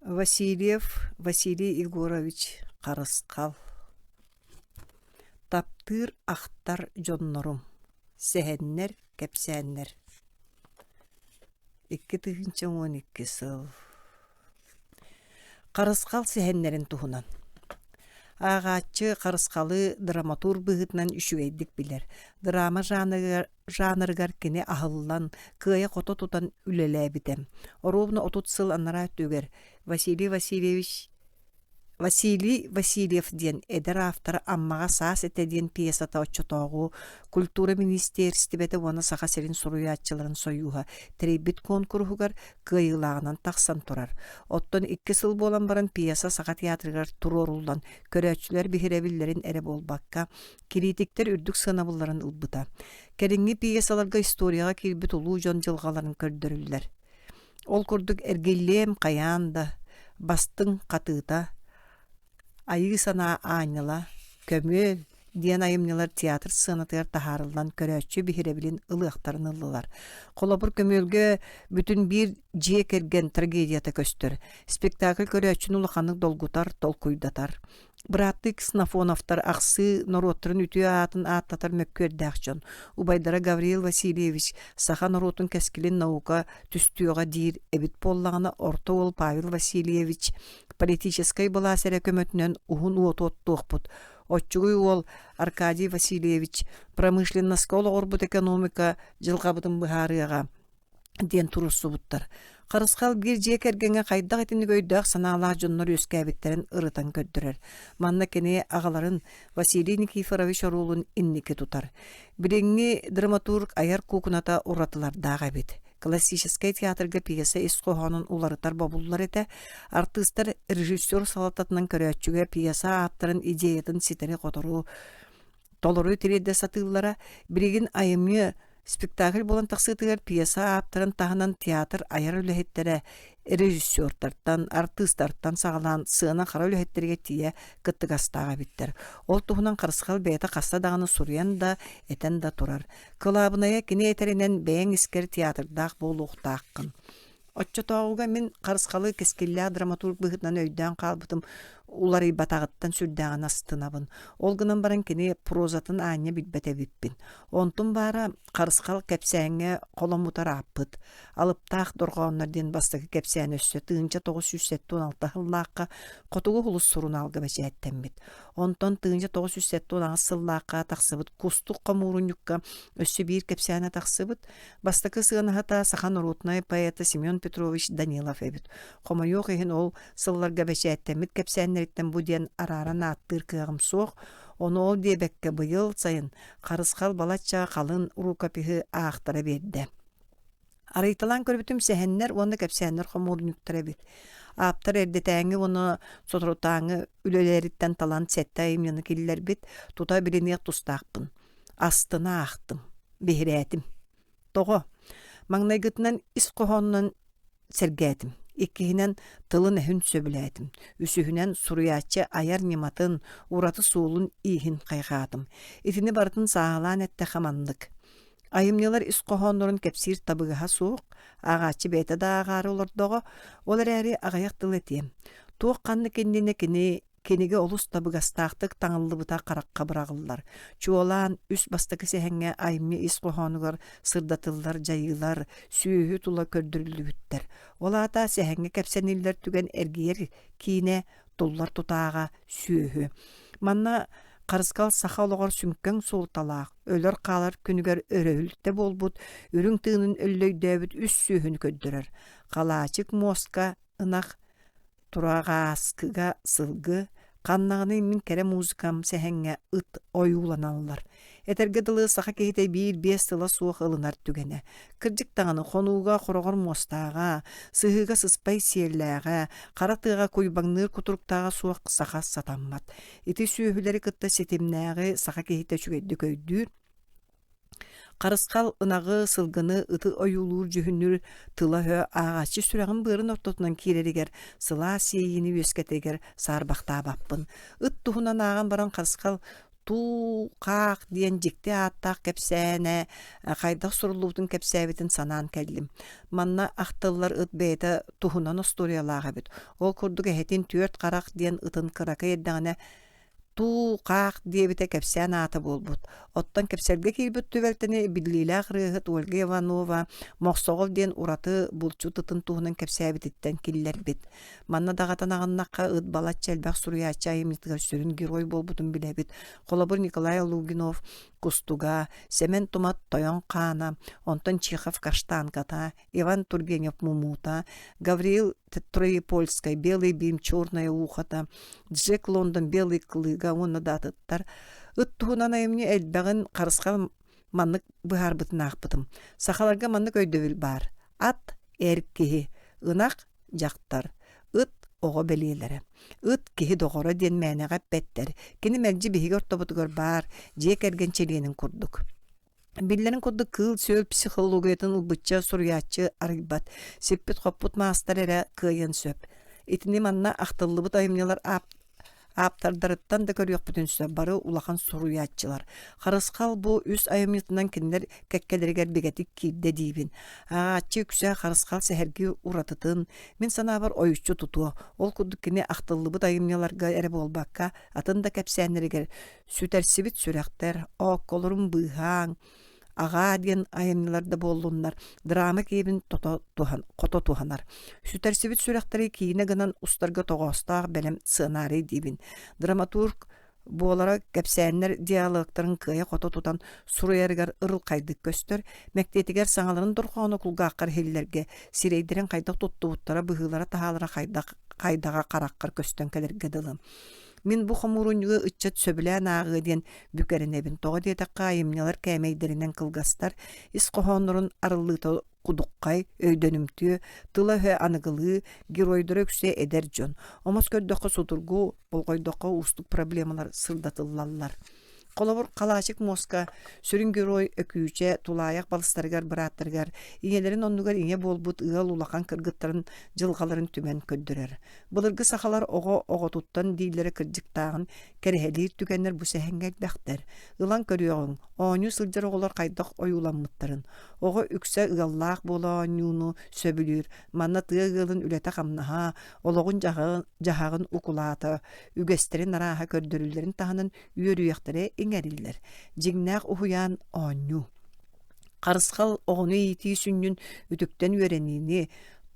Васильев Василий Егорович Харысхал Таптыыр ахтар дьоннорум Сэһэннэр, кэпсээннэр 2012 сыл Харысхал сэһэннэрин туһунан Ааҕааччы Харысхалы драматург быһыытынан үчүгэйдик билэр. Драма жанрыгар жанрыгар кини аһыллан, кыайа-хото тутан үлэлээбитэ. Оруобуна 30 сыл анараа өттүгэр Василий Васильевич Василий Васильев диэн эдэр автор «Аммаҕа саас этэ» диэн пьесата оччотооҕу культура министиэристибэтэ уонна Саха сирин суруйааччыларын сойууһа тэрийбит куонкуруһугар кыайыылааҕынан тахсан турар. Оттон икки сыл буолан баран пьеса Саха театрыгар туруоруллан, көрөөччүлэр биһирэбиллэрин эрэ буолбакка, Кириитиктэр үрдүк сыанабылларын ылбыта. Кэлиҥҥи пьесаларга историяҕа киирбит улуу дьон дьылҕаларын көрдөрүллэр. Ол курдук «Эргиллиэм хайаан да», «Бастыҥ хатыыта», «Айыы санаа аанньала», «Көмүөл» диэн айымньылар театр сценатыгар таһаарыллан көрөөччү биһирэбилин ылыахтарын ыллылар. Холобур, «Көмүөлгэ» бүтүн биир дьиэ кэргэн трагедията көстөр. Спектакль көрөөччүнү улаханнык долгутар, толкуйдатар. Бырааттыы Ксенофоновтар ахсыы норуоттарын үтүө аатын ааттатар мөккүөрдээх дьон. Убайдара Гавриил Васильевич саха норуотун кэскилин наука түстүөҕэ диир эбит буоллаҕына, орто уол Павел Васильевич политическай былаас эрэ көмөтүнэн уһун уоту оттуохпут. Оччугуй уол Аркадий Васильевич промышленноска олоҕурбут экономика дьылҕабытын быһаарыаҕа диэн туруорсубуттар. Харысхал биир дьиэ кэргэҥҥэ хайдах итинник өйдөөх-санаалаах дьоннор үөскээбиттэрин ырытан көрдөрөр. Манна кини аҕаларын Василий Никифорович оруолун инники тутар. Билиҥҥи драматург айар куукуната уратылардаах эбит. Классическай театрга пьеса ис хоһоонун уларытар бобуллар этэ. Артыыстар режиссер салалтатынан көрөөччүгэ пьеса ааптарын идеятын ситэри-хотору толору тириэрдэ сатыыллара. Билигин айымньы спектакль буолан тахсыытыгар пьеса ааптарын таһынан театр айар үлэһиттэрэ режиссертартан, артыыстартан саҕалаан сыана хара үлэһиттэригэр тиийэ кыттыгастаах эбиттэр. Ол туһунан Харысхал бэйэтэ хаста даҕаны суруйан да, этэн да турар. Кылаабынайа кини этэринэн бэйэҥ искэр театрдаах буолуохтааххын. Оччотооҕуга мин Харысхалы кэскиллээх драматург быһыытынан өйдөөн хаалбытым уларыйбатаҕыттан сүрдээҕин астынабын. Ол гынан баран кини прозатын аанньа билбэт эбиппин. Онтум баара Харысхал кэпсээҥҥэ холоммутар ааппыт. Алыптаах дорҕооннор диэн бастакы кэпсээн өссө 1976 сыллаахха Хотугу сулус сурунаалга бэчээттэммит. Онтон 1978 сыллаахха тахсыбыт Кустук хомуурунньукка өссө биир кэпсээнэ тахсыбыт. Бастакы сыанаһыта саха норуотунай поэта Семен Петрович Данилов эбит. Хомойуох иһин ол сылларга бэчээттэммит кэпсээннэриттэн бу диэн арааран ааттыыр кыаҕым суох. Ону ол диэбэккэ быйыл сайын Харысхал балачча халыҥ рукопиһы аахтара биэрдэ. Арыйталаан көрбүтүм сэһэннэр уонна кэпсээннэр хомуурунньуктара эбит. Ааптар эрдэтээҥҥи уонна соторутааҥҥы үлэлэриттэн талан сэттэ айымньыны киллэрбит, тута билиниэх тустаахпын. Астына аахтым, биһирээтим. Тоҕо? Маҥнайгытынан ис хоһоонунан сэргээтим. Иккиһинэн, тылын-өһүн сөбүлээтим. Үсүһүнэн, суруйааччы айар ньыматын, ураты суолун-ииһин хайҕаатым. Итини барытын сааһылаан эттэххэ маннык. Айымньылар ис хоһооннорун кэпсиир табыгаһа суох, ааҕааччы бэйэтэ да ааҕаары олордоҕо, ол эрээри аҕыйах тыл этиэм. Туох ханнык иннинэ кини Кинигэ олус табыгастаахтык таҥыллыбыта харахха быраҕыллар. Чуолаан, үс бастакы сэһэҥҥэ айымньы ис хоһоонугар сырдатыллар дьайыылар, сүөһү тула көрдөрүллүбүттэр. Ол аата сэһэҥҥэ кэпсэниллэр түгэн эргийэр киинэ, туллар тутааҕа, сүөһү. Манна Харысхал саха олоҕор сүҥкэн суолталаах, өлөр-хаалар күнүгэр өрөһүлтэ буолбут, үрүҥ тыынын өллөйдөөбүт үс сүөһүнү көрдөрөр. Халаачык муоска, ынах, Тураҕааскыга сылгы, ханнаҕыный мин кэрэ музыкам сэһэҥҥэ ыт ойууланаллар. Этэргэ дылы саха киһитэ биир-биэс тыла суох ылынар түгэнэ. Кырдьык даҕаны хонууга хороҕор муостааҕа, сыһыыга сыспай сиэллээҕэ, хара тыаҕа куйбаҥныыр кутуруктааҕа суох саха сатаммат. Ити сүөһүлэри кытта ситимнээҕи саха киһитэ үчүгэйдик өйдүүр, Харысхал ынаҕы, сылгыны, ыты ойуулуур-дьүһүннүүр тыла-өһө ааҕааччы сүрэҕин-быарын ортотунан киирэригэр, сылаас иэйиини үөскэтэригэр саарбахтаабаппын. Ыт туһунан ааҕан баран Харысхал. Туу-хаах диэн дьикти ааттаах кэпсээнэ хайдах суруллубутун кэпсээбитин санаан кэллим. Манна ахтыллар ыт бэйэтэ туһунан остуоруйалаах эбит. Ол курдук эһэтин Түөрт Харах диэн ытын кыракый эрдэҕинэ Туу-хаах диэбитэ кэпсээн аата буолбут. Оттон кэпсэлгэ киирбит түбэлтэни биллиилээх ырыаһыт Ольга Иванова Мохсоҕол диэн ураты булчут ытын туһунан кэпсээбититтэн киллэрбит. Манна даҕатан аҕыннахха, ыт балачча элбэх суруйааччы айымньытыгар сүрүн герой буолбутун билэбит. Холобур, Николай Лугинов «Кустуга», Сэмэн Тумат «Тойон хаана», онтон Чехов «Каштанката», Иван Тургенев «Мумута», Гавриил Троепольскай «Белый бим, черное ухото», Джек Лондон «Белый клыга» уонна да атыттар. Ыт туһунан айымньы элбэҕин Харысхал маннык быһаарбытын аахпытым. Сахаларга маннык өйдөбүл баар. Ат – эр киһи, ынах дьахтар, ыт оҕо бэлиэлэрэ. Ыт киһи доҕоро диэн мээнэҕэ эппэттэр. Кини мэлдьи биһиги ортобутугар баар, дьиэ кэргэн чилиэнин курдук. Биллэрин курдук кыыл-сүөл психологиятын ылбычча суруйааччы арыйбат, сиппит-хоппут маастар эрэ кыайыан сөп. Итини манна ахтыллыбыт айымньылар ааптардарыттан да көрүөхпүтүн сөп, бары улахан суруйааччылар. Харысхал бу үс айымньытынан кинилэр кэккэлэригэр бигэтик киирдэ диибин. Ааҕааччы үксэ Харысхал сэһэргии уратытын, мин санаабар, ойуччу тутуо. Ол курдук кини ахтыллыбыт айымньыларга эрэ буолбакка, атын да кэпсээннэригэр «Сүтэрсибит сүрэхтэр», «Оокколорун быыһааҥ», аҕаа диэн айымньылар да буоллуннар, драма киэбин тото туһан, хото туһанар. Сүтэрсибит сүрэхтэри киинэ гынан устарга тоҕоостоох бэлэм сценарий диибин. Драматург буолара кэпсээннэр диалогтарын кыайа-хото тутан суруйарыгар ырылхайдык көстөр, мэктиэтигэр саҥаларын дорҕооно кулгааххар иһиллэргэ, сирэйдэрин хайдах туттубуттара, быһыылара-таһаалара хайдах хайдаҕа хараххар көстөн кэлэргэ дылы. Мин бу хомуурунньугу ыччат сөбүлээн ааҕыа диэн бүк эрэнэбин. Тоҕо диэтэххэ, айымньылар кээмэйдэринэн кылгастар, ис хоһооннорун арыллыыта кудуххай, өйдөнүмтүө, тыла-өһө аныгылыы, геройдара үксэ эдэр дьон. Омос көрдөххө судургу, болҕойдоххо уустук проблемалар сырдатыллаллар. Холобур, Халаачык муоска сүрүн герой Өкүүчэ тулаайах балыстарыгар бырааттарыгар ийэлэрин оннугар ийэ буолбут ыал улахан кыргыттарын дьылҕаларын түмэн көрдөрөр. Былыргы сахалар оҕо оҕотуттан дииллэрэ кырдьыктааҕын кэрэһэлиир түгэннэр бу сэһэҥҥэ элбэхтэр. Ылан көрүөҕүҥ, оонньуу сылдьар оҕолор хайдах ойууламмыттарын. Оҕо үксэ ыаллаах буола оонньууну сөбүлүүр. Манна тыа ыалын үлэтэ-хамнаһа, олоҕун-дьаһаҕын укулаата, үгэстэрин арааһа көрдөрүллэрин таһынан үөрүйэхтэрэ иҥэриллэр. Дьиҥнээх уһуйаан оонньуу. Харысхал оҕону иитии сүнньүн үтүктэн үөрэниини,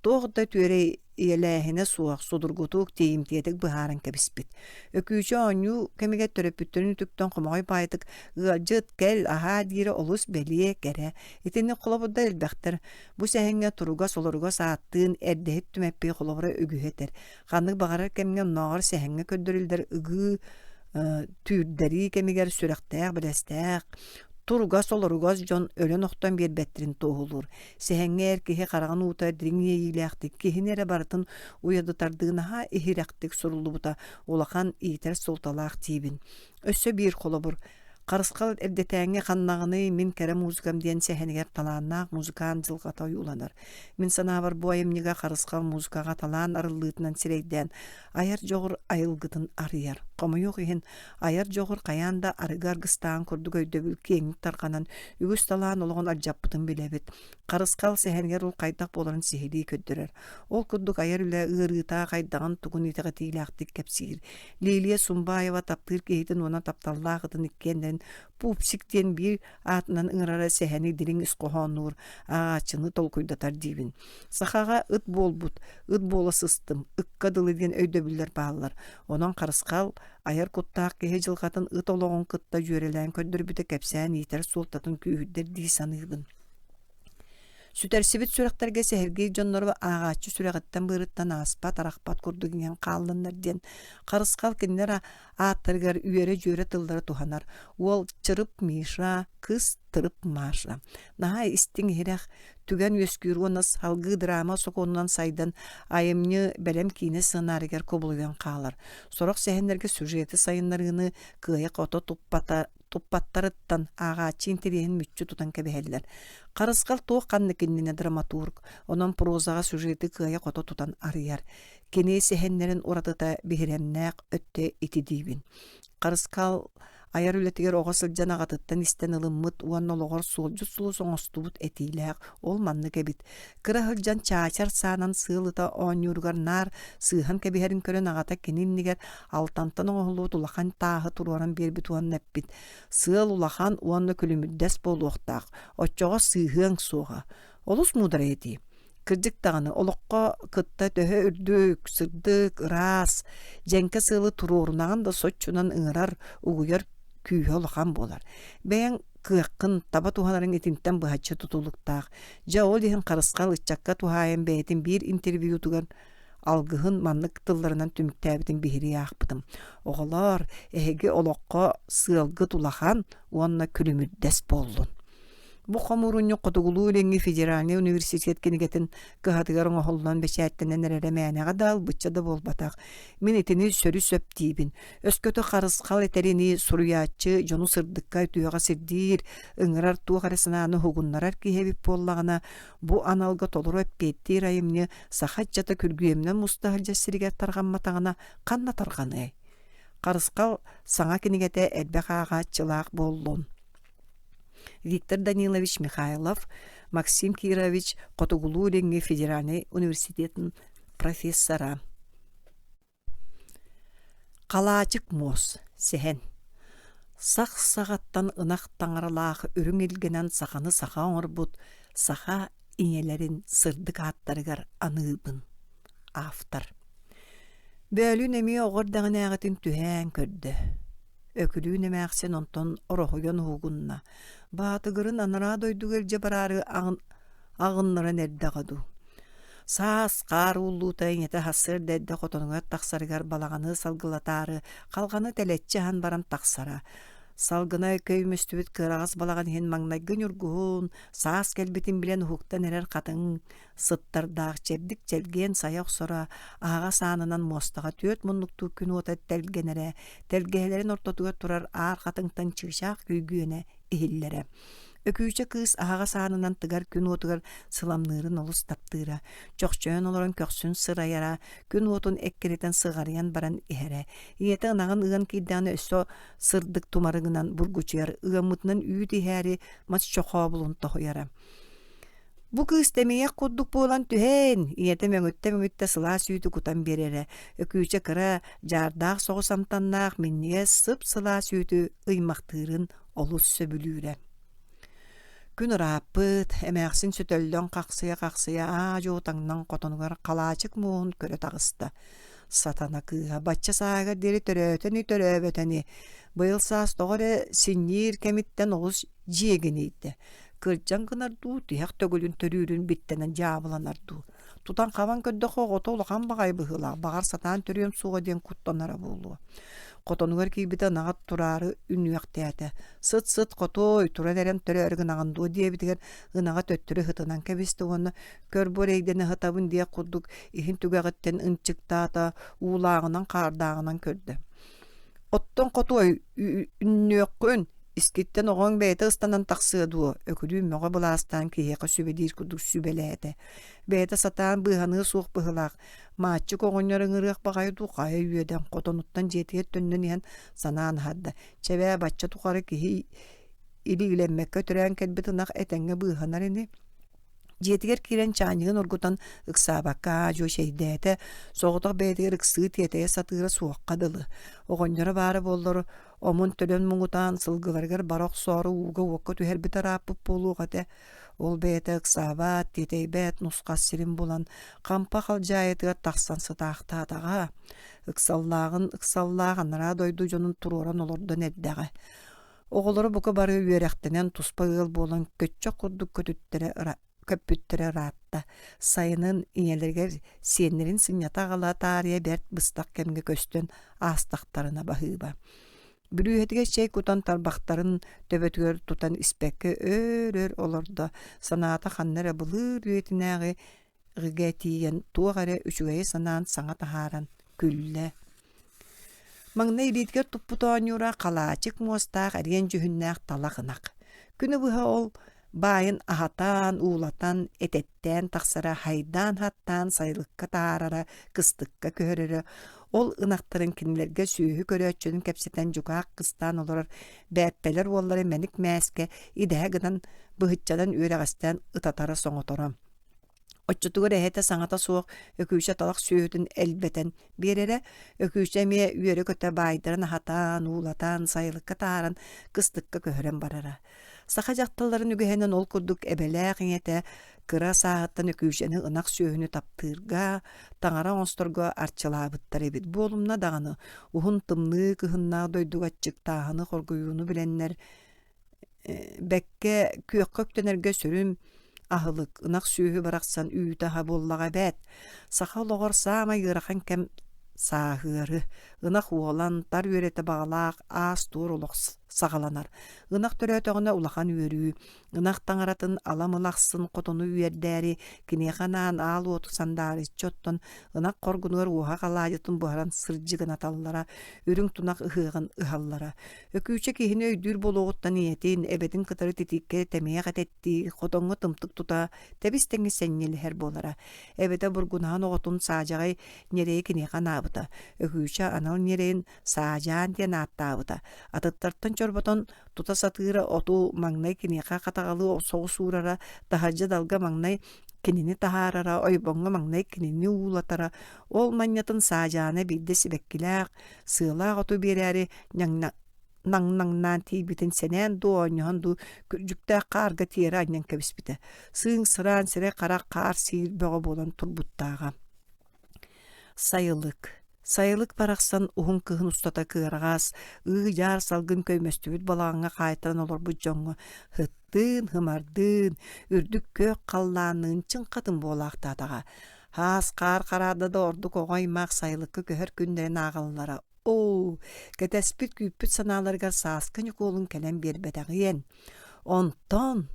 туох да түөрэй ийэлээһинэ суох судургутук, тиийимтиэтик быһааран кэбиспит. Өкүүчэ оонньуу кэмигэр төрөппүттэрин үтүктэн хомоҕой баайытык «Ыалдьыт, кэл, аһаа» диирэ олус бэлиэ, кэрэ. Итинник холобурдар элбэхтэр. Бу сэһэҥҥэ туругас-олоругас ааттыын эрдэһит Түмэппий холобура үгүһү этэр. Ханнык баҕарар кэмҥэ оннооҕор сэһэҥҥэ көрдөрүллэр ыгыы түүрдэрии кэмигэр сүрэхтээх-бэлэстээх, туругас-олоругас дьон өлөн-охтон биэрбэттэрин туоһулуур. Сэһэҥҥэ эр киһи хараҕын уута дириҥ иэйиилээхтик киһини эрэ барытын уйадытардыы наһаа иһирэхтик суруллубута улахан иитэр суолталаах диибин. Өссө биир холобур. Харысхал эрдэтээҥҥи «Ханнаҕыный мин кэрэ музыкам» диэн сэһэнигэр талааннаах музыкант дьылҕата ойууланар. Мин санаабар бу айымньыга Харысхал музыкаҕа талаан арыллыытынан сирэйдээн айар дьоҕур айылгытын арыйар. Хомойуох иһин, айар дьоҕур хайаан да арыгы аргыстааҕын курдук өйдөбүл киэҥник тарҕанан, үгүс талаан олоҕун алдьаппытын билэбит. Харысхал сэһэнигэр ол хайдах буоларын сиһилии көрдөрөр. Ол курдук айар үлэ ыарыыта хайдаҕын тугун итэҕэтиилээхтик кэпсиир. Лилия Сумбаева таптыыр киһитин уонна тапталлаах ытын иккиэннэрин Пупсик диэн биир аатынан ыҥырара сэһэни дириҥ ис хоһооннуур, ааҕааччыны толкуйдатар диибин. Сахаҕа ыт буолбут, ыт буола сыстым, ыкка дылы диэн өйдөбүллэр бааллар. Онон Харысхал айар куттаах киһи дьылҕатын ыт олоҕун кытта дьүөрэлээн көрдөрбүтэ кэпсээн иитэр суолтатын күүһүрдэр дии саныыбын. Сүтэрсибит сүрэхтэргэ сэһэргиир дьоннору ааҕааччы сүрэҕиттэн-быарыттан ааспат, арахпат курдук иҥэн хааллыннар диэн Харысхал кинилэр ааттарыгар үөрэ-дьүөрэ тыллары туһанар. Уол Чырып Миша, кыыс Тырып Маша. Наһаа истиҥ-иһирэх түгэн үөскүүр уонна салгыы драма сокуонунан сайдан айымньы бэлэм киинэ сценарийыгар кубулуйан хаалар. Сорох сэһэннэргэ сюжеты сайыннарыыны кыайа-хото туппата туппаттарыттан ааҕааччы интэриэһин мүччү тутан кэбиһэллэр. Харысхал туох ханнык иннинэ драматург, онон прозаҕа сюжеты кыайа-хото тутан арыйар. Кини сэһэннэрин уратыта биһирэмнээх өттө ити диибин. Харысхал Айар үлэтигэр оҕо сылдьан аҕатыттан истэн ылыммыт уонна олоҕор суолдьут сулус оҥостубут этиилээх ол маннык эбит. Кыра сылдьан чаачар саанан сыал ыта оонньууругар наар сыыһан кэбиһэрин көрөн аҕата кини иннигэр алтантан оҥоһуллубут улахан тааһы туруоран биэрбит уонна эппит: «Сыал улахан уонна күлүмүрдэс буолуохтаах, оччоҕо сыыһыаҥ суоҕа». Олус муударай этии. Кырдьык даҕаны, олоххо кытта төһө үрдүк, сырдык, ыраас, дьэҥкэ сыалы туруорунаҕын да соччонон ыҥырар, угуйар күүһэ улахан буолар. Бэйэҥ кыаххын таба туһанарыҥ итинтэн быһаччы тутулуктаах. Дьэ, ол иһин Харысхал ыччакка туһаайан бэйэтин биир интервьютугар алгыһын маннык тылларынан түмүктээбитин биһирии аахпытым. Оҕолоор, эһиги олоххо сыалгыт улахан уонна күлүмүрдэс буоллун. Бу хомуурунньук Хотугулуу-Илиҥҥи федеральнай университет кинигэтин кыһатыгар оҥоһуллан бэчээттэнэн эрэрэ мээнэҕэ да ылбычча да буолбатах. Мин итини сөрү-сөп диибин. Өскөтө харысхал этэринии суруйааччы дьону сырдыкка үтүөҕэ сирдиир, ыҥырар туох эрэ санааны уһугуннарар киһи эбит буоллаҕына, бу аналга толору эппиэттиир айымньы саха ыччата күргүөмүнэн муста сылдьар сиригэр тарҕамматаҕына ханна тарҕаныай? Харысхал саҥа кинигэтэ элбэх ааҕааччылаах буоллун. Виктор Данилович Михайлов, Максим Кирович Хотугулуу-Илиҥҥи федеральнай университетын профессора. Халаачык муос, сэһэн Сах саҕаттан ынах таҥаралаах үрүҥ илгэнэн саханы саха оҥорбут саха ийэлэрин сырдык ааттарыгар аныыбын. Автор. Бөөлүүн эмиэ оҕо эрдэҕинээҕитин түһээн көрдө. Өкүлүүн эмээхсин онтон ороһуйан уһугунна, баатыгырын анараа дойдуга илдьэ бараары аҕыннаран эрдэҕэ дуу. Саас хаар ууллуута ийэтэ сарсыарда эрдэ хотонугар тахсарыгар балаҕаны салгылатаары халҕаны тэлэччи аһан баран тахсара. Салгына көймөстүбүт кыараҕас балаҕан иһин маҥнайгы ньургуһун, саас кэлбитин билэн уһуктан эрэр хатыҥ сыттардаах чэбдик чэлгиэн сайа охсоро, аһаҕас аанынан муостаҕа түөрт муннуктуу күн уота тэлгэнэрэ, тэлгэһэлэрин ортотугар турар аар хатыҥтан чыычаах күйгүөнэ иһиллэрэ. Өкүүчэ кыыс аһаҕас аанынан тыгар күн уотугар сыламныырын олус таптыыра, чохчойон олорон көхсүн сырайара, күн уотун эккирэтэн сыҕарыйан баран иһэрэ. Ийэтэ ынаҕын ыан киирдэҕинэ өссө сырдык тумарыгынан бургучуйар, ыаммытынан үүт иһээри мас чохообулун тоһуйара. Бу кыыс тэмийэх курдук буолан түһэн, ийэтэ мөҥүттэ-мөҥүттэ сылаас үүтү кутан биэрэрэ. Өкүүчэ кыра, дьаардаах соҕус амтаннаах, минньигэс, сып-сылаас үүтү ыймахтыырын олус сөбүлүүрэ. Күн ырааппыт, эмээхсин сөтөллөн хахсыйа-хахсыйа аа-дьуо таҥнан хотонугар халаачык муоһун көрө таҕыста. Сатана кыыһа бачча сааһыгар диэри төрөөтө ини төрөөбөтө ини, быйыл саас тоҕо эрэ синньиир кэмиттэн олус дьиэгинийдэ. Кырдьан гынар дуу, тиһэх төгүлүн төрүүрүн биттэнэн дьаабыланар дуу. Тутан-хабан көрдөххө оҕото улахан баҕайы быһыылаах, баҕар сатаан төрүөм суоҕа диэн куттанара буолуо. Хотонугар киирбитэ ынаҕа тураары үнүөхтээтэ. Сыт-сыт хотуой, туран эрэн төрөөрү гынаҕын дуо диэбитигэр ынаҕа төттөрү ыһытынан кэбистэ уонна көр бу эрэйдэнэ ыһытабын диэх курдук иһин түгэҕиттэн ынчыктаата, уулааҕынан-хаардааҕынан көрдө. Оттон хотуой, үннүөххүн, искиттэн оҕоҥ бэйэтэ ыстанан тахсыа дуо, Өкүлүүн мөҕө былаастаан киһиэхэ сүбэлиир курдук сүбэлээтэ. Бэйэтэ сатаан быыһаныа суох быһыылаах, Мааччык оҕонньор ыҥырыах баҕайы дуу, хайа үөдэн, хотонуттан дьиэтигэр төннөн иһэн санаан аһарда. Чэбээ, бачча тухары киһи илиилэммэккэ төрөөн кэлбит ынах этэҥҥэ быыһанар ини. Дьиэтигэр киирэн чаанньыгын оргутан ыксаабакка аа-дьуо чэйдээтэ, соҕотох бэйэтигэр ыксыы тиэтэйэ сатыыра суохха дылы. Оҕонньоро баара буоллар, омун-төлөн муҥутаан сылгыларыгар бара охсоору ууга-уокка түһэрбит ырааппыт буолуох этэ. Ол бэйэтэ ыксаабат, тиэтэйбэт нусхас сирин булан, хампа халдьаайытыгар тахсан сытаахтаатаҕа. Ыксаллааҕын ыксаллаах анараа дойду дьонун туруоран олордон эрдэҕэ. Оҕолоро бука бары үөрэхтэнэн туспа ыал буолан көччөх курдук көтүттэрэ көппүттэрэ ыраатта. Сайынын ийэлэригэр сиэннэрин сынньата аҕала таарыйа бэрт быстах кэмҥэ көстөн аастахтарына баһыыба. Бүлүүһэтигэр чэй кутан тарбахтарын төбөтүгэр тутан испэккэ өөр-өр олордо, санаата ханна эрэ былыр үйэтинээҕи ҕыга тиийэн туох эрэ үчүгэйи санаан саҥа таһааран күллэ. Маҥнай илиитигэр туппут оонньуура халаачык муостаах эриэн дьүһүннээх талах ынах. Күнү быһа ол Баайын аһатан, уулатан, этэттээн тахсара, хайдаан-хаттаан сайылыкка таһаарара, кыстыкка көһөрөрө. Ол ынахтарын кинилэргэ сүөһү көрөөччүнүн кэпсэтэн дьукаах кыстаан олорор бээппэлэр уоллара мэник мээскэ идэһэ гынан быһыччанан үөрэҕэстээн ытатара соҥоторо. Оччотугар эһэтэ саҥата суох Өкүүчэ талах сүөһүтүн элбэтэн биэрэрэ. Өкүүчэ эмиэ үөрэ-көтө баайдарын аһатан, уулатан, сайылыкка таһааран, кыстыкка көһөрөн барара. Саха дьахталларын үгэһинэн ол курдук эбэлээх ийэтэ кыра сааһыттан Өкүүчэни ынах сүөһүнү таптыырга, таҥара оҥосторго арчылаабыттар эбит. Буолумна даҕаны, уһун тымныы кыһыннаах дойдуга аччыктааһыны, хоргуйууну билэннэр бэккэ күөххэ үктэнэргэ сүрүн аһылык, ынах сүөһү барахсан үүтэ-аһа буоллаҕа эбээт. Саха олоҕор саамай ыарахан кэм сааһыары, ынах уолан, тар үөрэтэ баҕалаах аас-туор олох саҕаланар. Ынах төрөөтөҕүнэ улахан үөрүү, ынах таҥаратын ала-мыла ахсын хотону үөрдээри, киниэхэ анаан аал уоту сандаарыччы оттон ынах хоргунугар уоһах алаадьытын буһаран сырдьыгынаталлара, үрүҥ тунах ыһыаҕын ыһаллара. Өкүүчэ киһини өйдүүр буолуоҕуттан ийэтин, эбэтин кытары титииккэ тэмиэх этэттии, хотоҥҥо тымтык тута, тэбис-тэҥҥэ сэнньилэһэр буолара. Эбэтэ бургунаһан оҕотун саадьаҕай ньирэйи киниэхэ анаабыта. Өкүүчэ анал ньирэйин Саадьаан диэн ааттаабыта. Атыттартан чорботон тута сатыыра оту маҥнай киниэхэ хатаҕалыы соҕус уурара, таһырдьа далга маҥнай кинини таһаарара, ойбоҥҥо маҥнай кинини уулатара. Ол манньатын Саадьаана биирдэ сибэккилээх, сыалаах оту биэрээри наҥнаҥнаан тиийбитин сэнээн дуу, оонньоһон дуу күрдьүктээх хаарга тиэрэ анньан кэбиспитэ. Сыыҥ-сыраан сирэй-харах хаар сиир бөҕө буолан турбуттааҕа. Сайылык. Сайылык барахсан уһун кыһын устата кыараҕас, ыы-дьаар салгын көймөстүбүт балаҕаҥҥа хаайтаран олорбут дьоҥҥо һыттыын, һымардыын, үрдүк күөх халлаанныын чыҥхатын буолаахтаатаҕа. Хаас хаар хараарда да ордук оҕо аймах сайылыкка көһөр күннэрин ааҕаллара. Оо, кэтэспит күүппүт санааларыгар сааскы Ньукуолун кэлэн биэрбэтэҕиэн. Онтон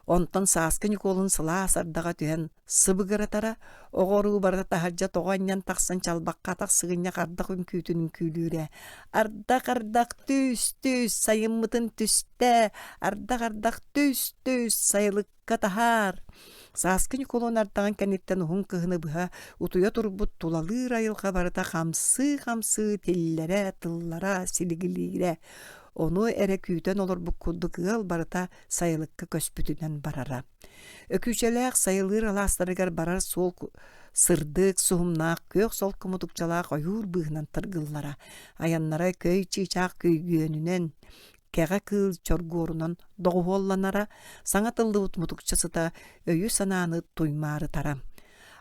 Онтон сааскы Ньукуолун сылаас ардаҕа түһэн сыбыгыратара, оҕо-уруу барыта таһырдьа тоҕо анньан тахсан чалбахха атах сыгынньах ардах үҥкүүтүн үҥкүүлүүрэ. Ардах-ардах түс-түс, сайыммытын түстэ, ардах-ардах түс-түс, сайылык таһаар Сааскы Ньукулуон ардаҕын кэнниттэн уһун кыһыны быһа утуйа турбут тулалыыр айылҕа барыта хамсыы-хамсыы тиллэрэ, тыллара силигилиирэ. Ону эрэ күүтэн олорбут курдук ыал барыта сайылыкка көспүтүнэн барара. Өкүүчэлээх сайылыыр алаастарыгар барар суол сырдык, суһумнаах, күөх солко мутукчалаах ойуур быыһынан тыргыллара. Айаннара көй чыычаах көйгүөнүнэн, кэҕэ кыыл чоргуорунан доҕуһуолланара, саҥа тыллыбыт мутукча сыта өйү-санааны туймаарытара.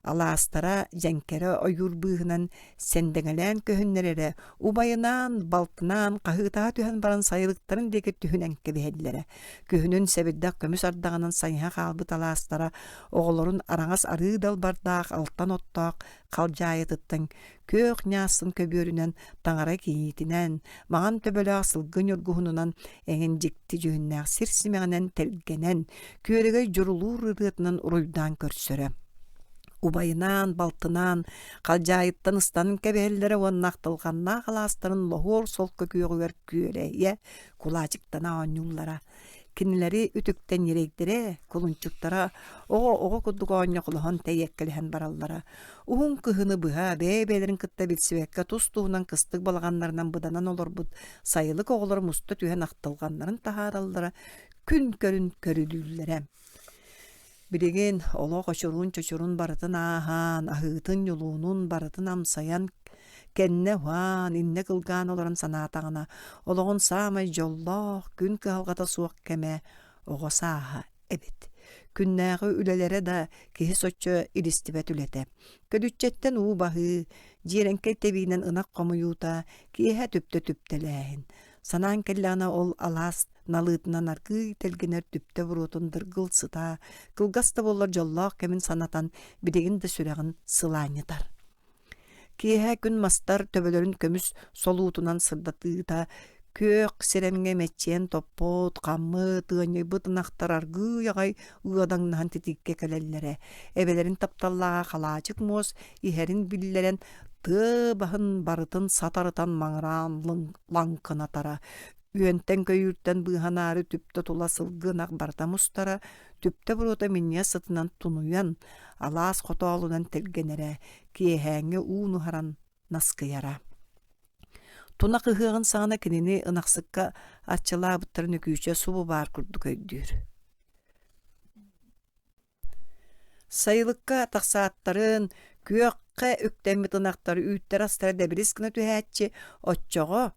Алаастара дьэҥкэрэ ойуур быыһынан сэндэҥэлээн көһүннэр эрэ, убайынаан, балтынаан хаһыытаһа түһэн баран сайылыктарын диэки түһүнэн кэбиһэллэрэ. Күһүнүн сэбирдэх көмүс ардаҕынан сайыһа хаалбыт алаастара оҕолорун араҥас арыы далбардаах алтан оттоох халдьаайытыттан күөх ньаассын көбүөрүнэн, таҥара кийиитинэн, маҥан төбөлөөх сылгы ньургуһунунан эҥин дьикти дьүһүннээх сир симэҕинэн тэлгэнэн, күөрэгэй дьурулуур ырыатынан уруйдаан көрсөрө. Убайынаан, балтынаан халдьаайыттан ыстанан кэбиһэллэрэ уонна ахтылҕаннаах алаастарын лоһуор солко күөҕүгэр күөлэһийэ кулаачыктана оонньууллара. Кинилэри үтүктэн ньирэйдэрэ, кулунчуктара оҕо-оҕо курдук оонньохолоһон тэйиэккэлэһэн бараллара. Уһун кыһыны быһа бэйэ-бэйэлэрин кытта билсибэккэ тус-туһунан кыстык балаҕаннарынан быданан олорбут сайылык оҕолоро муста түһэн ахтылҕаннарын таһаараллара, күн көрүн көрүлүүллэрэ. Билигин олох очуруун-чочурун барытын ааһан, аһыытын-ньулуунун барытын амсайан, кэннэ уһаан, иннэ кылгаан олорон санаатаҕына, олоҕун саамай дьоллоох, күн кыһалҕата суох кэмэ оҕо сааһа эбит. Күннээҕи үлэлэрэ да киһи соччо илистибэт үлэтэ. Көлүччэттэн уу баһыы, дьиэрэҥкэй тэбиинэн ынах хомуйуута, киэһэ түптэ түптэлээһин. Санаан кэллэҕинэ ол алаас налыытынан аргыый тэлгэнэр түптэ буруотун дыргыл сыта, кылгас да буоллар дьоллоох кэмин санатан, билигин да сүрэҕин сылаанньытар. Киэһэ күн мастар төбөлөрүн көмүс солуутунан сырдатыыта, күөх сирэмҥэ мэччийэн топпут, хаммыт, ыанньыйбыт ынахтар аргыый аҕай ыадаҥнаһан титииккэ кэлэллэрэ. Эбэлэрин тапталлааҕа халаачык муос иһэрин биллэрэн, тыа баһын барытын сатарытан маҥыраан лаҥкынатара. Үөнтэн-көйүүртэн быыһанаары түптэ тула сылгы ынах барыта мустара, түптэ буруота минньигэс сытынан тунуйан, алаас хотоолунан тэлгэнэрэ, киэһээҥҥи уу нуһаран наскыйара. Тунах ыһыаҕын саҕана кинини ынахсыкка аччылаабыттарын Өкүүчэ субу баар курдук өйдүүр. Сайылыкка тахсааттарын, күөххэ үктэммит ынахтар үүттэрэ-астара дэбирис гына түһээччи, оччоҕо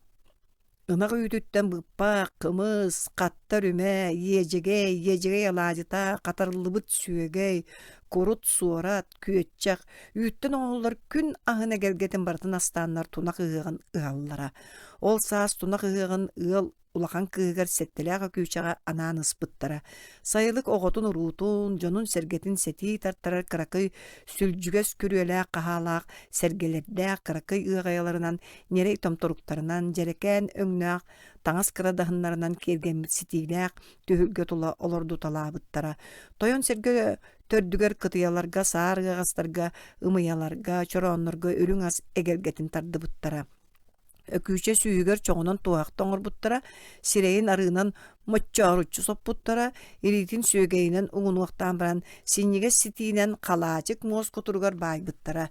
ынах үүтүттэн быыппах, кымыс, хатта үрүмэ, иэдьэгэй, иэдьэгэй алаадьыта, хатарыллыбыт сүөгэй, курут, суорат, күөччэх, үүттэн оҥоһуллар күн аһын эгэлгэтин барытын астааннар тунах ыһыаҕын ыһаллара. Ол саас тунах ыһыаҕын ыал улахан кыыһыгар сэттэлээх Өкүүчэҕэ анаан ыспыттара. Сайылык оҕотун-уруутун, дьонун-сэргэтин сэтии тартарар кыракый сүлдьүгэс күрүөлээх-хаһаалаах, сэргэлэрдээх кыракый ыаҕайаларынан, ньирэй томторуктарынан, дьэрэкээн өҥнөөх таҥас кырадаһыннарынан киэргэммит ситиилээх түһүлгэ тула олордуталаабыттара. Тойон сэргэ төрдүгэр кытыйаларга, саар ыаҕастарга, ымыйаларга, чорооннорго үрүҥ ас эгэлгэтин тардыбыттара. Өкүүчэ сүүһүгэр чоҕунан туоһахта оҥорбуттара, сирэйин арыынан моччооруччу соппуттара, илиитин сүөгэйинэн уҥунуохтаан баран синньигэс ситиинэн халаачык муос кутуругар баайбыттара.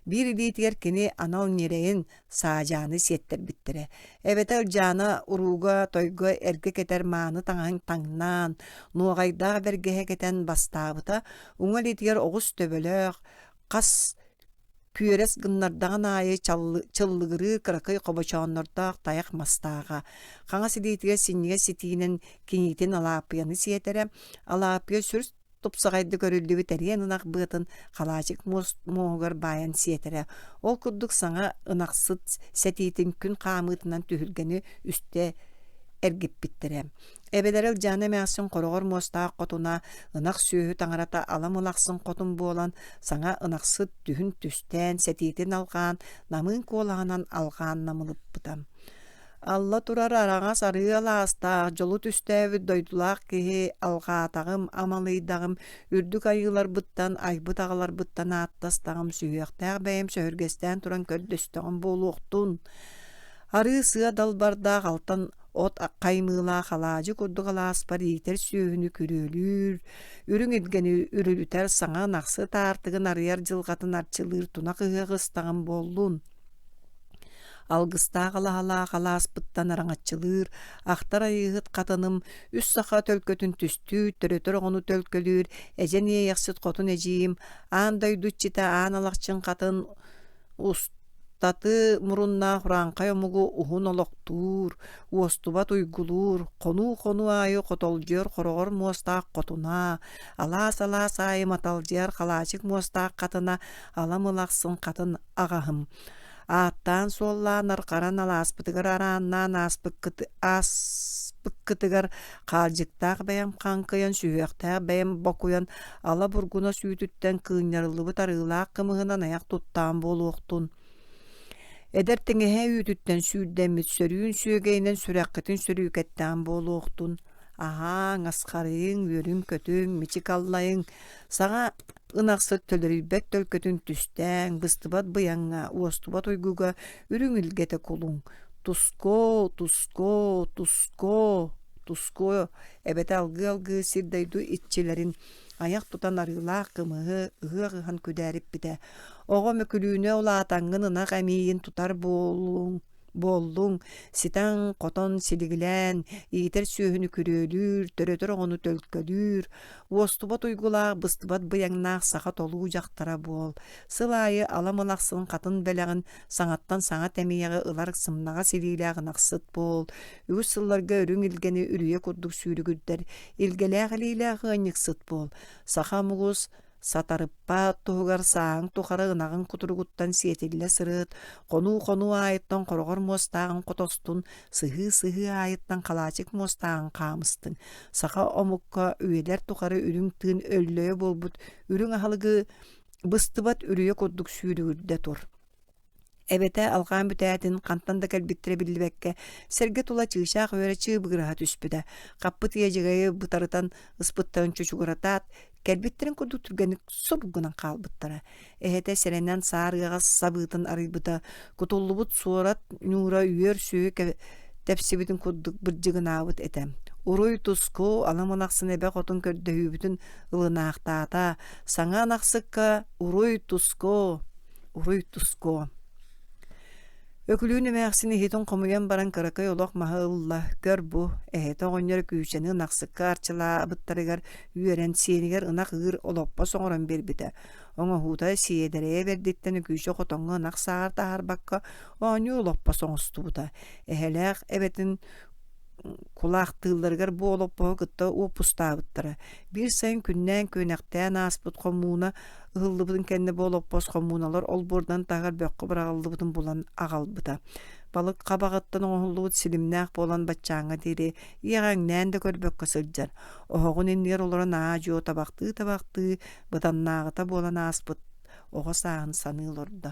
Биир илиитигэр кини анал ньирэйин, саадьааны сиэттэрбиттэрэ. Эбэтэ Ылдьаана урууга, тойго эргэ кэтэр мааны таҥаһын таҥнаан, нуоҕайдаах бэргэһэ кэтэн бастаабыта, уҥа илиитигэр оҕус төбөлөөх, хас Күөрэс гыннардаҕын аайы чыллыгырыы кыракый хобочооннордоох тайах мастааҕа, хаҥас илиитигэр синньигэс ситиинэн киниитин Алааппыйаны сиэтэрэ, Алааппыйа сүр тупсаҕайдык өрүллүбүт эриэн ынах быатын халаачык муоһугар баайан сиэтэрэ. Ол курдук саҥа ынахсыт сэтиитин күн хаамыытынан түһүлгэни үстэ эргиппиттэрэ. Эбэлэрэ Ылдьаана эмээхсин хороҕор муостаах хотуна, ынах сүөһү таҥарата ала мылахсын хотун буолан, саҥа ынахсыт түһүн түстээн, сэтиитин алҕаан, намыын куолаһынан алҕаан намылыппыта. Алла турар араҥас арыы алаастаах, дьолу түстээбит дойдулаах киһи алҕаатаҕым, амалыйдаҕым, үрдүк айыыларбыттан, айбыт аҕаларбыттан ааттастаҕым, сүһүөхтээх бэйэм сөһүргэстээн туран көрдөстөҕүм буолуохтун. Арыы-сыа далбардаах алтан от хаймыылаах алаадьы курдук алааспар иитэр сүөһүнү күрүөлүүр, үрүҥ илгэни үрүлүтэр саҥа ынахсыт аартыгын арыйар дьылҕатын арчылыыр тунах ыһыах ыстаҕым буоллун. Алгыстаах алаһалаах алааспыттан араҥаччылыыр, ахтар айыыһыт хатыным, үс саха төлкөтүн түстүүр, төрөтөр оҕону төлкөлүүр, эдьэн иэйэхсит хотун эдьиийим, аан дойду иччитэ аан алахчын хатын Устаты муруннаах урааҥхай омугу уһун олохтуур, уостубат уйгулуур, хонуу-хонуу аайы хотолдьуйар хороҕор муостаах хотуна, алаас-алаас аайы маталдьыйар халаачык муостаах хатына ала-мылахсын хатын аҕаһым. Ааттаан-суоллаан арҕаран алааспытыгар арааннаан ааспыккытыгар хаалдьыктаах бэйэм хаҥкыйан, сүһүөхтээх бэйэм бокуйан, ала бургуна сүүтүттэн кыынньарыллыбыт арыылаах кымыһынан айах туттаан буолуохтун. Эдэр тиҥэһэ үүтүттэн сүүрдэммит сөрүүн сүөгэйинэн сүрэххитин сөрүүкэттээн буолуохтун. Аһааҥ, асхарыйыҥ, үөрүҥ-көтүҥ, мичик аллайыҥ, саҥа ынахсыт төлөрүйбэт төлкөтүн түстээҥ, быстыбат быйаҥҥа, уостубат уйгуга үрүҥ илгэтэ кулуҥ. Тускуо, тускуо, тускуо, тускуо, эбэтэ алгыы-алгыы сир-дойду иччилэрин айах тутан арыылаах кымыһы ыһыах ыһан күдээриппитэ. Оҕо мөкүлүүнэ улаатаҥҥын ынах эмиийин тутар буоллуҥ буоллуҥ, ситэн-хотон силигилээн, иитэр сүөһүнү күрүөлүүр, төрөтөр оҕону төлкөлүүр, уостубат уйгулаах, быстыбат быйаҥнаах саха толуу дьахтара буол. Сыл аайы ала мылахсын хатын бэлэҕин саҥаттан саҥа тэмийэҕи ылар сымнаҕас илиилээх ынахсыт буол, үгүс сылларга үрүҥ илгэни үрүйэ курдук сүүрүгүрдэр илгэлээх илиилээх ыанньыксыт буол, саха омугус сатарыппат туһугар сааһыҥ тухары ынаҕыҥ кутуругуттан сиэтиллэ сырыт, хонуу-хонуу аайыттан хороҕор муостааҕын хотостун, сыһыы-сыһыы аайыттан халаачык муостааҕын хаамыстыҥ, саха омукка үйэлэр тухары үрүҥ тыын өллөйө буолбут үрүҥ аһылыгы быстыбат үрүйэ курдук сүүрүгүрдэ тур. Эбэтэ алҕаан бүтээтин, хантан да кэлбиттэрэ биллибэккэ, сэргэ тула чыычаах үөрэ чыыбыгыраһа түспүтэ. Хаппыт иэдьэгэйи бытарытан ыспыттарын чучугуратаат, кэлбиттэрин курдук түргэнник суб гынан хаалбыттара. Эһэтэ сэрэнэн саар ыаҕас сабыытын арыйбыта, кутуллубут суорат ньуура үөр сүөһү. тэпсибитин курдук бырдьыгынаабыт этэ. Уруй-туску ала мунахсын эбэ хотун көрдөһүүбүтүн ылынаахтаата. Саҥа ынахсыкка уруй-туску, уруй-туску. Өкүлүүн эмээхсин иһитин хомуйан баран кыракый олох маһы ылла, көр бу, эһэтэ оҕонньор Күүчэни ынахсыкка арчылаабыттарыгар үөрэн сиэнигэр ынах ыыр олоппос оҥорон биэрбитэ. Оҥоһуута сиэдэрэйэ бэрдиттэн Өкүүчэ хотоҥҥо ынах сааҕар таһаарбакка оонньуу олоппос оҥостубута. Эһэлээх эбэтин кулаахтыылларыгар бу олоппоһу кытта уоппустаабыттара. Биир сайын күннээн-күөнэхтээн ааспыт хомууна ыһыллыбытын кэннэ бу олоппос хомууналар олбуордан таһыгар бөххө быраҕыллыбытын булан аҕалбыта. Балык хабаҕыттан оҥоһуллубут силимнээх буолан баччааҥҥа диэри иэҕэҥнээн да көрбөккө сылдьар. Оһоҕун иннигэр олорон аа-дьуо табахтыы-табахтыы бытаннааҕыта буолан ааспыт оҕо сааһын саныы олордо.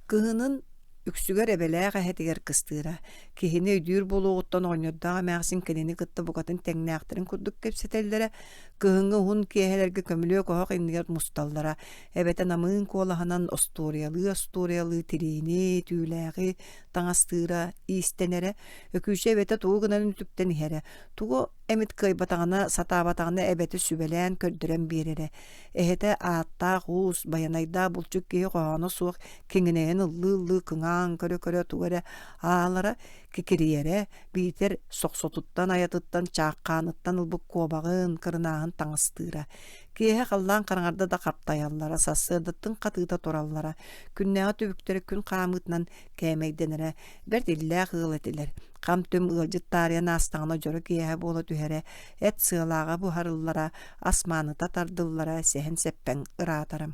Кыһынын үксүгэр эбэлээх эһэтигэр кыстыыра. Киһини өйдүүр буолуоҕуттан оҕонньордоох эмээхсин кинини кытта букатын тэҥнээхтэрин курдук кэпсэтэллэрэ, кыһыҥҥы уһун киэһэлэргэ көмүлүөк оһох иннигэр мусталлара, эбэтэ намыын куолаһынан остуоруйалыы-остуоруйалыы тириини, түүлээҕи таҥастыыра, иистэнэрэ, Өкүүчэ эбэтэ тугу гынарын үтүктэн иһэрэ, тугу эмит кыайбатаҕына, сатаабатаҕына эбэтэ сүбэлээн көрдөрөн биэрэрэ. Эһэтэ ааттаах уус, байанайдаах булчут киһи хоһооно суох киҥинэйэн ыллыы-ыллыы кыҥаан көрө-көрө тугу эрэ аалара, кикирийэрэ, биитэр сохсотуттан, айатыттан, чааххааныттан ылбыт куобаҕын, кырынааһын таҥастыыра. Киэһэ халлаан хараҥарда да хаптайаллара, сарсыардаттан хатыыта тураллара. Күннээҕи түбүктэрэ күн хаамыытынан кээмэйдэнэрэ. Бэрт иллээх ыал этилэр. Хам-түм ыалдьыт таарыйан аастаҕына дьоро киэһэ буола түһэрэ, эт сыалааҕа буһарыллара, ас мааныта тардыллара, сэһэн-сэппэҥ ыраатара.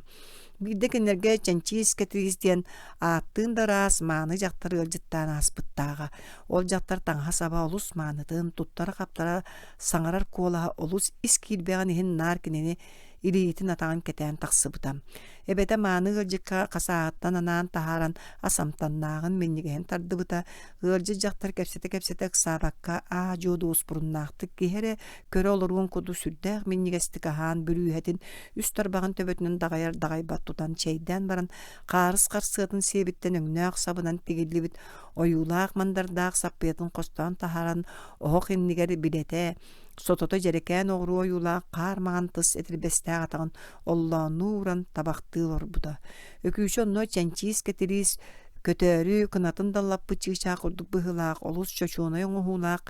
Биирдэ кинилэргэ Чэнчиис Кэтириис диэн ааттыын да ыраас мааны дьахтар ыалдьыттаан ааспыттааҕа. Ол дьахтар таҥаһа-саба олус маанытын, туттара-хаптара, саҥарар куолаһа олус ис киирбэҕин иһин наар кинини илиитин-атаҕын кэтээн тахсыбыта. Эбэтэ мааны ыалдьыкка хасааһыттан анаан таһааран ас амтаннааҕын минньигэһин тардыбыта, ыалдьыт дьахтар кэпсэтэ-кэпсэтэ ыксаабакка аа-дьуо дуоспуруннаахтык киһи эрэ көрө олоруон курдук сүрдээх минньигэстик аһаан бүрүүһэтин үс тарбаҕын төбөтүнэн даҕайар даҕайбат тутан чэйдээн баран хаарыс харсыатын сиэбиттэн өҥнөөх сабынан тигиллибит ойуулаах мандардаах саппыйатын хостоон таһааран оһох иннигэр билэтэ сотото дьэрэкээн оҕуруо ойуулаах хаар маҥан тыс этирбэстээх атаҕын оллооннуу ууран табахтыы олорбута. Өкүүчэ онно чэнчиис кэтириис көтөөрү кынатын даллаппыт чыычаах курдук быһыылаах олус чочуонай оҥоһуулаах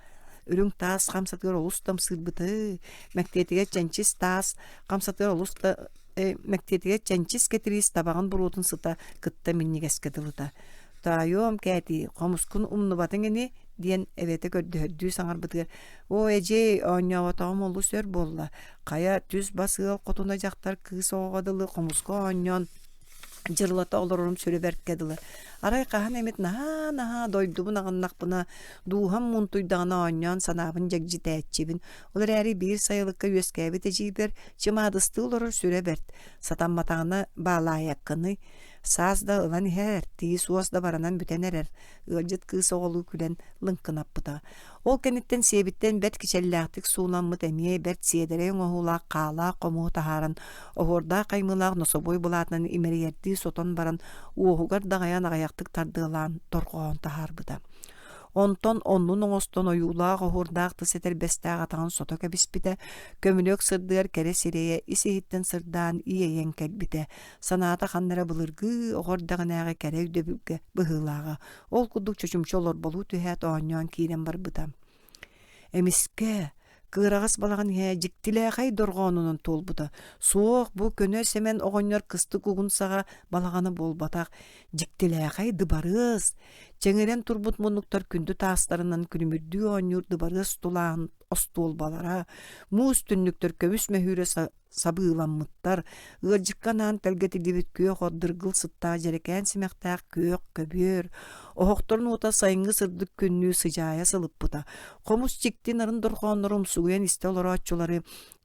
үрүҥ таас хамсатыгар олус тамсыырбыта мэктиэтигэр чэнчис таас хамсатыгар олус да мэктиэтигэр чэнчис кэтириис табаҕын буруотун сыта кытта минньигэскэ дылыта «Тоойуом, Кээтии, хомускун умнубатыҥ ини?» диэн эбэтэ көрдөһөрдүү саҥарбытыгар «Оо, эдьиэй, оонньооботоҕум олус өр буолла. Хайа, түс-бас ыал хотуна дьахтар кыыс оҕоҕо дылы хомуска оонньоон дьырылата олорорум сүрэ бэркэ дылы. Арай хаһан эмит наһаа-наһаа дойдубун аҕыннахпына, дууһам муунтуйдаҕына оонньоон санаабын дьэгдьитээччибин. Ол эрээри биир сайылыкка үөскээбит эдьиийбэр чымаадыстыы олорор сүрэ бэрт. Сатамматаҕына баалаайаккыный, Саас да ылан иһэр, тиис-уос да баранан бүтэн эрэр, ыалдьыт кыыс оҕолуу күлэн лыҥкынаппыта. Ол кэнниттэн сиэбиттэн бэрт кичэллээхтик сууламмыт эмиэ бэрт сиэдэрэй оҥоһуулаах хаалаах хомуһу таһааран, оһуордаах хаймыылаах нособуой былаатынан имэрийэрдии сотон баран, уоһугар даҕайан аҕыйахтык тардыалаан торҕоон таһаарбыта. Онтон оннун оҥостон ойуулаах оһуордаах тыс этэрбэстээх атаҕын сото кэбиспитэ, көмүлүөк сырдыгар кэрэ сирэйэ ис-иһиттэн сырдаан иэйэн кэлбитэ, Санаата ханна эрэ былыргы оҕо эрдэҕинээҕи кэрэ өйдөбүлгэ быһыылааҕа. Ол курдук чочумча олорболуу түһээт оонньоон киирэн барбыта. Эмискэ кыараҕас балаҕан иһэ дьиктилээхэй дорҕоонунан туолбута. Суох, бу көнө Сэмэн оҕонньор кыстык угун саҕа балаҕана буолбатах. Дьиктилээхэй дыбарыас! Чэҥирэн турбут муннуктар күндү таастарынан күлүмүрдүү оонньуур дыбарыас тулааһын остуолбалара, муус түннүктэр көмүс мөһүүрэ сабыыламмыттар, ыалдьыкка анаан тэлгэтиллибит күөх от дыргыл сыттаах дьэрэкээн симэхтээх күөх көбүөр, оһохторун уота сайыҥҥы сырдык күннүү сыдьаайа сылыппыта, хомус дьикти нарын дорҕооннору умсугуйан истэ олорооччулары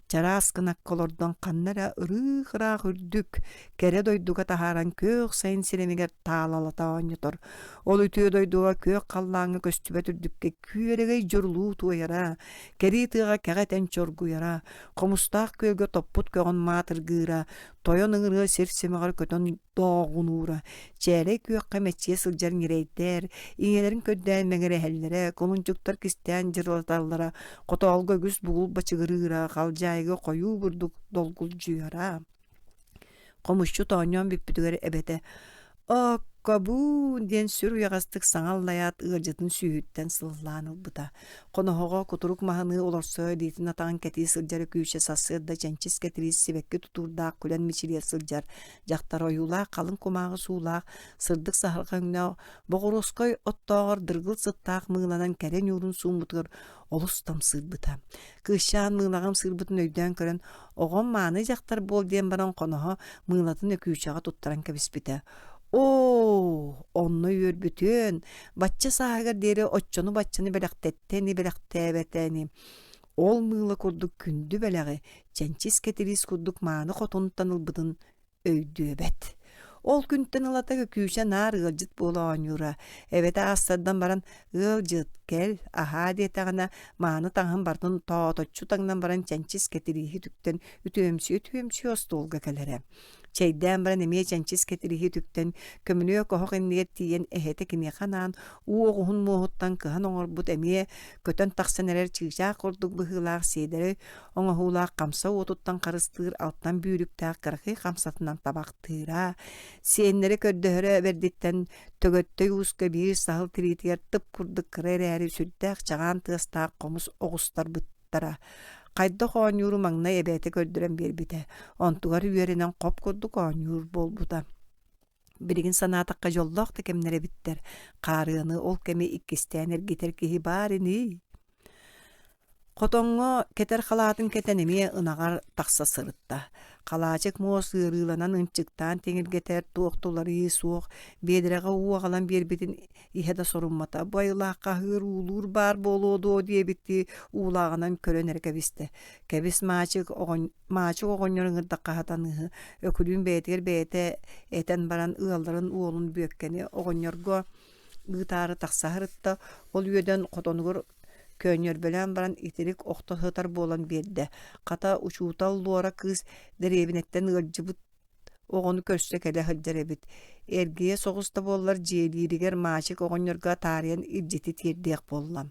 чараас гынакка олордон ханна эрэ ырыых-ыраах үрдүк, кэрэ дойдуга таһааран күөх сайын сирэмигэр таалалата оонньотор. Ол үтүө дойдуга күөх халлааҥҥа көстүбэт үрдүккэ күөрэгэй дьурулуу туойара, кэрии тыаҕа кэҕэ этэн чоргуйара, Хомустаах күөлгэ топпут көҕөн маатыргыыра, Тойон ыҥырыа сир симэҕэр көтөн дооҕунуура, чээлэй күөххэ мэччийэ сылдьар ньирэйдэр, ийэлэрин көрдөөн мэҥирэһэллэрэ, кулунчуктар кистээн дьырылаталлара, хотоолго үгүс бугул бачыгырыыра, халдьаайыга хойуу бурдук долгулдьуйара. Хомусчут оонньоон бүппүтүгэр эбэтэ «Оккобуун!» диэн сүр уйаҕастык саҥа аллайаат ыалдьытын сүүһүттэн сыллаан ылбыта. Хоноһоҕо кутурук маһыныы олорсо илиитин-атаҕын кэтии сылдьар Өкүүчэ сарсыарда чэнчис кэтириис сибэкки тутуурдаах күлэн мичилийэ сылдьар дьахтар ойуулаах халыҥ кумааҕы суулаах сырдык саһарҕа өҥнөөх боҕуруоскай оттооҕор дыргыл сыттаах мыыланан кэрэ ньуурун сууммутугар олус тамсыырбыта. Кыысчаан мыылаҕым сыырбытын өйдөөн көрөн, оҕом мааны дьахтар буол диэн баран хоноһо мыылатын Өкүүчэҕэ туттаран кэбиспитэ. Оо, онно үөрбүтүөн, бачча сааһыгар диэри оччону-баччаны бэлэхтэттэ ини бэлэхтээбэтэ ини. Ол мыыла курдук күндү бэлэҕи чэнчис кэтириис курдук мааны хотунтан ылбытын өйдүөбэт. Ол күнтэн ылата Күүсэ наар ыалдьыт буола оонньуура. Эбэтэ аастардан баран «Ыалдьыт, кэл, аһаа» диэтэҕинэ, мааны таҥаһын барытын тооточчу таҥнан баран чэнчис кэтирииһи үтүктэн үтүөмсүйэ-үтүөмсүйэ остуолга кэлэрэ. Чэйдээн баран эмиэ чэнчис кэтирииһи үтүктэн көмүлүөк оһох иннигэр тиийэн эһэтэ киниэхэ анаан уу оҕуһун муоһуттан кыһан оҥорбут эмиэ көтөн тахсан эрэр чыычаах курдук быһыылаах сиэдэрэй оҥоһуулаах хамса уотуттан харыстыыр алтан бүүрүктээх кыракый хамсатынан табахтыыра, сиэннэри көрдөһөрө бэрдиттэн Төгөттөй ууска биир саһыл тириитигэр тып курдук кыра эрээри сүрдээх чаҕаан тыастаах хомус оҕустарбыттара. Хайдах оонньууру маҥнай эбээтэ көрдөрөн биэрбитэ, онтугар үөрэнэн хоп курдук оонньуур буолбута. Билигин санаатахха дьоллоох да кэмнэр эбиттэр, хаарыаны ол кэми иккистээн эргитэр киһи баар ини. Хотоҥҥо кэтэр халаатын кэтэн эмиэ ынаҕар тахса сырытта. Халаачык муос ыарыыланан ынчыктаан тиҥиргэтэр туох да уларыйыы суох, биэдэрэҕэ уу аҕалан биэрбитин иһэ да соруммата. Бу айылаахха аһыыр уулуур баар буолуо дуо диэбиттии уулааҕынан көрөн эрэ кэбистэ. Кэбис Маачык оҕон Маачык оҕонньор ыҥырдахха сатаныыһы, Өкүлүүн бэйэтигэр бэйэтэ этэн баран ыалларын уолун Бүөккэни оҕонньорго ыытаары тахса сырытта, ол үөдэн хотонугар көөнньөрбөлөөн баран итирик охто сытар буолан биэрдэ. Хата учуутал Луора кыыс дэриэбинэттэн ыалдьыбыт оҕону көрсө кэлэ сылдьар эбит. Эргийэ соҕус да буоллар дьиэлииригэр Маачык оҕонньорго таарыйан илдьити тиэрдиэх буолла.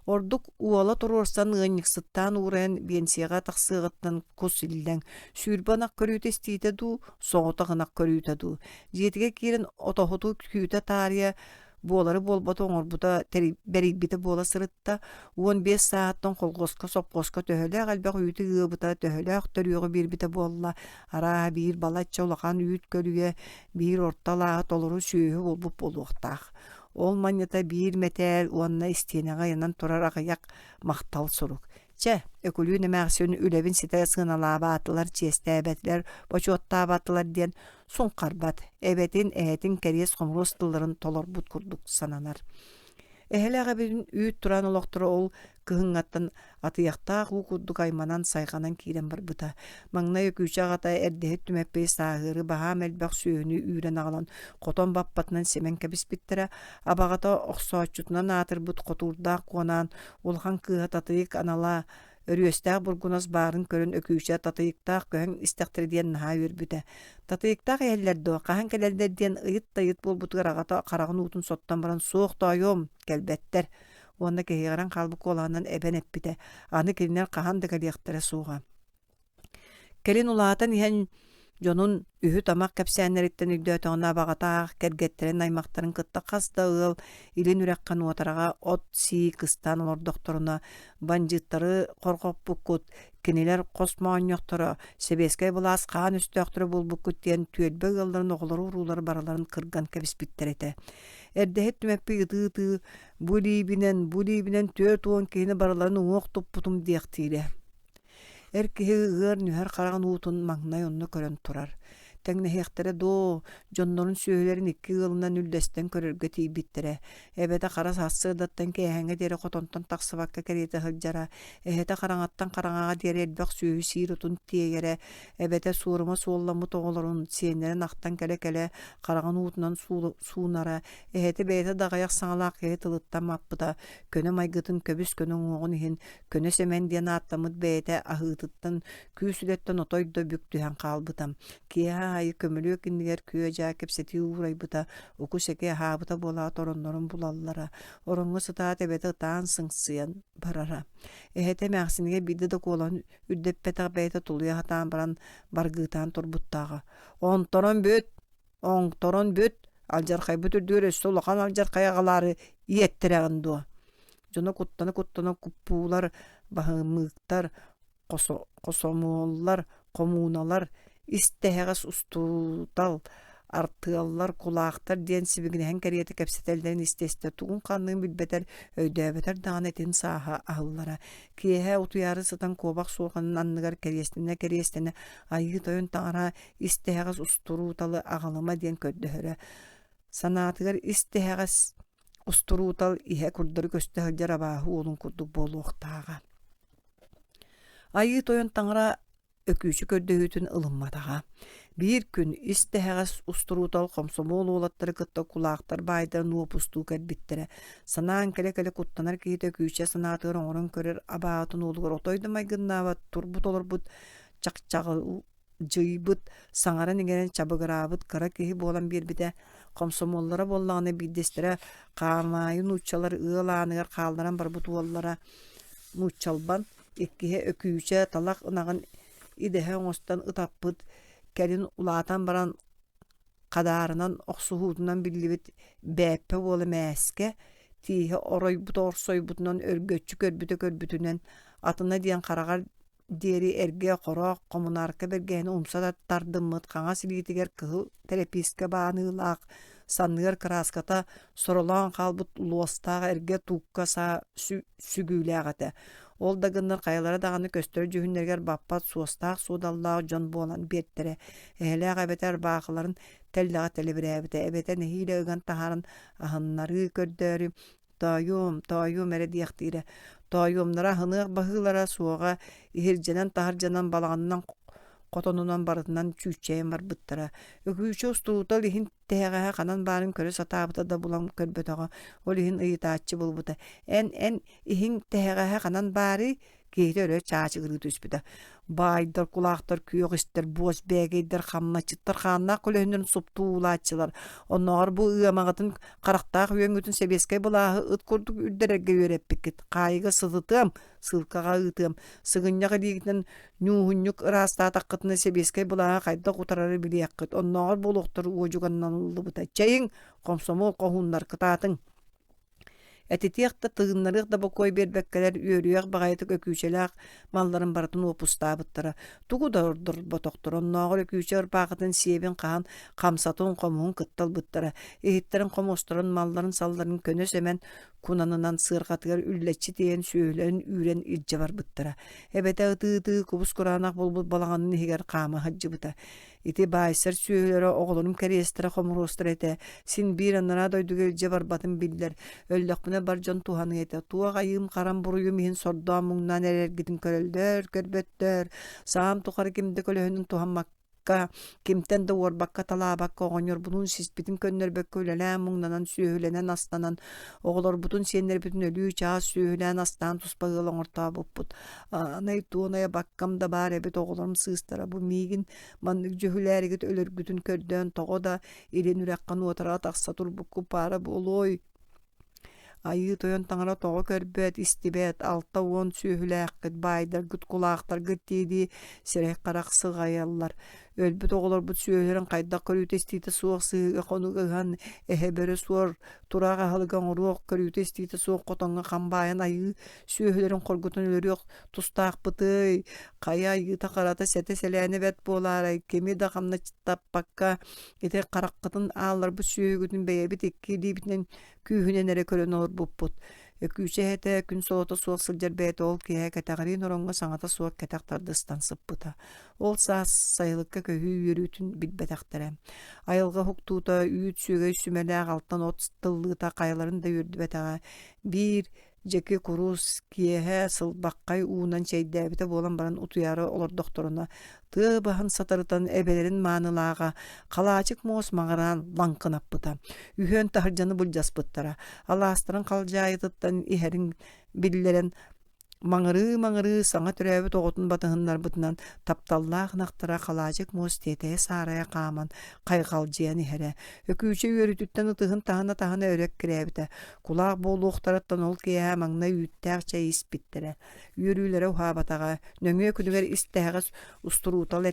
Ордук уола туруорсан ыанньыксыттаан уурайан биэнсийэҕэ тахсыаҕыттан кус иллэҥ, 20 ынах көрүүтэ-истиитэ дуу, соҕотох ынах көрүүтэ дуу. Дьиэтигэр киирэн отоһуту күүтэ таарыйа буолары-буолбаты оҥорбута, бэрийбитэ буола сырытта, 15 сааһыттан колхуоска, сопхуоска төһөлөөх элбэх үүтү ыабыта, төһөлөөх төрүөҕү биэрбитэ буолла, арааһа биир балачча улахан үүт көлүйэ, биир орто алааһы толору сүөһү буолбут буолуохтаах. Ол манньата биир мэтээл уонна истиэнэҕэ ыйанан турар аҕыйах махтал сурук. Чэ, Өкүлүүн эмээхсин үлэбин ситэ сыаналаабаатылар, чиэстээбэтилэр, бочуоттаабатылар диэн суҥхарбат, эбэтин, эһэтин кэриэс-хомуруос тылларын толорбут курдук сананар. Эһэлээх эбэтин үүт тураан олохторо ол кыһыҥҥаттан атыйахтаах уу курдук айманан, сайҕанан киирэн барбыта. Маҥнай Өкүүчэ аҕата эрдэһит Түмэппий сааһыары баһаам элбэх сүөһүнү үүрэн аҕалан хотон баппатынан симэн кэбиспиттэрэ, абаҕата охсооччутунан аатырбыт хотуурдаах Куонаан улахан кыыһа Татыйык анала Өрүөстээх бургунас баарын көрөн Өкүүчэ Татыйыктаах көһөн истэхтэрэ диэн наһаа үөрбүтэ. Татыйыктаах иһэллэр дуо, хаһан кэлэллэр диэн ыйыт да ыйыт буолбутугар аҕата хараҕын уутун соттон баран суох тоойуом, кэлбэттэр. Уонна киһиҕирэн хаалбыт куолаһынан эбэн эппитэ, аны кинилэр хаһан да кэлиэхтэрэ суоҕа. Кэлин улаатан иһэн дьонун үһү-тамах кэпсээннэриттэн өйдөөтөҕүнэ абаҕатаах кэргэттэрин аймахтарын кытта хас да ыал илин үрэххэ Нуотараҕа от сии кыстаан олордохторуна бандьыыттары хорҕоппуккут, кинилэр хос моонньохторо, сэбиэскэй былаас хаан өстөөхтөрө буолбуккут диэн түөлбэ ыалларын оҕолоро-уруулара барыларын кырган кэбиспиттэр этэ. Эрдэһит Түмэппий ытыы-ытыы бу илиибинэн, бу илиибинэн 40 киһини барыларын уҥуох туппутум диэхтиирэ. Эр киһи ыар нүһэр хараҕын уутун маҥнай онно көрөн турар. Тэҥнэһиэхтэрэ дуо, дьоннорун сүөһүлэрин икки ыалынан үллэстэн көрөргө тиийбиттэрэ. Эбэтэ хара сарсыардаттан киэһээҥҥэ диэри хотонтон тахсыбакка кэриэтэ сылдьара, эһэтэ хараҥаттан хараҥаҕа диэри элбэх сүөһү сиир отун тиэйэрэ, эбэтэ суорума суолламмыт оҕолорун, сиэннэрин ахтан кэлэ-кэлэ хараҕын уутунан суунара, эһэтэ бэйэтэ да аҕыйах саҥалаах киһи тылыттан маппыта, көнө майгытын көбүс-көнө уҥуоҕун иһин Көнө Сэмэн диэн ааттаммыт бэйэтэ аһыытыттан, күүс үлэттэн отой да бүк түһэн хаалбыта. Киэһэ аайы көмүлүөк иннигэр күө-дьаа кэпсэтии уурайбыта, уку-сэки аһаабыта буолаат ороннорун булаллара. Ороҥҥо сытаат эбэтэ ытаан сыҥсыйан барара. Эһэтэ эмээхсинигэр биирдэ да куолаһын үрдэппэтэх бэйэтэ тулуйа сатаан баран баргыытаан турбуттааҕа. «Онторон бүт! Оҥторон бүт! Алдьархайбыт үрдүгэр өссө улахан алдьархай аҕалаары иэттэрэҕин дуо?» Дьоно куттана-куттана куппуулар, баһымыыктар, хосомуоллар, хомууналар, ис тэһэҕэс устуутал, артыаллар, кулаахтар диэн сибигинэһэн кэриэтэ кэпсэтэллэрин истэ-истэ тугун-ханныгын билбэтэр, өйдөөбөтөр даҕаны этин сааһа аһыллара. Киэһэ утуйаары сытан куобах суорҕанын анныгар кэриэстэнэ-кэриэстэнэ Айыы Тойон таҥара ис тэһэҕэс устурууталы аҕалыма диэн көрдөһөрө. Санаатыгар ис тэһэҕэс устуруутал иһэ курдары көстө сылдьар абааһы уолун курдук буолуохтааҕа. Айыы Тойон таҥара Өкүүчү көрдөһүүтүн ылымматаҕа. Биир күн ис тэһэҕэс устуруутал хомсомуол уолаттары кытта кулаахтар баайдарын уопустуу кэлбиттэрэ. Санаан кэлэ-кэлэ куттанар киһитэ Өкүүчэ санаатыгар оҥорон көрөр абаатын уолугар отой да майгыннаабат турбут-олорбут чахчаҕыл дьыйбыт, саҥаран-иҥэрэн чабыгыраабыт кыра киһи буолан биэрбитэ. Хомсомуоллара буоллаҕына биирдэстэрэ хаамаайы нууччалар ыал ааныгар хаалларан барбыт уоллара нууччалбан, иккиһэ Өкүүчэ талах ынаҕын идэһэ оҥостон ытаппыт, кэлин улаатан баран хадаарынан охсуһуутунан биллибит Бээппэ уола Мээскэ тииһэ оройбута орсойбутунан өргөччү көрбүтэ көрбүтүнэн атына диэн хараҕар диэри эргэ хороох хомунаарка бэргэһэни умса тардыммыт хаҥас илиитигэр кыһыл тэрэпиискэ бааныылаах санныгар кырааската соролоон хаалбыт луостаах эргэ туукка саа сүгүүлээх этэ. Ол да гыннар хайалара даҕаны көстөр дьүһүннэригэр баппат суостаах-суодаллаах дьон буолан биэртэрэ. Эһэлээх эбэтэ ырбаахыларын тэллэҕэ тэлибирээбитэ, эбэтэ нэһиилэ ыган таһааран аһыннарыы көрдөөрү Тоойуом, тоойуом эрэ диэхтиирэ. Тоойуомнара аһыныах баһыылара суоҕа, иһирдьэнэн-таһырдьанан балаҕанынан хотонунан барытынан чүүччэйэн барбыттара. Өкүүчэ устуутал иһин тэһэҕэһэ ханан баарын көрө сатаабыта да булан көрбөтөҕө. Ол иһин ыйытааччы булбута. Эн, эн иһиҥ тэһэҕэһэ ханан баарый? Киһитэ өрө чаачыгырыы түспүтэ. Баайдар, кулаахтар, күөх истэр, буос бээгэйдэр, хамначчыттар хааннаах көлөһүннэрин суптуу уулааччылар. Оннооҕор бу ыамаҕытын харахтаах үөҥҥүтүн сэбиэскэй былааһы ыт курдук үрдэрэргэ үөрэппиккит. Хаайыга сытытыам, сыылкаҕа ыытыам. Сыгынньах илиигитинэн ньууһунньук ыраастаатаххытына сэбиэскэй былааһы хайдах утарары билиэххит. Оннооҕор буолуохтар уодьуганнаныллыбыта. Чэйиҥ, хомсомуол хоһууннар, кытаатыҥ! Этитиэх да, тыыннарыах да бокуой биэрбэккэлэр үөрүйэх баҕайытык Өкүүчэлээх малларын барытын уопустаабыттара. Тугу да ордорботохторо, оннооҕор Өкүүчэ ырбаахытын сиэбин хаһан хамсатын, хомуһун кытта ылбыттара. Иһиттэрин-хомуостарын, малларын-салларын көнө сэмэн кунанынан сыарҕатыгар үллэччи тиэйэн сүөһүлэрин үүрэн илдьэ барбыттара. Эбэтэ ытыы-ытыы кубус-кураанах буолбут балаҕанын иһигэр хаама сылдьыбыта. Ити баайсар сүөһүлэрэ оҕолорум кэриэстэрэ хомуруостара этэ. Син биир анараа дойдуга илдьэ барбатым биллэр. Өллөхпүнэ бар дьон туһаныа этэ. Туох айыым харам буруйум иһин сордоон-муҥнаан эрэргитин көрөллөр, көрбөттөр. Саам тухары ким да көлөһүнүн туһаммакка, кимтэн да уорбакка, талаабакка, оҕонньорбунуун сиспитин көннөрбөккө үлэлээн муҥнанан, сүөһүлэнэн астанан, оҕолорбутун, сиэннэрбитин өлүү чаас сүөһүлээн астаан туспа ыал оҥортообуппут. Аанай туонайа баккам да баар эбит оҕолорум сыыстара бу миигин маннык дьүһүлээригит өлөргүтүн көрдөөн тоҕо да илин үрэххэ нуотараҕа тахса турбуккут баара буолуой Айыы тойон таҥара тоҕо көрбөт, истибэт, 60 сүөһүлээххит, баайдаргыт, кулаахтаргыт дии-дии сирэй-харах сыҕайаллар. Өлбүт оҕолорбут сүөһүлэрин хайдах көрүүтэ-истиитэ суох сыһыыга хонуга ыһан, эһэ-бөрө суор, тураах аһылыга оҥоруох, көрүүтэ-истиитэ суох хотоҥҥо хам баайан айыы сүөһүлэрин хоргутан өлөрүөх тустаахпытый, хайа айыыта-харата сэтэ-сэлээнэ бэрт буолаарай, кими да хамначчыттаппакка ити хараххытын аалларбыт сүөһүгүтүн бэйэбит икки илиибитинэн күүһүнэн эрэ көрөн олорбуппут. Өкүүчэ эһэтэ күн солото суох сылдьар бэйэтэ ол киэһэ кэтэҕириин ороҥҥо саҥата суох кэтэх тардыстан сыппыта. Ол саас сайылыкка көһүү үөрүүтүн билбэтэхтэрэ. Айылҕа уһуктуута, үүт сүөгэй сүмэлээх алтан от тыллыыта хайаларын да үөрдүбэтэҕэ. Биир дьэки курус киэһэ сылбаххай уунан чэйдээбитэ буолан баран утуйаары олордохторуна тыа баһын сатарытан эбэлэрин маанылааҕа халаачык муос маҕыраан лаҥкынаппыта. Үһүөн таһырдьаны былдьаспыттара. Алаастарын халдьаайытыттан иһэрин биллэрэн Маҥырыы-маҥырыы саҥа төрөөбүт оҕотун батыһыннарбытынан тапталлаах ынахтара халаачык муос тиэтэйэ-саарайа хааман хайҕалдьыйан иһэрэ. Өкүүчэ үөрүүтүттэн ытыһын таһына-таһына өрө эккирээбитэ. Кулаах буолуохтарыттан ол киэһэ маҥнай үүттээх чэй испиттэрэ. Үөрүүлэрэ уһаабатаҕа. Нөҥүө күнүгэр ис тэһэҕэс устуруутал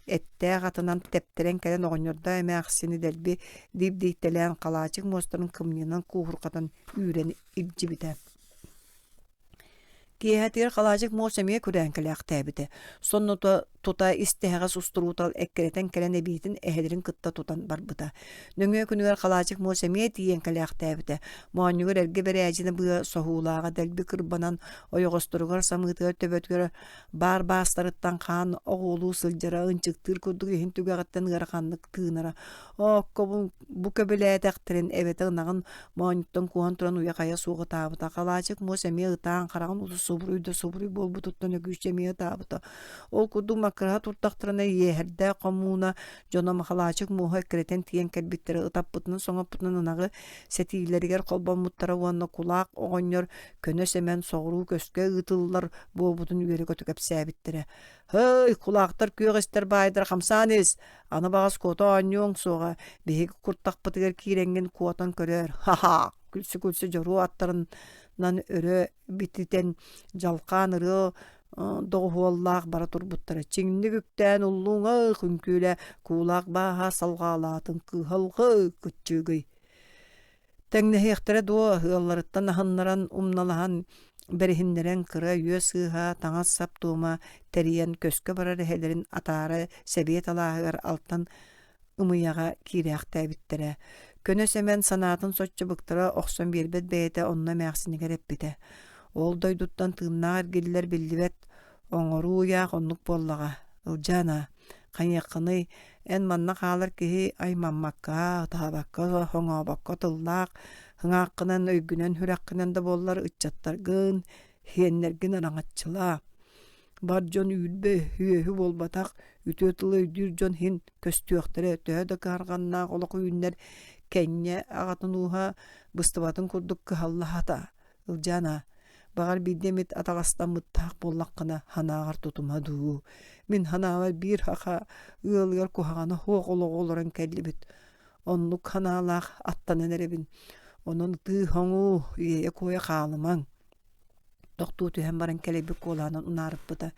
эттээх атынан тэптэрэн кэлэн оҕонньордоох эмээхсини дэлби дибдийтэлээн халаачык муостарын кымньыынан кууһурҕатан үүрэн илдьибитэ. Киэһэтигэр халаачык муос эмиэ күрээн кэлээхтээбитэ. Сонно тута ис тэһэҕэс устуруутал эккирэтэн кэлэн эбиитин эһэлэрин кытта тутан барбыта. Нөҥүө күнүгэр халаачык муос эмиэ тиийэн кэлээхтээбитэ. Моонньугар эргэ бэрээдьинэ быа соһуулааҕа дэлби кырбанан ойоҕосторугар, самыытыгар, төбөтүгэр баар баастарыттан хаан оҕуолуу сылдьара, ынчыктыыр курдук иһин түгэҕиттэн ыараханнык тыынара. Ооккобун бу көбүлээтэхтэрин эбэтэ ынаҕын моонньуттан куһан туран уйа-хайа суох ытаабыта. Халаачык муос эмиэ ытаан хараҕын уута субуруй да субуруй буолбутуттан Өкүүчэ эмиэ ытаабыта. Ол курдук маккыраһа туртахтарына иэһэрдээх хомууна дьоно Махалаачык муоһа эккирэтэн тиийэн кэлбиттэрэ ытаппытынан-соҥоппутунан ынаҕы сэтиилэригэр холбоммуттара уонна кулаак оҕонньор көнө сэмэн соҕуруу көскө ыытыллар буолбутун үөрэ-көтө кэпсээбиттэрэ. «Һый, кулаактар күөх истэр баайдара хамсаан ис! Аны баҕас куота оонньуоҥ суоҕа, биһиги куртахпытыгар киирэҥҥин куотан көрөөр, ха-ха!» күлсэ-күлсэ дьоруо аттарынан өрө бититэн дьалхаан ырыа доҕуһуоллаах бара турбуттара. Чиҥник үктээн уллуҥа үҥкүүлэ куулаах бааһа салҕаалаатын кыыһалҕы кыччыгый Тэҥнэһиэхтэрэ дуо, ыалларыттан аһыннаран, умналаһан, бэриһиннэрэн кыра үөс ыыһа, таҥас-сап туома тэрийэн көскө барар эһэлэрин атаара сэбиэт алааһыгар алтан ымыйаҕа киирээхтээбиттэрэ. Көнө Сэмэн санаатын соччо быктара охсон биэрбэт бэйэтэ онно эмээхсинигэр эппитэ: «Ол дойдуттан тыыннаах эргиллэр биллибэт, оҥоруу ыйаах оннук буоллаҕа. Ылдьаана, хайыаххыный, эн манна хаалар киһи аймаммакка, ытаабакка, хоҥообокко тыллаах ыҥааххынан, өйгүнэн-сүрэххинэн да буоллар ыччаттаргын, һиэннэргин араҥаччылаа. Бар дьон үүрбэ үөһү буолбатах, үтүө тылы өйдүүр дьон иһин көстүөхтэрэ, төһө да кыһарҕаннаах олох үүннэр кэнньэ аҕатын ууһа быстыбатын курдук кыһаллаһата. Ылдьаана, баҕар биирдэ эмит атаҕастаммыттаах буоллаххына санааҕар тутума дуу. Мин санаабар биир саха ыалыгар куһаҕана суох олоҕу олорон кэллибит. Оннук санаалаах аттанан эрэбин. Онон ытыы-хоҥуу, иэйэ-куойа хаалымаҥ тохтуу түһэн баран кэлэйбит куолаһынан унаарыппыта.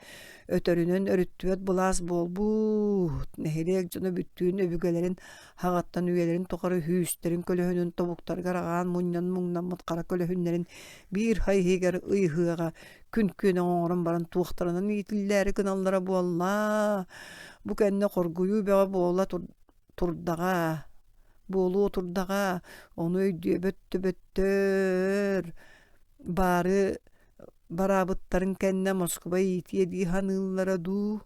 Өтөрүнэн өрүттүбэт былаас буолбут. Нэһилиэк дьоно бүттүүн өбүгэлэрин хаҕаттан үйэлэрин тухары үһүүстэрин көлөһүнүн тобуктарыгар аҕаан мунньан муҥнаммыт хара көлөһүннэрин биир хай иһигэр ыйыһыаҕа күн күөнэ оҥорон баран туохтарынан иитиллээри гыналлара буолла. Бу кэннэ хоргуйуу бөҕө буола турдаҕа, буолуо турдаҕа, ону өйдүөбэт төбөттөр баары бараабыттарын кэннэ Москуба иитиэ дии саныыллара дуу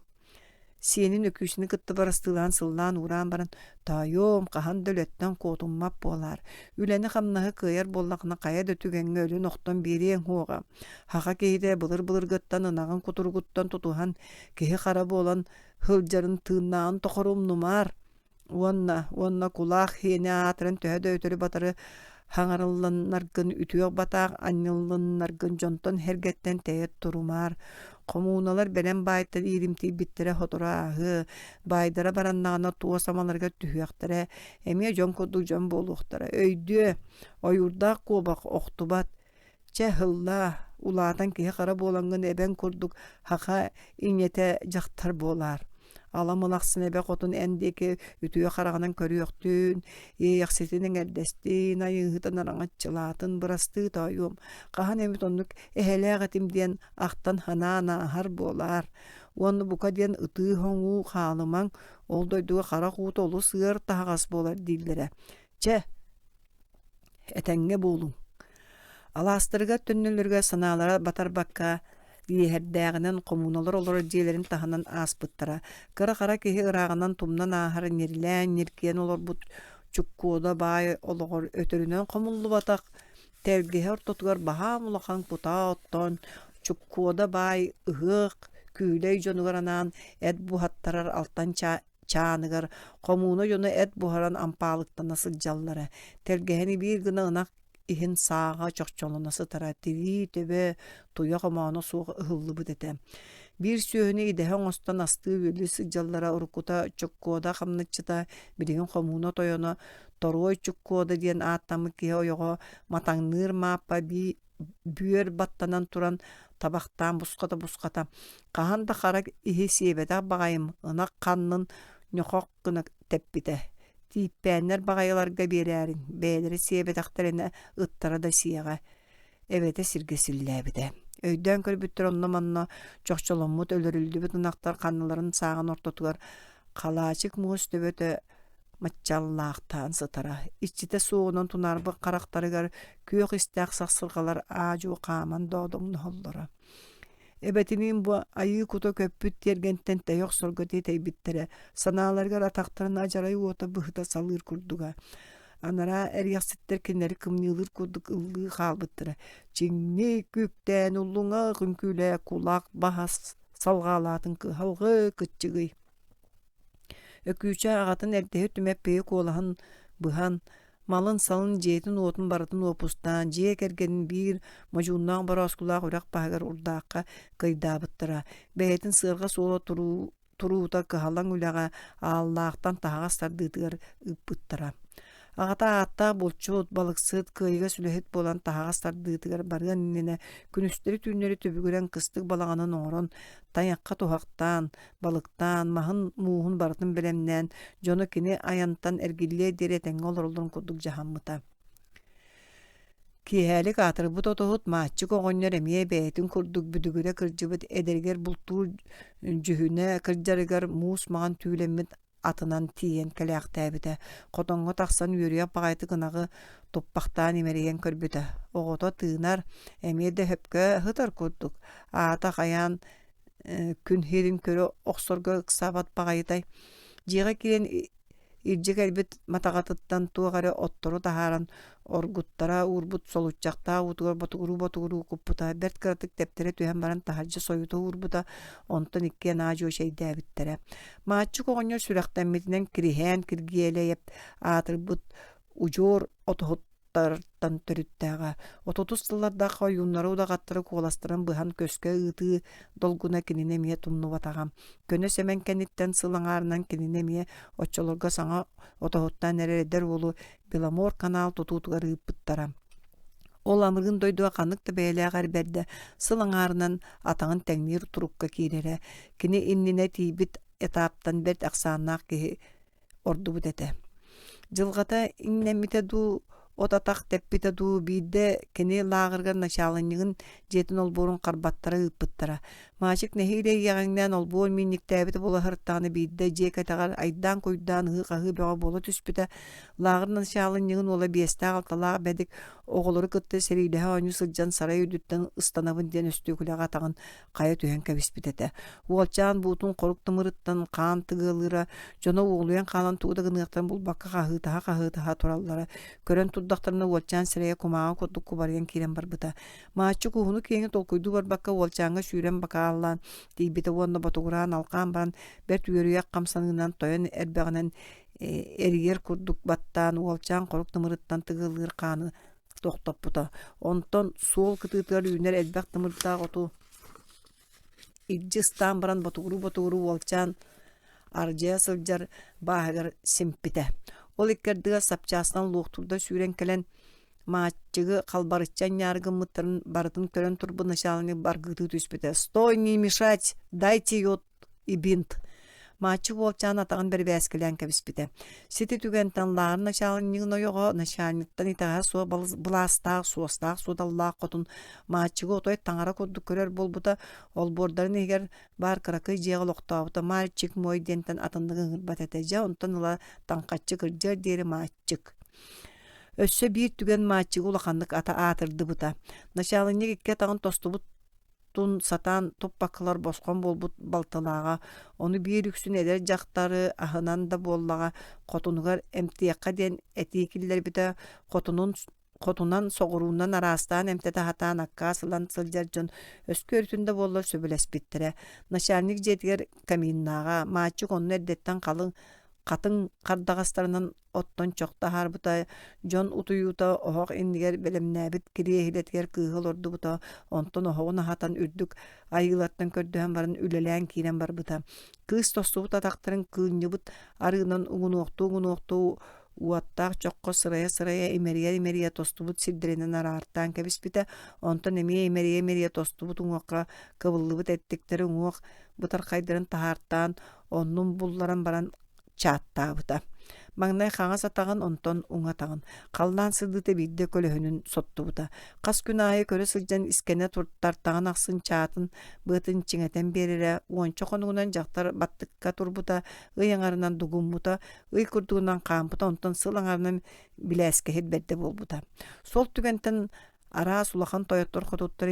Сиэнин Өкүүсүнү кытта барастыылаан сыллаан-уураан баран, «Тоойуом, хаһан да үлэттэн куотуммат буолаар. Үлэни-хамнаһы кыайар буоллаххына хайа да түгэҥҥэ өлөн-охтон биэриэҥ суоҕа. Саха киһитэ былыр-былыргыттан ынаҕын кутуругуттан тутуһан, киһи-хара буолан сылдьарын тыыннааҕын тухары умнумаар. Уонна, уонна кулаах иэнэ аатыран төһө да өтөрү-батары хаҥарылланнаргын, үтүөх батаах анньыллыннаргын дьонтон эргэттэн тэйэ турумаар. Хомууналар бэлэм баайтан ииримтийбиттэрэ сотору ааһыа, баайдара бараннаҕына туос амаларыгар түһүөхтэрэ, эмиэ дьон курдук дьон буолуохтара. Өйдүө, ойуурдаах куобах охтубат, Чэ, һыллаа, улаатан киһи-хара буолаҥҥын эбэҥ курдук саха ийэтэ дьахтар буолаар. Ала мылахсын эбэ хотун эн диэки үтүө хараҕынан көрүөхтүн, иэйэхситин эҥэрдэстин, айыыһытын араҥаччылаатын, бырастыы тоойуом, хаһан эмит оннук эһэлээх этим диэн ахтан санаан ааһар буолаар. Уонна бука диэн ытыы-хоҥуу хаалымаҥ, ол дойдуга харах уута олус ыар таһаҕас буолар дииллэрэ. Чэ, Этэҥҥэ буолуҥ. Алаастарыгар төннөллөрүгэр санаалара батарбакка, иэһэрдээҕинэн хомууналар олорор дьиэлэрин таһынан ааспыттара. Кыра-хара киһи ырааҕынан тумнан ааһар ньирилээн ньиргийэн олорбут Чуккуода баай олоҕор өтөрүнэн хомуллубатах тэлгэһэ ортотугар баһаам улахан кутаа оттоон Чуккуода баай ыһыах күүлэй дьонугар анаан эт буһаттарар алтан чааныгар хомууна дьоно эт буһаран ампаалыктана сылдьаллара. Тэлгэһэни биир гына ынах иһин сааҕа чохчолоно сытара, тирии төбө, туйах омооно суох ыһыллыбыт этэ. Биир сүөһүнү идэһэ оҥостон астыы-үөлүү сылдьаллара уруккута Чуккуода хамначчыта, билигин хомууна тойоно Торуой Чуккуода диэн ааттаммыт киһи ойоҕо Матаҥныыр Мааппа бии бүөр баттанан туран табахтаан бусхата-бусхата хаһан да хара иһи сиэбэтэх баҕайым ынах ханнын ньохох гына тэппитэ Тииппээннэр баҕайыларга биэрээриҥ, бэйэлэрэ сиэбэтэхтэринэ ыттара да сиэҕэ, эбэтэ сиргэ силлээбитэ. Өйдөөн көрбүттэр онно-манна чохчоломмут, өлөрүллүбүт ынахтар ханныларын сааҕын ортотугар халаачык муос төбөтө маччаллаахтаан сытара. Иччитэ суоҕунан тунаарбыт харахтарыгар күөх истээх сахсырҕалар аа-дьуо хааман доодоҥноһоллоро. Эбэтиниин бу айыы кута көппүт тиэргэнтэн тэйэ охсорго тиэтэйбиттэрэ, санааларыгар атахтарын адьарай уота быһыта салыыр курдуга. Анараа эриэхситтэр кинилэри кымньыылыыр курдук ыллыы хаалбыттара. Чиҥник үктээн уллуҥах үҥкүүлээ кулак баһас салҕаалаатын кыһалҕы кыччыгый. Өкүүчэ аҕатын эрдэһи түмэппийи куолаһын быһан, малын-салын, дьиэтин-уотун барытын уопустаан, дьиэ кэргэнин биир модьууннаах борооскулаах үрэх баһыгар урдаахха кыйдаабыттара. Бэйэтин сыарҕа суола туруу туруута кыһалаҥ үлэҕэ Ааллаахтан таһаҕас тардыытыгар ыыппыттара. Аҕата ааттаах булчут, балыксыт, кыайыгас үлэһит буолан таһаҕас тардыытыгар барыан иннинэ күнүстэри-түүннэри түбүгүрэн кыстык балаҕанын оҥорон, тайахха туһахтаан, балыктаан, маһын, мууһун барытын бэлэмнээн, дьоно кини айантан эргиллиэ диэри этэҥҥэ олороллорун курдук дьаһаммыта. Киэһэлик аатырбыт отоһут Мааччык оҕонньор эмиэ бэйэтин курдук бүдүгүрэ кырдьыбыт эдэригэр бултуур дьүһүнэ кырдьарыгар муус маҥан түүлэммит атынан тиийэн кэлээхтээбитэ. Хотоҥҥо тахсан үөрүйэх баҕайытык ынаҕы туппахтаан имэрийэн көрбүтэ. Оҕото тыынар, эмиэ да сөпкө сытар курдук. Аата хайаан күн иһирин көрө охсорго ыксаабат баҕайытай. Дьиэҕэ киирэн илдьэ кэлбит матаҕатыттан туох эрэ оттору таһааран оргуттара уурбут солуччахтаах уутугар ботугуруу-ботугуруу куппута, бэрт кыратык тэптэрэ түһэн баран таһырдьа сойута уурбута, онтон иккиэн аа-дьуо чэйдээбиттэрэ. Мааччык оҕонньор сүрэхтэммитинэн Кириһээн Киргиэлэйэп аатырбыт удьуор отоһут тартан төрүттээҕэ. Отутус сыллардаах ойууннары удаҕаттары куоластарын быһан көскө ыытыы долгуна кинини эмиэ тумнубатаҕа. Көнө Сэмэн кэнниттэн сыл аҥаарынан кинини эмиэ оччолорго саҥа отоһуттаан эрэр эдэр уолу Беломор канал тутуутугар ыыппыттара. Ол амырыын дойдуга ханнык да бэйэлээх эр бэрдэ сыл аҥаарынан атаҕын тэҥниир турукка киирэрэ. Кини иннинэ тиийбит этаптан бэрт ахсааннаах киһи ордубут этэ. Дьылҕата иҥнэммитэ дуу, от атах тэппитэ дуу, биирдэ кини лааҕырыгар начаалынньыгын дьиэтин олбуорун харбаттара ыыппыттара. Маачык нэһиилэ иэҕэҥнээн олбуор миинньиктээбитэ буола сырыттаҕына биирдэ дьиэ кэтэҕэр айдаан-куйдаан ыһыы-хаһыы бөҕө буола түспүтэ. Лааҕыр начаалынньыгын уола биэстээх-алталаах бэдик оҕолору кытта сэриилэһэ оонньуу сылдьан сарай үрдүттэн ыстанабын диэн өстүөкүлэҕэ атаҕын хайа түһэн кэбиспит этэ. Уолчаан буутун хорук тымырыттан хаан тыгыалыыра, дьоно уолуйан хаалан тугу да гыныахтарын булбакка хаһыытаһа-хаһыытаһа тураллара. Көрөн турдахтарына уолчаан сирэйэ кумааҕы курдук кубарыйан киирэн барбыта. Мааччык уһуну-киэҥи толкуйдуу барбакка уолчааҥҥа сүүрэн бакааллаан тиийбитэ уонна ботугураан алҕаан баран бэрт үөрүйэх хамсаныынан тойон эрбэҕинэн эрийэр курдук баттаан уолчаан хорук тымырыттан тыгыалыыр хааны тохтоппута. Онтон суол кытыытыгар үүнэр элбэх тымырдаах оту илдьи ыстаан баран ботугуруу-ботугуруу уолчаан ардьайа сылдьар бааһыгар симпитэ. Ол икки ардыгар сапчаастан луохтуурдар сүүрэн кэлэн мааччыгы халбарыччы анньаары гыммыттарын барытын көрөн турбут начаалынньык баргыытыы түспүтэ. «Стой, не мешать! Дайте йод и бинт!» Мааччык уолчаан атаҕын бэрибээскилээн кэбиспитэ. Сити түгэнтэн лааҕыр начаалынньыгын ойоҕо начальниктан итэҕэһэ суох былаастаах, суостаах-суодаллаах хотун Мааччыгы отой таҥара курдук көрөр буолбута, олбуордарын иһигэр баар кыракый дьиэҕэ олохтообута «Мальчик мой» диэнтэн атыннык ыҥырбат этэ. Дьэ, онтон ыла таҥхаччы кырдьыар диэри Мааччык. Өссө биир түгэн Мааччыгы улаханнык ата аатырдыбыта. Начаалынньык икки атаҕын тостубут тун сатаан туппаккалар босхоҥ буолбут балтылааҕа, ону биир үксүн эдэр дьахтары аһынан да буоллаҕа хотунугар эмтиэххэ диэн этии киллэрбитэ, хотунун хотунан соҕуруунан араастаан эмтэтэ сатаан аккаас ылан сылдьар дьон өскүөрүтүн да буоллар сөбүлэспиттэрэ. Начальник дьиэтигэр каминнааҕа, Мааччык онно эрдэттэн халыҥ хатыҥ хардаҕастарынан оттон чох таһаарбыта, дьон утуйуута оһох иннигэр бэлэмнээбит кириэһилэтигэр кыыһы олордубута, онтон оһоҕун аһатан үрдүк айыылартан көрдөһөн баран үлэлээн киирэн барбыта. Кыыс тостубут атахтарын кыынньыбыт арыынан угунуохтуу-угунуохтуу уоттаах чоххо сырайа-сырайа имэрийэ-имэрийэ тостубут сирдэринэн араартаан кэбиспитэ, онтон эмиэ имэрийэ-имэрийэ тостубут уҥуохха кыбыллыбыт эттиктэри уҥуох бытархайдарын таһаартаан оннун булларан баран чааттаабыта. Маҥнай хаҥас атаҕын, онтон уҥа атаҕын. Халлаан сырдыыта биирдэ көлөһүнүн соттубута. Хас күн аайы көрө сылдьан искэнэ тартаҕын ахсын чаатын быатын чиҥэтэн биэрэрэ, уонча хонугунан дьахтар баттыкка турбута, ый аҥарынан дугуммута, ый курдугунан хаампыта, онтон сыл аҥарынан билээскэһит бэрдэ буолбута. Сол түгэнтэн араас улахан тойоттор хотуттар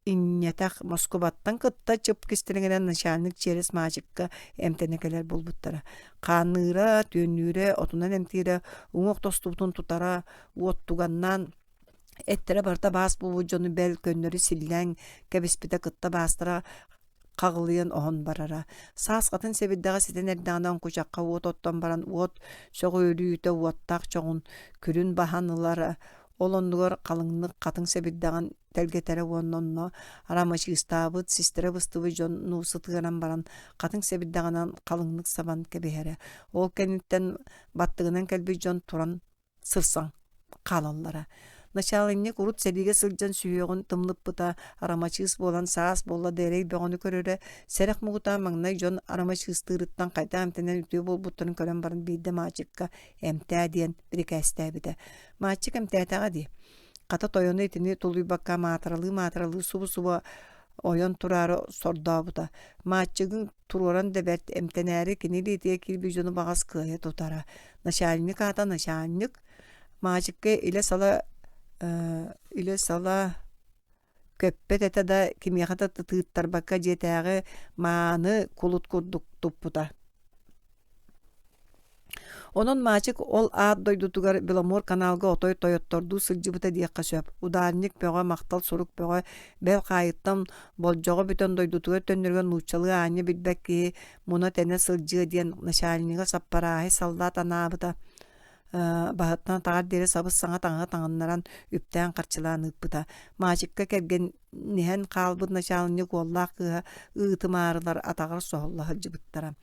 инньэтэх Москубаттан кытта чып кистэлэҥинэн начальник Чиэрис Маачыкка эмтэнэ кэлэр буолбуттара. Хаанныыра, түөннүүрэ, отунан эмтиирэ, уҥуох тостубутун тутара, уоттуганнаан эттэрэ барыта баас буолбут дьону бэл көннөрү силлээн кэбиспитэ кытта баастара хаҕылыйан оһон барара. Саас хатын сэбирдэҕэ ситэн эрдэҕинэ оҥкучахха уот оттон баран уот сөҕүөлүүтэ уоттаах чоҕун күлүн баһан ылара, ол оннугар халыҥнык хатыҥ сэбирдэҕин тэлгэтэрэ уонна онно арамачыыстаабыт, систэрэ быстыбыт дьону сытыаран баран хатыҥ сэбирдэҕинэн халыҥнык сабан кэбиһэрэ. Ол кэнниттэн баттыгынан кэлбит дьон туран сырсан хаалаллара. Начаалынньык урут сэриигэ сылдьан сүһүөҕүн тымныппыта, арамачыыс буолан саас буолла да эрэй бөҕөнү көрөрө, сэрэх муҥутаан маҥнай дьон арамачыыстыырыттан хайдах эмтэнэн үтүө буолбуттарын көрөн баран биирдэ Маачыкка эмтээ диэн бирикээстээбитэ. Мааччык эмтээтэҕэ дии. Хата тойону итини тулуйбакка маатыралыы-маатыралыы субу-субу ойон тураары сордообута. Мааччыгын туруоран да бэрт, эмтэнээри кини илиитигэр киирбит дьону баҕас кыайа тутара. Начальник аата начальник, Маачыкка илэ-сала илэ-сала көппөт этэ да кимиэхэ да тыыттарбакка дьиэтээҕи мааны кулут курдук туппута. Онон Маачык ол аат дойдутугар Беломор каналга отой тойоттордуу сылдьыбыта диэххэ сөп. Ударник бөҕө, махтал сурук бөҕө, бэл хаайыттан болдьоҕо бүтэн дойдутугар төннөрүгэр нууччалыы аанньа билбэт киһи муна-тэнэ сылдьыа диэн начальнига саппарааһай саллаат анаабыта баһыттан атаҕар диэри сабыс-саҥа таҥаһы таҥыннаран үптээн-харчылаан ыыппыта. Маачыкка кэргэнниһэн хаалбыт начаалынньык уоллаах кыыһа ыытымаарылар атаҕар соһулла сылдьыбыттара.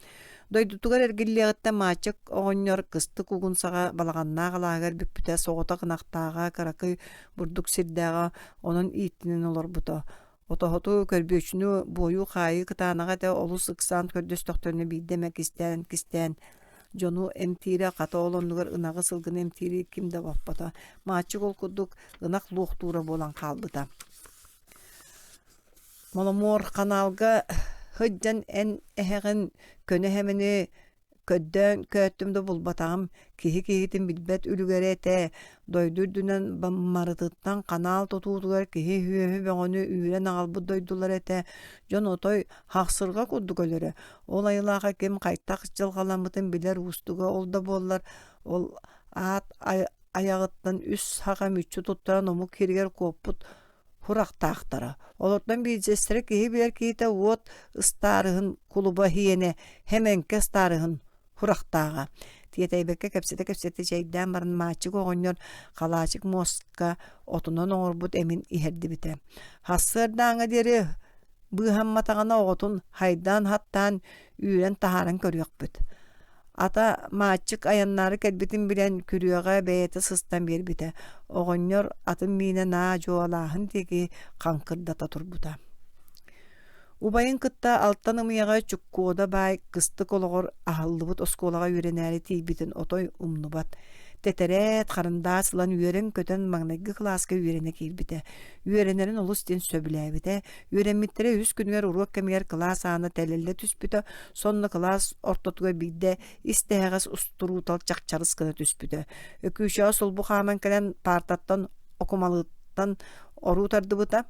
Дойдутугар эргиллиэҕиттэн Маачык оҕонньор кыстык угун саҕа балаҕаннаах алааһыгар бүкпүтэ, соҕотох ынахтааҕа, кыракый бурдук сирдээҕэ, онон ииттинэн олорбута. Отоһуту, көрбүөччүнү буойуу-хаайыы кытаанаҕа этэ олус ыксаан көрдөстөхтөрүнэ биирдэ эмэ кистээн-кистээн дьону эмтиирэ, хата ол оннугар ынаҕы, сылгыны эмтиири ким да боппото. Мааччык ол курдук ынах луохтуура буолан хаалбыта. Моломуор ханаалга сылдьан эн эһэҕин көнө эһэмини Көрдөөн көөттүм да булбатаҕым, киһи киһитин билбэт үлүгэрэ этэ, дойду үрдүнэн марытыттан ханаал тутуутугар киһи үөһү бөҕөнү үүрэн аҕалбыт дойдулара этэ, дьон отой хахсырҕа курдук өлөрө. Ол айылааҕа ким хайтах дьылҕаламмытын билэр уустуга ол да буоллар, ол аат айаҕыттан үс саха мүччү туттаран омук сиригэр куоппут сурахтаахтара. Олортон биирдэстэрэ киһи билэр киһитэ уот ыстаарыһын кулуба иһиэнэ Хэмэҥкэ ыстаарыһын сурахтааҕа. Тиэтэйбэккэ кэпсэтэ-кэпсэтэ чэйдээн баран Мааччык оҕонньор халаачык муоска отунан оҥорбут эмин иһэрдибитэ. Сарсыардааҥҥа диэри быыһамматаҕына оҕотун хайдаан-хаттаан үүрэн таһааран көрүөхпүт. Ата Мааччык айаннаары кэлбитин билэн, күрүөҕэ бэйэтэ сыстан биэрбитэ. Оҕонньор атын миинэ наа дьуолааһын диэки хаҥкырдата турбута. Убайын кытта Алтан Ымыйаҕа Чуккуода баай кыстык олоҕор аһыллыбыт оскуолаҕа үөрэнээри тиийбитин отой умнубат. Тэтэрээт, харандаас ылан үөрэн-көтөн маҥнайгы кылааска үөрэнэ киирбитэ. Үөрэнэрин олус диэн сөбүлээбитэ. Үөрэммиттэрэ үһүс күнүгэр уруок кэмигэр кылаас аана тэлэллэ түспүтэ, сонно кылаас ортотугар биирдэ ис тэһэҕэс устуруутал чахчарыс гына түспүтэ. Өкүүчэҕэ сулбу хааман кэлэн паартаттан окумалыттан оруу тардыбыта.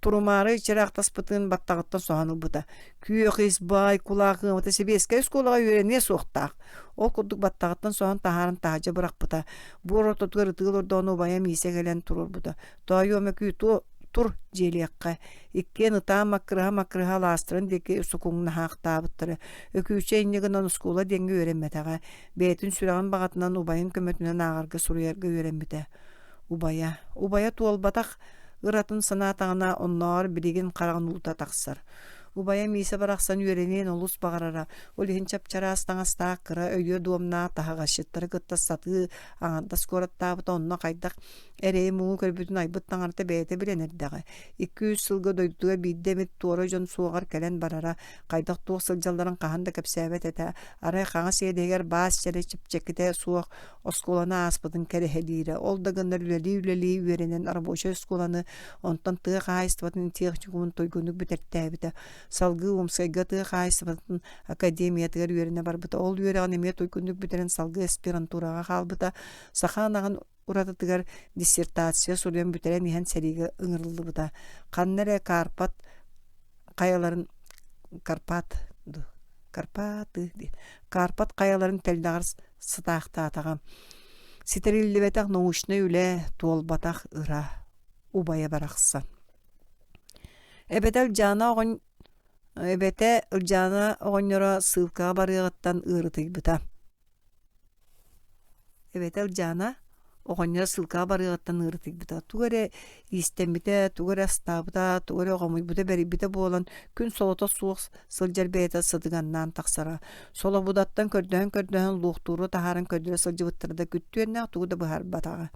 Турумаары чыраахтаспытын баттаҕыттан соһон ылбыта. Күөх ис баай кулаах ыамата сэбиэскэй оскуолаҕа үөрэниэ суохтаах. Ол курдук баттаҕыттан соһон таһааран таһырдьа бырахпыта. Буор ортотугар ытыы олордоҕуна убайа Миисэ кэлэн туруорбута. Тоойуом Өкүү тур дьиэлиэххэ. Иккиэн ытаан маккырыһа-маккырыһа алаастарын диэки сукуҥнаһаахтаабыттара. Өкүүчэ инньэ гынан оскуола диэҥҥэ үөрэммэтэҕэ. Бэйэтин сүрэҕин баҕатынан убайын көмөтүнэн ааҕарга суруйарга үөрэммитэ. Убайа, убайа туолбатах ыратын санаатаҕына оннооҕор билигин хараҕын уута тахсар. Убайа Миисэ барахсан үөрэниэн олус баҕарара, ол иһин чап-чараас таҥастаах кыра өйүө дуомнаах таһаҕасчыттары кытта сатыы аҥардас куораттаабыта онно хайдах эрэйи-муҥу көрбүтүн айбыт таҥарата бэйэтэ билэн эрдэҕэ. Икки-үс сылга дойдутугар биирдэ эмит туора дьон суоҕар кэлэн барара, хайдах-туох сылдьалларын хаһан да кэпсээбэт этэ. Арай хаҥас иэдэһигэр баас чэрэ чэпчэкитэ суох оскуоланы ааспытын кэрэһэлиирэ. Ол да гыннар үлэлии-үлэлии үөрэнэн рабочай оскуоланы, онтон тыа хаһаайыстыбатын техникумун туйгуннук бүтэртээбитэ. Салгыы Омскайга тыа хаһаайыстыбатын академиятыгар үөрэнэ барбыта. Ол үөрэҕин эмиэ туйгуннук бүтэрэн салгыы аспирантураҕа хаалбыта. Саха ынаҕын уратытыгар диссертация суруйан бүтэрэн иһэн сэриигэ ыҥырыллыбыта. Ханна эрэ Карпат хайаларын Карпат Карпаты диэн Карпат хайаларын тэллэҕэр сытаахтаатаҕа. Ситэриллибэтэх научнай үлэ туолбатах ыра убайа барахсан. Эбэтэ Ылдьаана оҕон эбэтэ Ылдьаана оҕонньоро сыылкаҕа барыаҕыттан ыарытыйбыта. Эбэтэ Ылдьаана оҕонньоро сыылкаҕа барыаҕыттан ыарытыйбыта. Тугу эрэ иистэммитэ, тугу эрэ астаабыта, тугу эрэ хомуйбута, бэрийбитэ буолан, күн солото суох сылдьар бэйэтэ сытыганнаан тахсара. Солобудаттан көрдөһөн-көрдөһөн луохтууру таһааран көрдөрө сылдьыбыттара да күттүөннээх тугу да быһаарбатаҕа.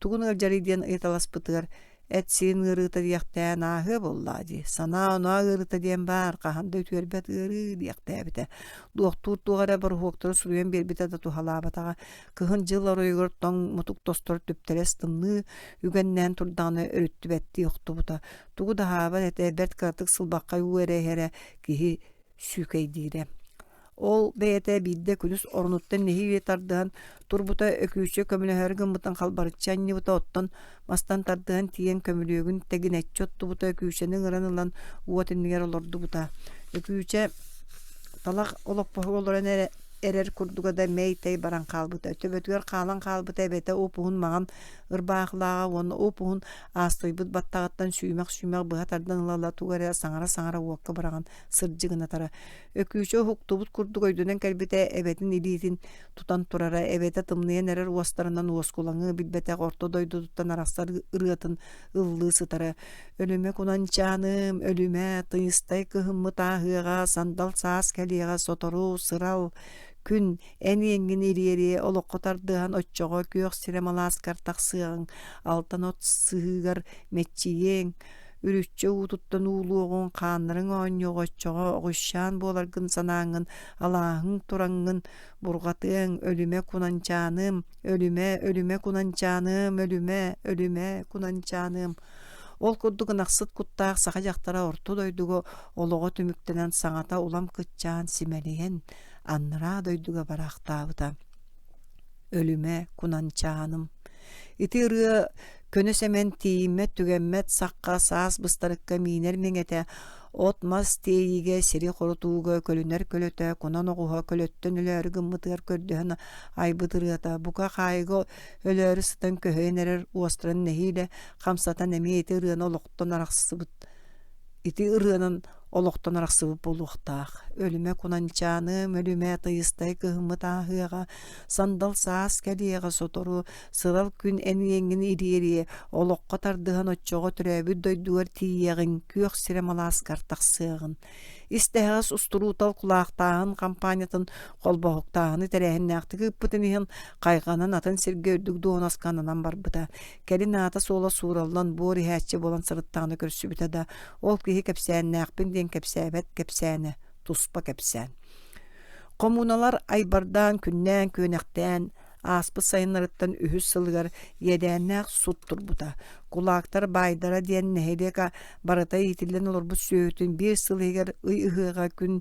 Тугун ыалдьарый диэн ыйыталаспытыгар эт-сиин ыарыыта диэхтээн ааһыа буоллаа дии, санаа-оноо ыарыыта диэн баар, хаһан да үтүөрбэт ыарыы диэхтээбитэ. Луохтуур туох эрэ боруһуоктары суруйан биэрбитэ да туһалаабатаҕа. Кыһын дьыл оройугар тоҥ мутук тостор түптэлэс тымныы үгэннээн турдаҕына өрүттүбэттии охтубута. Тугу да аһаабат этэ, бэрт кыратык сылбаххай уу эрэ иһэрэ киһи сүүкэйдиирэ. Ол бэйэтэ биирдэ күнүс оронуттан нэһиилэ тардыһан турбута Өкүүчэ көмөлөһөөрү гыммытын халбарыччы анньыбыта оттон мастан тардыһан тиийэн көмүлүөгүн тэгинэччи оттубута Өкүүчэни ыҥыран ылан уот иннигэр олордубута. Өкүүчэ талах олоппоһуга олорон эрэ эрэр курдуга да мэй-тэй баран хаалбыта. Төбөтүгэр хаалан хаалбыта эбэтэ уп-уһун маҥан ырбаахылааҕа уонна уп-уһун аастыйбыт баттаҕыттан сүүмэх-сүүмэх быһа тардан ыла-ыла тугу эрэ саҥара-саҥара уокка быраҕан сырдьыгынатара. Өкүүчэ уһуктубут курдук өйдөнөн кэлбитэ, эбэтин илиитин тутан турара, эбэтэ тымныйан эрэр уостарынан уоскулаҥы билбэтэх орто дойдутуттан арахсар ырыатын ыллыы сытара. Өлүмэ кунанчааным, өлүмэ, тыйыстай кыһыммыт ааһыаҕа, сандал саас кэлиэҕэ, сотору сырал күн эн иэҥҥин ириэриэ, олоххо тардыһан оччоҕо күөх сирэм алааскар тахсыаҕыҥ, алтан от сыһыыгар мэччийиэҥ, Үрүччэ уутуттан уулуоҕуҥ, хааннарыҥ оонньуоҕа оччоҕо оҕусчаан буоларгын санааҥҥын, алааһыҥ тураҥҥын бурҕатыаҥ, өлүмэ кунанчааным, өлүмэ, өлүмэ кунанчааным, өлүмэ, өлүмэ кунанчааным. Ол курдук ынахсыт куттаах саха дьахтара орто дойдуга олоҕо түмүктэнэн саҥата улам кыччаан симэлийэн анараа дойдуга бараахтаабыта. Өлүмэ кунанчааным. Ити ырыа көнө сэмэн тиийиммэт-түгэммэт сахха саас быстарыкка миинэр миҥэтэ, от-мас тиэйиигэ, сири хорутууга көлүнэр көлөтө, кунан оҕуһа көлөттөн өлөөрү гыммытыгар көрдөһөн айбыт ырыата, бука хаайыга өлөөрү сытан көһүйэн эрэр уостарын нэһиилэ хамсатан эмиэ ити ырыаны олохтон арахсыбыт ити ырыанан олохтон арахсыбыт буолуохтаах. Өлүмэ кунанчааным, өлүмэ тыйыстай кыһыммыт ааһыаҕа, сандал саас кэлиэҕэ сотору, сырал күн эн иэҥҥин ириэриэ, олоххо тардыһан оччоҕо төрөөбүт дойдугар тиийиэҕиҥ, күөх сирэм алааскар тахсыаҕын. Ис-тэһэҕэс устуруутал кулаахтааһын хампаанньатын холбоһуктааһыны тэрээһиннээхтик ыыппытын иһин хайҕанан атын сиргэ үрдүк дуоһунаска ананан барбыта. Кэлин аата-суола суураллан буор иһээччи буолан сырыттаҕына көрсүбүтэ да, ол киһи кэпсээннээхпин диэн кэпсээбэт кэпсээнэ, туспа кэпсээн. Хомууналар айбардаан, күннээн, күөнэхтээн, Ааспыт сайыннарыттан үһүс сылыгар иэдээннээх сут турбута. Кулаактар баайдара диэн нэһилиэк барыта иитиллэн олорбут сүөһүтүн биир сыл иһигэр ый ыһыаҕа күн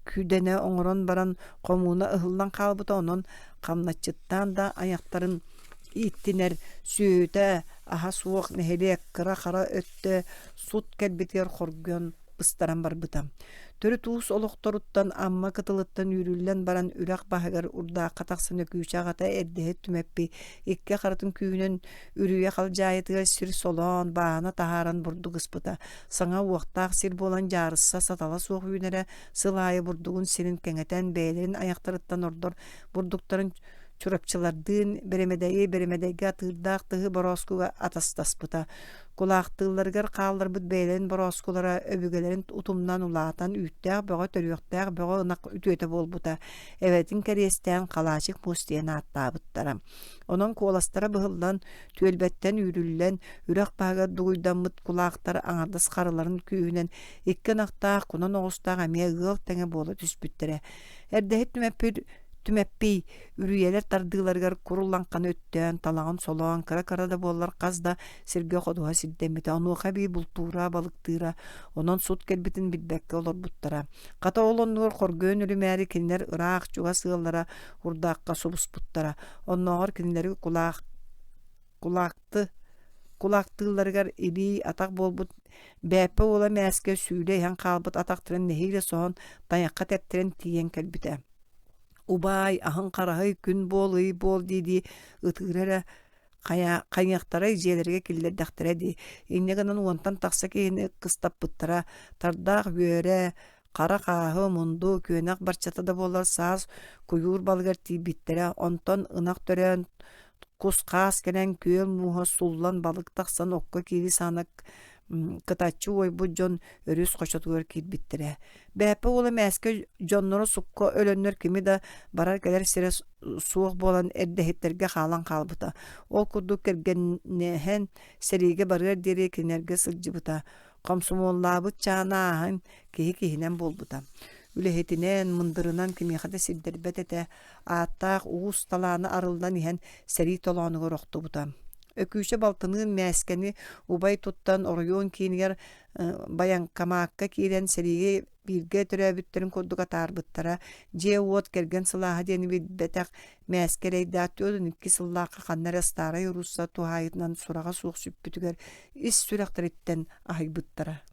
күдэнэ оҥорон баран хомууна ыһыллан хаалбыта, онон хамначчыттаан да айахтарын ииттинэр сүөһүтэ аһа суох нэһилиэк кыра-хара өттө сут кэлбитигэр хоргуйан быстаран барбыта. Төрүт уус олохторуттан Амма кытылыттан үүрүллэн баран үрэх баһыгар урдаахха тахсан Өкүүчэ аҕата эрдэһит Түмэппий икки харытын күүһүнэн үрүйэ халдьаайытыгар сир солоон, бааһына таһааран бурдук ыспыта. Саҥа уохтаах сир буолан дьаарысса сатала суох үүнэрэ, сыл аайы бурдугун сирин кэҥэтэн бэйэлэрин айахтарыттан ордор бурдуктарын Чурапчылардыын бэрэмэдэйи бэрэмэдэйгэ атыырдаах тыһы борооскуга атастаспыта. Кулаахтыылларыгар хаалларбыт бэйэлэрин борооскулара өбүгэлэрин утумнан улаатан үүттээх бөҕө төрүөхтээх бөҕө ынах үтүөтэ буолбута. Эбэтин кэриэстээн Халаачык муус диэн ааттаабыттара. Онон куоластара быһыллан, түөлбэттэн үүрүллэн, үрэх баһыгар дугуйдаммыт кулаахтар аҥардас харыларын күүһүнэн икки ынахтаах, кунан оҕустаах эмиэ ыал тэҥэ буола түспүттэрэ. Эрдэһит Түмэппит Түмэппий үрүйэлэр тардыыларыгар кур лаҥханы өттөөн, талаҕын солоон, кыра-кыра да буоллар хас да сиргэ ходуһа сирдэммитэ. Онуоха эбии бултуура, балыктыыра, онон сут кэлбитин билбэккэ олорбуттара. Хата ол оннугар хоргуйан өлүмээри кинилэр ыраах чугас ыаллара урдаахха субуспуттара. Оннооҕор кинилэри кулаах кулаакты кулаактыылларыгар илии-атах буолбут Бээппэ уола мээскэ сүүлэ иһэн хаалбыт атахтарын нэһиилэ соһон тайахха тэптэрэн тиийэн кэлбитэ. Убаай, аһын хараһый, күн буол, ый буол дии-дии ытыыра эрэ хайа хайыахтарай дьиэлэригэр киллэрдэхтэрэ дии. Инньэ гынан уонтан тахса киһини кыстаппыттара. Тардаах үөрэ, хара хааһы, мунду, күөнэх барчата да буоллар саас куйуур балыгар тиийбиттэрэ. Онтон ынах төрөөн, кус-хаас кэлэн күөл мууһа суллан балык тахсан окко киири саана кытаччы уойбут дьон өрүс хочотугар киирбиттэрэ. Бээппэ уола мээскэ дьонноро сукка өлөннөр кими да барар-кэлэр сирэ суох буолан эрдэһиттэргэ хаалан хаалбыта. Ол курдук кэргэннэһэн сэриигэ барыар диэри кинилэргэ сылдьыбыта. Хомсомуоллаабыт чаана ааһан киһи киһинэн буолбута. Үлэһитинэн, мындырынан кимиэхэ да сирдэрбэт этэ. Ааттаах уус талаана арыллан иһэн сэрии толоонугар охтубута. Өкүүчэ балтыныын мээскэни убай туттан оройуон киинигэр байаҥкамаакка киирэн сэриигэ бииргэ төрөөбүттэрин курдук атаарбыттара. Дьиэ-уот кэргэн сылааһа диэни билбэтэх мээскэ эрэйдээх 42 сыллаахха ханна эрэ Старай Русса туһаайытынан сураҕа суох сүппүтүгэр ис сүрэхтэриттэн аһыйбыттара.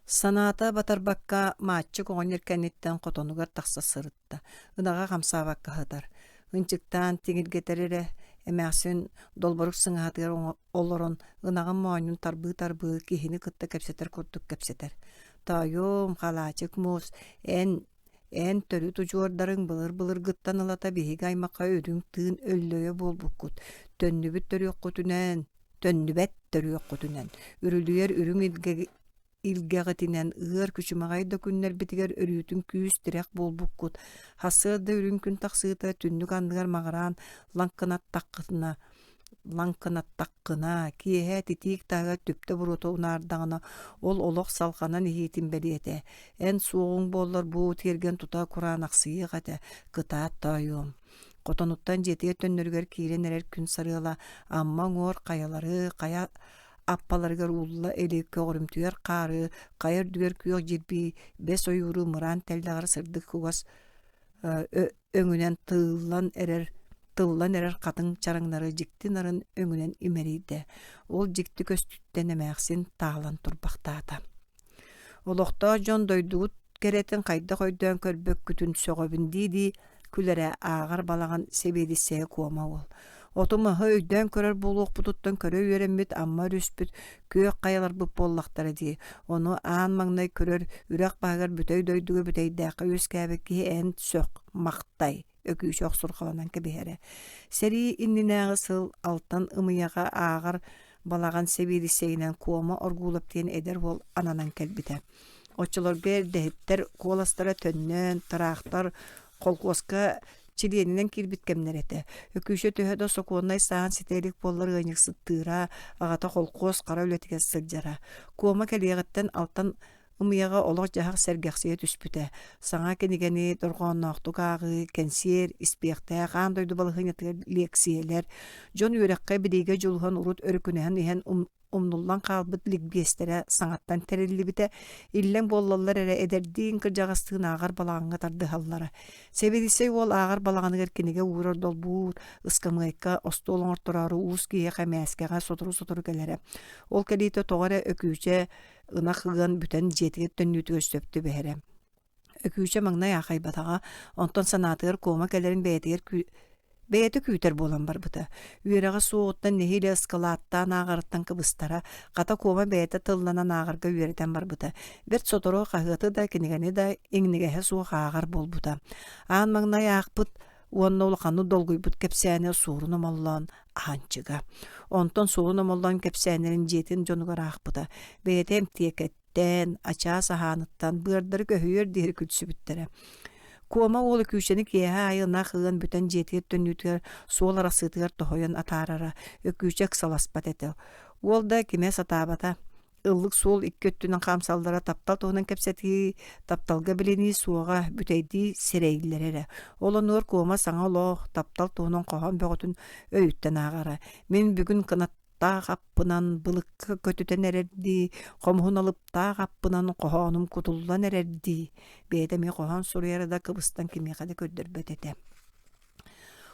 Санаата батарбакка Мааччык оҕонньор кэнниттэн хотонугар тахса сырытта. Ынаҕа хамсаабакка сытар. Ынчыктаан тиҥиргэтэр эрэ, эмээхсин долборук сыҥаһатыгар олорон ынаҕын моонньун тарбыы-тарбыы киһини кытта кэпсэтэр курдук кэпсэтэр. «Тоойуом, халаачык муус, эн эн төрүт удьуордарыҥ былыр-былыргыттан ылата биһиги аймахха үрүҥ тыын өллөйө буолбуккут. Төннүбүт төрүөххүтүнэн, төннүбэт төрүөххүтүнэн, үрүлүйэр үрүҥ илгэ илгэҕитинэн ыар күчүмэҕэй да күннэрбитигэр өрүүтүн күүс-тирэх буолбуккут. Сарсыарда үрүҥ күн тахсыыта түннүк анныгар маҕыраан лаҥкынаттаххытына лаҥкынаттаххына, киэһэ титиик таһыгар түптэ буруота унаардаҕына, ол олох салҕанан иһиитин бэлиэтэ. Эн суоҕуҥ буоллар бу тиэргэн тута кураанахсыйыах этэ, кытаат тоойуом. Хотонуттан дьиэтигэр төннөрүгэр киирэн эрэр күн сарыала Амма уҥуор хайалары, хайа аппаларыгар уулла илик көҕөрүмтүйэр хаары, хайа үрдүгэр күөх дьирбии, бэс ойууру мыраан тэллэҕэр сырдык кугас өҥүнэн тыыллан эрэр тыллан эрэр хатыҥ чараҥнары дьикти нарын өҥүнэн имэрийдэ. Ол дьикти көстүүттэн эмээхсин таалан турбахтаата. Олохтоох дьон дойдугут кэрэтин хайдах өйдөөн көрбөккүтүн сөҕөбүн дии-дии күлэрэ ааҕар балаҕан сэбиэдиссэйэ Куома уол. Оту-маһы өйдөөн көрөр буолуохпутуттан көрө үөрэммит Амма өрүспүт күөх хайаларбыт буоллахтара дии. Ону аан маҥнай көрөр үрэх баһыгар бүтэй дойдуга бүтэйдээххэ үөскээбит киһи эн сөх махтай Өкүүчэ охсурҕаланан кэбиһэрэ. Сэрии иннинээҕи сыл алтан ымыйаҕа ааҕар балаҕан сэбиэдиссэйинэн Куома Оргуулап диэн эдэр уол ананан кэлбитэ. Оччолорго эрдэһиттэр куоластара төннөн, тыраахтар холкуоска чилиэнинэн киирбит кэмнэрэ этэ. Өкүүчэ төһө да сокуоннай сааһын ситэ илик буоллар ыанньыксыттыыра, аҕата холкуос хара үлэтигэр сылдьара. Куома кэлиэҕиттэн алтан. Ымыйаҕа олох-дьаһах сэргэхсийэ түспүтэ. Саҥа кинигэни дорҕоонноохтук ааҕыы, кэнсиэр, испиэхтээх аан дойду балаһыанньатыгар лиэксийэлэр, дьон үөрэххэ, билиигэ дьулуһан урут өрүкүнэһэн иһэн умнуллан хаалбыт ликбиэстэрэ саҥаттан тэриллибитэ, иллэҥ буоллаллар эрэ эдэрдиин кырдьаҕастыын ааҕар балаҕаҥҥа тардыһаллара. Сэбиэдиссэй уол ааҕар балаҕаныгар кинигэ уурар долбуур, ыскамыайка, остуол оҥортороору уус киһиэхэ мээскэҕэ сотору-сотору кэлэрэ. Ол кэлиитэ тоҕо эрэ Өкүүчэ ынах ыан бүтэн дьиэтигэр төннүүтүгэр сөп түбэһэрэ. Өкүүчэ маҥнай аахайбатаҕа, онтон санаатыгар куома кэлэрин бэйэтигэр бэйэтэ күүтэр буолан барбыта. Үөрэҕэ суоҕуттан нэһиилэ ыскылааттаан ааҕарыттан кыбыстара, хата куома бэйэтэ тылланан ааҕарга үөрэтэн барбыта. Бэрт сотору хаһыаты да, кинигэни да иҥнигэһэ суох ааҕар буолбута. Аан маҥнай аахпыт уонна улаханнык долгуйбут кэпсээнэ Суорун Омоллоон Аанчыга. Онтон Суорун Омоллоон кэпсээннэрин дьиэтин дьонугар аахпыта. Бэйэтэ эмтиэкэт Тэн, ачаас аһааныттан быардары көһүйүөр диэри күлсүбүттэрэ. Куома уол Өкүүчэни киэһэ аайы ынах ыан бүтэн дьиэтигэр төннүүтүгэр суол арахсыытыгар тоһуйан атаарара, Өкүүчэ ыксаласпат этэ. Уол да кимэ сатаабата. Ыллык суол икки өттүнэн хаамсаллара таптал туһунан кэпсэтии, тапталга билинии суоҕа, бүтэйдии сэрэйиллэрэ эрэ. Ол оннугар Куома саҥа олох, таптал туһунан хоһоон бөҕөтүн өйүттэн ааҕара. Мин бүгүн кынат таах аппынан былыкка көтүтэн эрэрдии, хомуһун алыптаах аппынан хоһоонум кутуллан эрэрдии, бэйэтэ эмиэ хоһоон суруйара да кыбыстан кимиэхэ да көрдөрбөт этэ.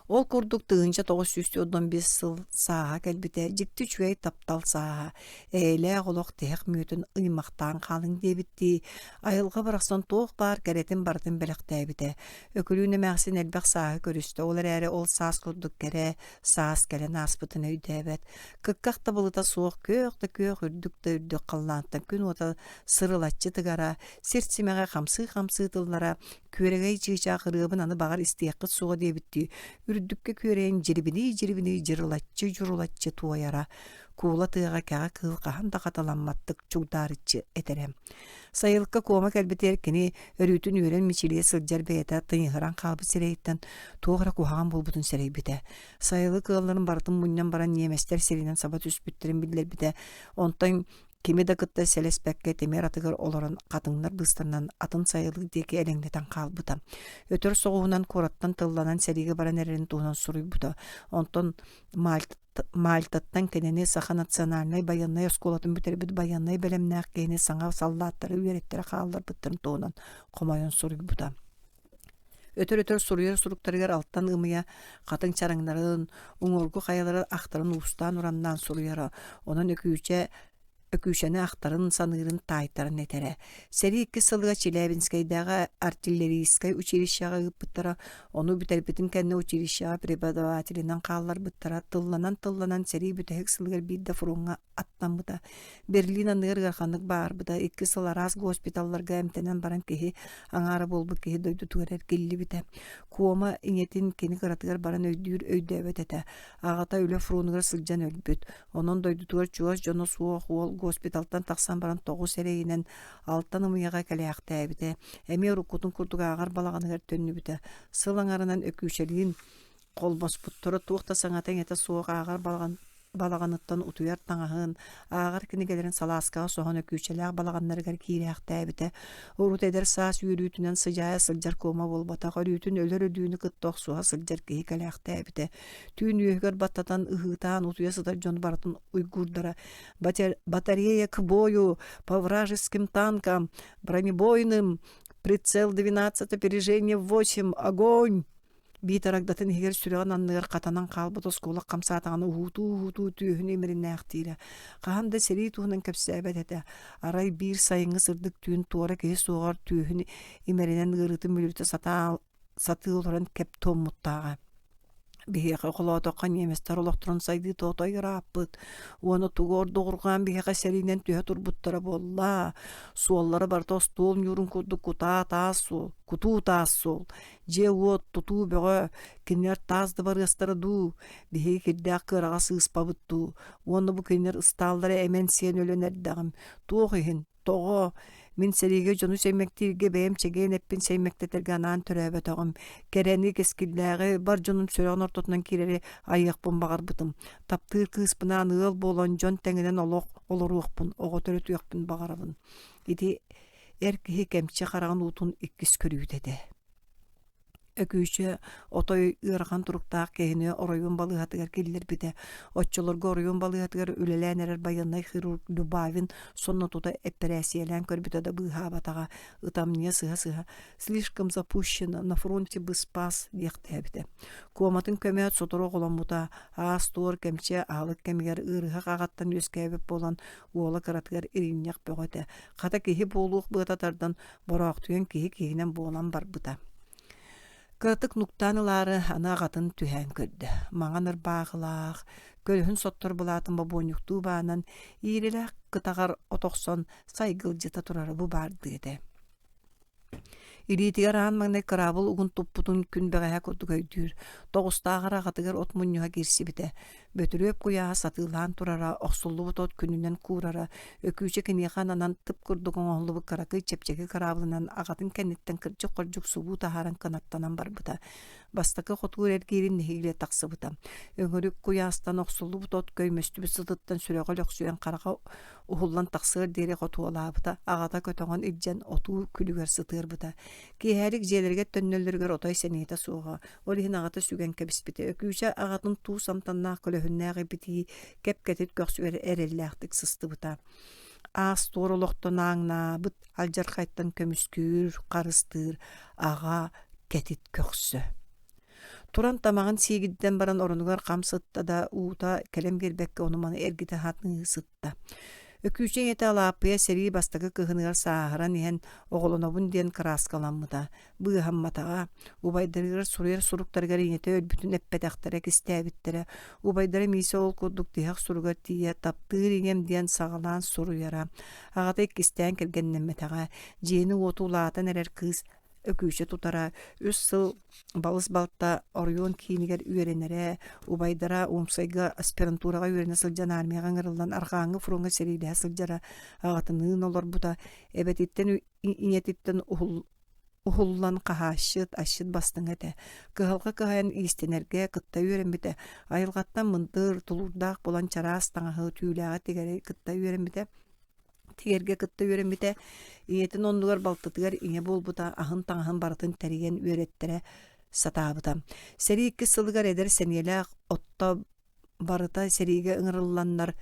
Ол курдук 1995 сыл сааһа кэлбитэ, дьикти үчүгэй таптал сааһа, эйэлээх олох тиһэх мүөтүн ыймахтаан хаалыҥ диэбиттии, айылҕа барахсан туох баар кэрэтин барытын бэлэхтээбитэ. Өкүлүүн эмээхсин элбэх сааһы көрүстэ, ол эрээри ол саас курдук кэрэ, Саас кэлэн ааспытын өйдөөбөт, кыкках да былыта суох күөх да күөх үрдүк да үрдүк халлаантан күн уота сырылаччы тыгара, сир симэҕэ хамсыы-хамсыы тыллара, күөрэгэй чыычаах ырыабын аны баҕар истиэххит суоҕа диэбиттии, үрдүккэ күөрэйэн дьирибинии-дьирибинии дьырылаччы-дьурулаччы туойара, куула тыаҕа кэҕэ кыыл хаһан да хатыламматтык чугдаарыччы этэрэ. Сайылыкка куома кэлбитигэр кини өрүүтүн үөрэн мичилийэ сылдьар бэйэтэ тыйыһыран хаалбыт сирэйиттэн туох эрэ куһаҕан буолбутун сэрэйбитэ. Сайылык ыалларын барытын мунньан баран ньиэмэстэр сиринэн саба түспүттэрин биллэрбитэ. Онтон кими да кытта сэлэспэккэ тимир атыгар олорон хатыҥнар быыстарынан атын сайылык диэки элэҥнэтэн хаалбыта. Өтөр соҕуһунан куораттан тылланан сэриигэ баран эрэрин туһунан суруйбута. Онтон Мальта Мальтаттан кинини Саха национальнай байыаннай оскуолатын бүтэрбит байыаннай бэлэмнээх киһини саҥа саллааттары үөрэттэрэ хаалларбыттарын туһунан хомойон суруйбута. Өтөр-өтөр суруйар суруктарыгар алтан ымыйа хатыҥ чараҥнарын, уҥуоргу хайалары ахтарын уустаан-ураннаан суруйара. Онон Өкүүчэ Өкүүчэни ахтарын, саныырын таайтаран этэрэ. Сэрии иккис сылыгар Челябинскэйдээҕи артиллерийскай училищеҕа ыыппыттара, ону бүтэрбитин кэннэ училищеҕа преподавателинэн хаалларбыттара. Тылланан-тылланан сэрии бүтэһик сылыгар биирдэ фроҥҥа аттаммыта. Берлин анныгар ыараханнык баарбыта. Икки сыл араас госпиталларга эмтэнэн баран киһи аҥаара буолбут киһи дойдутугар эргиллибитэ. Куома ийэтин кини кыратыгар баран өйдүүр өйдөөбөт этэ. Аҕата үлэ фронугар сылдьан өлбүт. Онон дойдутугар чугас дьоно суох уол госпиталтан тахсан баран тоҕус эрэйинэн алтан ымыйаҕа кэлээхтээбитэ. Эмиэ уруккутун курдук ааҕар балаҕаныгар төннүбүтэ. Сыл аҥарынан Өкүүчэлиин холбоспуттара туох да саҥата-иҥэтэ суох ааҕар балаҕан балаҕаныттан утуйар таҥаһын, ааҕар кинигэлэрин салааскаҕа соһон Өкүүчэлээх балаҕаннарыгар киирээхтээбитэ. Урут эдэр саас үөрүүтүнэн сыдьаайа сылдьар куома буолбатах, өрүүтүн өлөр өлүүнү кытта охсуһа сылдьар киһи кэлээхтээбитэ. Түүн үөһүгэр баттатан ыһыытаан утуйа сытар дьон барытын уйгуурдара «Батарея к бою! По вражеским танкам! Бронебойным! Прицел 12, опережение 8! Огонь!» Биитэр агдатын иһигэр сүрэҕин анныгар хатанан хаалбыт оскуола хамсаатаҕына уһуутуу-уһуутуу түөһүн имэриннээхтиирэ. Хаһан да сэрии туһунан кэпсээбэт этэ. Арай биир сайыҥҥы сырдык түүн туора киһи суоҕар түөһүн имэринэн ыарыытын мүлүрүтэ сатаан сатыы олорон кэп туоммуттааҕа. Биһиэхэ холоотоххо немецтэр олохторун сайдыыта отой ырааппыт уонна тугу ордугурҕаан биһиэхэ сэриинэн түһэ турбуттара буолла. Суоллара барыта остуол ньуурун курдук кутаа таас суол, кутуу таас суол. Дьиэ-уот, тутуу бөҕө, кинилэр таас дыбарыастара дуу, биһиги кирдээх кыараҕас ыыспабыт дуу уонна бу кинилэр ыстааллара эмэн сиэн өлөн эрдэҕим. Туох иһин, Тоҕо? Мин сэриигэ дьону сэймэктииргэ бэйэм чэгиэн эппин сэймэктэтэргэ анаан төрөөбөтөҕүм. Кэрэни, кэскиллээҕи, бар дьонум сүрэҕин ортотунан киирэри айыахпын баҕарбытым. Таптыыр кыыспынаан ыал буолан дьон тэҥинэн олох олоруохпун, оҕо төрөтүөхпүн баҕарабын. Ити Эр киһи кэмчи хараҕын уутун иккис көрүүтэ этэ. Өкүүчэ отой ыарахан туруктаах киһини оройуон балыыһатыгар киллэрбитэ. Оччолорго оройуон балыыһатыгар үлэлээн эрэр байыаннай хирург Любавин сонно тута эппэрээссийэлээн көрбүтэ да быыһаабатаҕа, ытамньыйа сыһа-сыһа «Слишком запущено, на фронте бы спас» диэхтээбитэ. Куоматын көмөөт сотору оҕоломмута, аас-туор кэмчи аһылык кэмигэр ыарыһах аҕаттан үөскээбит буолан уола кыратыгар иринньэх бөҕө этэ. Хата киһи буолуох быата тардан бороохтуйан киһи киһинэн буолан барбыта. Кыратык нуктаан ылаары аны аҕатын түһээн көрдө. Маҥан ырбаахылаах, көлөһүн соттор былаатын бобуонньуктуу баанан, иирэлээх кытаҕар от охсон сайгылдьыта турара бу баардыы этэ. Илиитигэр аан маҥнай кыраабыл угун туппутун күн бэҕэһээ курдук өйдүүр. Тоҕустааҕар аҕатыгар от мунньуһа киирсибитэ. Бөтүрүөп куйааһа сатыылаан турара, охсуллубут от күнүнэн куурара, Өкүүчэ киниэхэ ананан тып курдук оҥоһуллубут кыракый чэпчэки кыраабылынан аҕатын кэнниттэн кырдьык-хордьук субуу таһааран кынаттанан барбыта. Бастакы хотуур эргиирин нэһиилэ тахсыбыта. Өҥүрүк куйаастан охсуллубут от көймөстүбүт сытыттан сүрэҕэ өлөхсүйэн хараҕа уһуллан тахсыар диэри хотуолаабыта, аҕата көтөҕөн илдьэн отуу күлүгэр сытыарбыта. Киэһэлик дьиэлэригэр төннөллөрүгэр отой сэниэтэ суоҕа, ол иһин аҕата сүгэн кэбиспитэ. Өкүүчэ аҕатын туус амтаннаах көлөһүннээх ибитии кэп-кэтит көхсүгэр эрэллээхтик сыстыбыта. Аас-туор олохтон ааҥнаабыт алдьархайтан көмүскүүр, харыстыыр аҕа кэтит көхсө. Туран тамаҕын сиигирдэн баран оронугар хам сытта да уута кэлэн биэрбэккэ ону-маны эргитэ сатыы сытта. Өкүүчэ ийэтэ Алааппыйа сэрии бастакы кыһыныгар сааһыран иһэн оҕолонобун диэн кырааскаламмыта, быыһамматаҕа. Убайдарыгар суруйар суруктарыгар ийэтэ өлбүтүн эппэтэхтэрэ, кистээбиттэрэ. Убайдара Миисэ ол курдук тиһэх суругар тиийэ таптыыр ийэм диэн саҕалаан суруйара. Аҕата иккистээн кэргэннэммэтэҕэ. Дьиэни-уоту улаатан эрэр кыыс Өкүүчэ тутара, үс сыл балыс балта оройуон киинигэр үөрэнэрэ, убайдара Омскайга аспирантураҕа үөрэнэ сылдьан армияҕа ыҥырыллан арҕааҥҥы фроҥҥа сэриилэһэ сылдьара, аҕатыныын олорбута, эбэтиттэн ийэтиттэн уһуллан хаһаасчыт, асчыт бастыҥа этэ. Кыһалҕа кыһайан иистэнэргэ кытта үөрэммитэ, айылҕаттан мындыр, тулуурдаах буолан чараас таҥаһы, түүлээҕи тигэри кытта үөрэммитэ тигэргэ кытта үөрэммитэ, ийэтин оннугар балтытыгар ийэ буолбута, аһын-таҥаһын барытын тэрийэн үөрэттэрэ сатаабыта. Сэрии иккис сылыгар эдэр сэниэлээх отто барыта сэриигэ ыҥырылланнар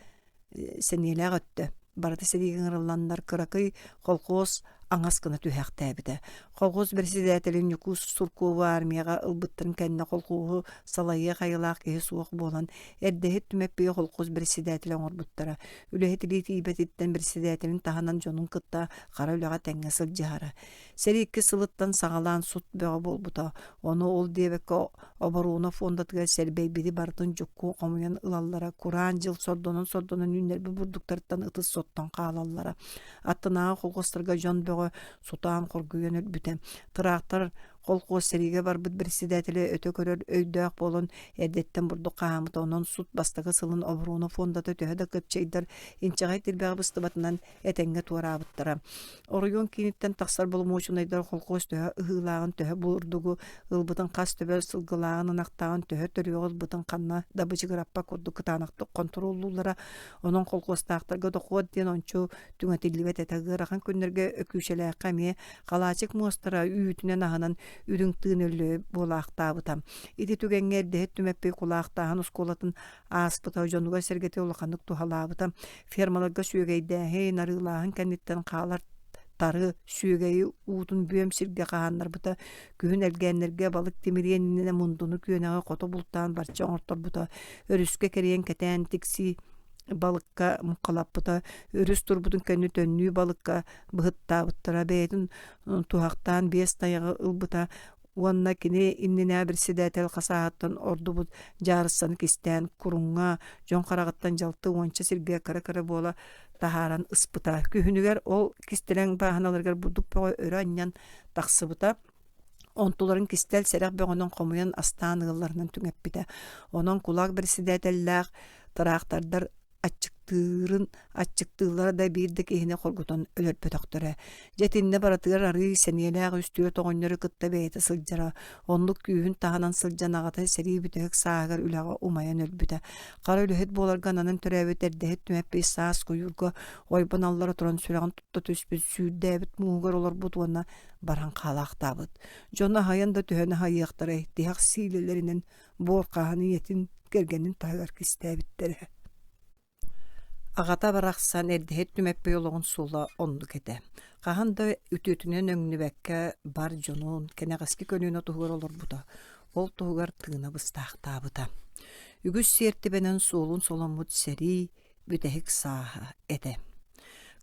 сэниэлээх өттө барыта сэриигэ ыҥырылланнар кыракый колхоз аҥас гына түһээхтээбитэ. Колхоз бэрэссэдээтэлин Ньукуус Суркову армияҕа ылбыттарын кэннэ колхоһу салайыах айылаах киһи суох буолан, эрдэһит Түмэппийи колхоз бэрэссэдээтэлэ оҥорбуттара. Үлэһит илии тиийбэтиттэн бэрэссэдээтэлин таһынан дьонун кытта хара үлэҕэ тэҥҥэ сылдьыһара. Сэрии иккис сылыттан саҕалаан сут бөҕө буолбута. Ону ол диэбэккэ оборуона фондатыгар сэрбэйбити барытын дьукку хомуйан ылаллара, кураан дьыл сордонон-сордонон үүннэрбит бурдуктарыттан ытыс соттон хаалаллара. Аттынааҕы колхозтарга дьон бөҕө сутаан хоргуйан өлбүтэ. Тыраахтар Колхуос сэриигэ барбыт председателэ өтө көрөр өйдөөх буолан эрдэттэн бурдук хаһааммыта, онон сут бастакы сылын оборуона фондата төһө да кыпчайдар инчэҕэй тирбэҕэ быстыбатынан этэҥҥэ туораабыттара. Оройуон кииниттэн тахсар боломуочунайдар колхуос төһө ыһыылааҕын, төһө бурдугу ылбытын, хас төбө сылгылааҕын, ынахтааҕын, төһө төрүөҕү ылбытын ханна да бычыгыраппат курдук кытаанахтык хонтуруоллууллара. Онон колхуостаахтарга дохуот диэн ончу түҥэтиллибэт этэ. Ыарахан күннэргэ Өкүүчэлээххэ эмиэ Халаачык муостара үүтүнэн-аһынан үрүҥ тыын өллөйө буолаахтаабыта. Ити түгэҥҥэ эрдэһит Түмэппий кулаахтааһын оскуолатын ааспыта, дьонугар-сэргэтэ улаханнык туһалаабыта. Фермаларга сүөгэйдээһин, арыылааһын кэнниттэн хаалар тары, сүөгэйи уутун бүөм сиргэ хаһааннарбыта, күһүн элгээннэргэ балык тимириэн иннинэ мундуну күөнэҕи хото бултаан барча оҥорторбута, өрүскэ кэрийэн кэтээн тиксии балыкка муҥхалаппыта, өрүс турбутун кэннэ төннүү балыкка быһыттаабыттара, бэйэтин туһахтаан биэс тайаҕы ылбыта уонна кини иннинэ председатель хасааһыттан ордубут дьаарыссаны кистээн куруҥҥа дьон хараҕыттан дьалты уонча сиргэ кыра-кыра буола таһааран ыспыта. Күһүнүгэр ол кистэлэҥ бааһыналарыгар бурдук бөҕө өрө анньан тахсыбыта. Онтуларын кистэл сэрэх бөҕөнөн хомуйан астаан ыалларынан түҥэппитэ. Онон кулак председателлээх тыраахтардар. аччыктыырын аччыктыыллара да биир да киһини хоргутан өлөрбөтөхтөрө. Дьэ итиннэ барытыгар арыый сэниэлээх үс-түөрт оҕонньору кытта бэйэтэ сылдьара. Оннук күүһүн таһынан сылдьан аҕата сэрии бүтэһик сааһыгар үлэҕэ умайан өлбүтэ. Хара үлэһит буоларга ананан төрөөбүт эрдэһит Түмэппий саас куйуурга ойбон аллара туран сүрэҕин тутта түспүт, сүүрдээбит мууһугар олорбут уонна баран хаалаахтаабыт. Дьоно аһайан да түһэн аһайыахтарай, тиһэх сиилэлэринэн буор хаһан ийэтин, кэргэнин таһыгар кистээбиттэрэ. Аҕата барахсан эрдэһит Түмэппий олоҕун суола оннук этэ. Хаһан да үтүөтүнэн өҥнүбэккэ бар дьонун, кэнэҕэски көлүөнэ туһугар олорбута, ол туһугар тыына быстаахтаабыта. Үгүс сиэртибэнэн суолун соломмут сэрии бүтэһик сааһа этэ.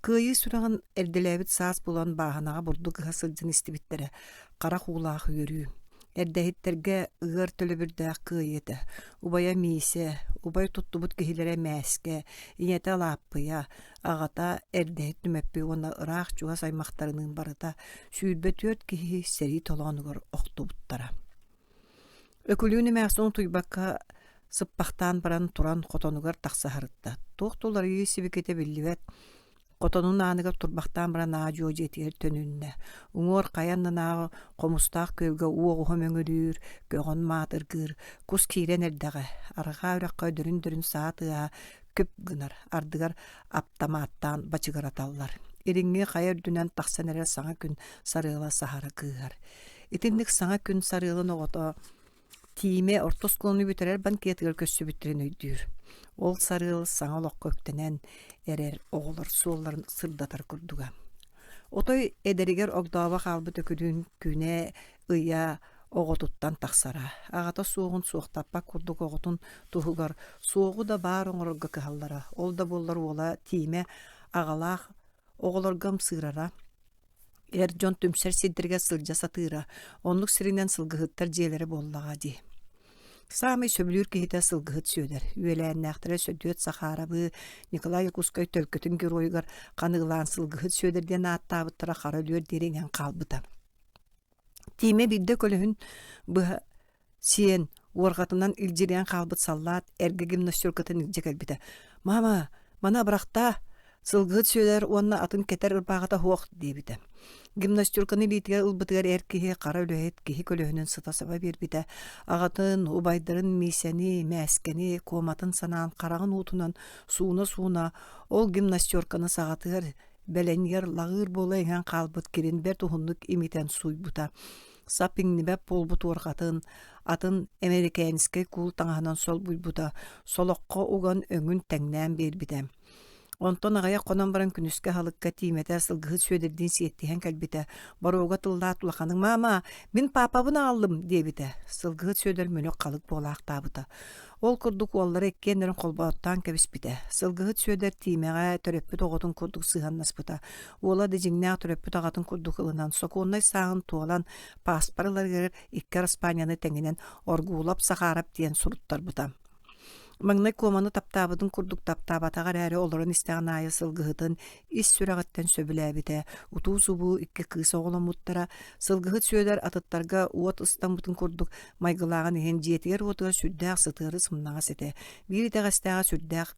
Кыайыы сүрэҕин эрдэлээбит саас булан бааһынаҕа бурдук ыһа сылдьан истибиттэрэ харах уулаах үөрүү. Эрдэһиттэргэ ыар төлөбүрдээх кыайыы этэ. Убайа Миисэ, убай туттубут киһилэрэ Мээскэ, ийэтэ Алааппыйа, аҕата Эрдэһит Түмэппий уонна ыраах-чугас аймахтарыныын барыта 24 киһи сэрии толоонугар охтубуттара. Өкүлүүн эмээхсин утуйбакка сыппахтаан баран туран хотонугар тахса сырытта. Туох да уларыйыы сибикитэ биллибэт. Хотонун ааныгар турбахтаан баран аа-дьуо дьиэтигэр төнүннэ. Уҥуор хайа аннынааҕы хомустаах күөлгэ уоҕуһа мөҥүрүүр, көҕөн маатыргыыр, кус киирэн эрдэҕэ. Арҕаа үрэххэ дөрүн-дөрүн саа тыаһа күп гынар, ардыгар аптамааттаан бачыгыраталлар. Илиҥҥи хайа үрдүнэн тахсан эрэр саҥа күн сарыала саһара кыыһар. Итинник саҥа күн сарыалын оҕото Тиимэ орто оскуоланы бүтэрэр банкетыгар көрсүбүттэрин өйдүүр. Ол сарыал саҥа олоххо үктэнэн эрэр оҕолор суолларын сырдатар курдуга. Отой эдэригэр огдообо хаалбыт Өкүлүүн күнэ, ыйа оҕотуттан тахсара. Аҕата суоҕун суохтаппат курдук оҕотун туһугар суоҕу да баар оҥорорго кыһаллара. Ол да буоллар уола Тиимэ аҕалаах оҕолорго ымсыырара. Эр дьон түмсэр сирдэригэр сылдьа сатыыра, оннук сиринэн сылгыһыттар дьиэлэрэ буоллаҕа дии. Саамай сөбүлүүр киһитэ Сылгыһыт Сүөдэр. Үөлээннээхтэрэ Сөдүөт Сахаарабы, Николай Якутскай төлкөтүн геройугар ханыылаан Сылгыһыт Сүөдэр диэн ааттаабыттара хара өлүөр диэри иҥэн хаалбыта. Тиимэ биирдэ көлөһүн быһа сиэн, уорҕатынан илдьирийэн хаалбыт саллаат эргэ гимнастеркатын илдьэ кэлбитэ. «Мама, маны абырахтаа, сылгыһыт Сүөдэр уонна атын кэтэр ырбааҕыта суох» диэбитэ. Гимнастерканы илиитигэр ылбытыгар эр киһи хара үлэһит киһи көлөһүнүн сыта саба биэрбитэ. Аҕатын, убайдарын Миисэни, Мээскэни куоматын санаан хараҕын уутунан сууна-сууна ол гимнастерканы саҕатыгар бэлэнигэр лаҕыыр буола иҥэн хаалбыт кирин бэрт уһуннук имитэн сууйбута. Сап иҥнибэт буолбут уорҕатын, атын эмэрикээнискэй куул таҥаһынан солбуйбута, солоххо уган өҥүн тэҥнээн биэрбитэ. Онтон аҕыйах хонон баран күнүскү аһылыкка Тиимэтэ сылгыһыт Сүөдэрдиин сиэттиһэн кэлбитэ. Боруога тыллаат улаханыҥ «Маама, мин паапабын аҕаллым» диэбитэ. Сылгыһыт Сүөдэр мүнүк халык буолаахтаабыта. Ол курдук уоллара иккиэннэрин холбооттоон кэбиспитэ. Сылгыһыт Сүөдэр Тиимэҕэ төрөппүт оҕотун курдук сыһыаннаспыта. Уола да дьиҥнээх төрөппүт аҕатын курдук ылынан, сокуоннай сааһын туолан, пааспар ыларыгар икки араспаанньаны тэҥинэн Оргуулап Сахаарап диэн суруттарбыта. Маҥнай Куоманы таптаабытын курдук таптаабатаҕа эрээри олорон истэҕин аайы сылгыһытын ис сүрэҕиттэн сөбүлээбитэ. Утуу-субуу икки кыыс оҕоломмуттара. Сылгыһыт Сүөдэр атыттарга уот ыстаммытын курдук майгылааҕын иһин дьиэтигэр-уотугар сүрдээх сытыары сымнаҕас этэ. Биир итэҕэстээҕэ сүрдээх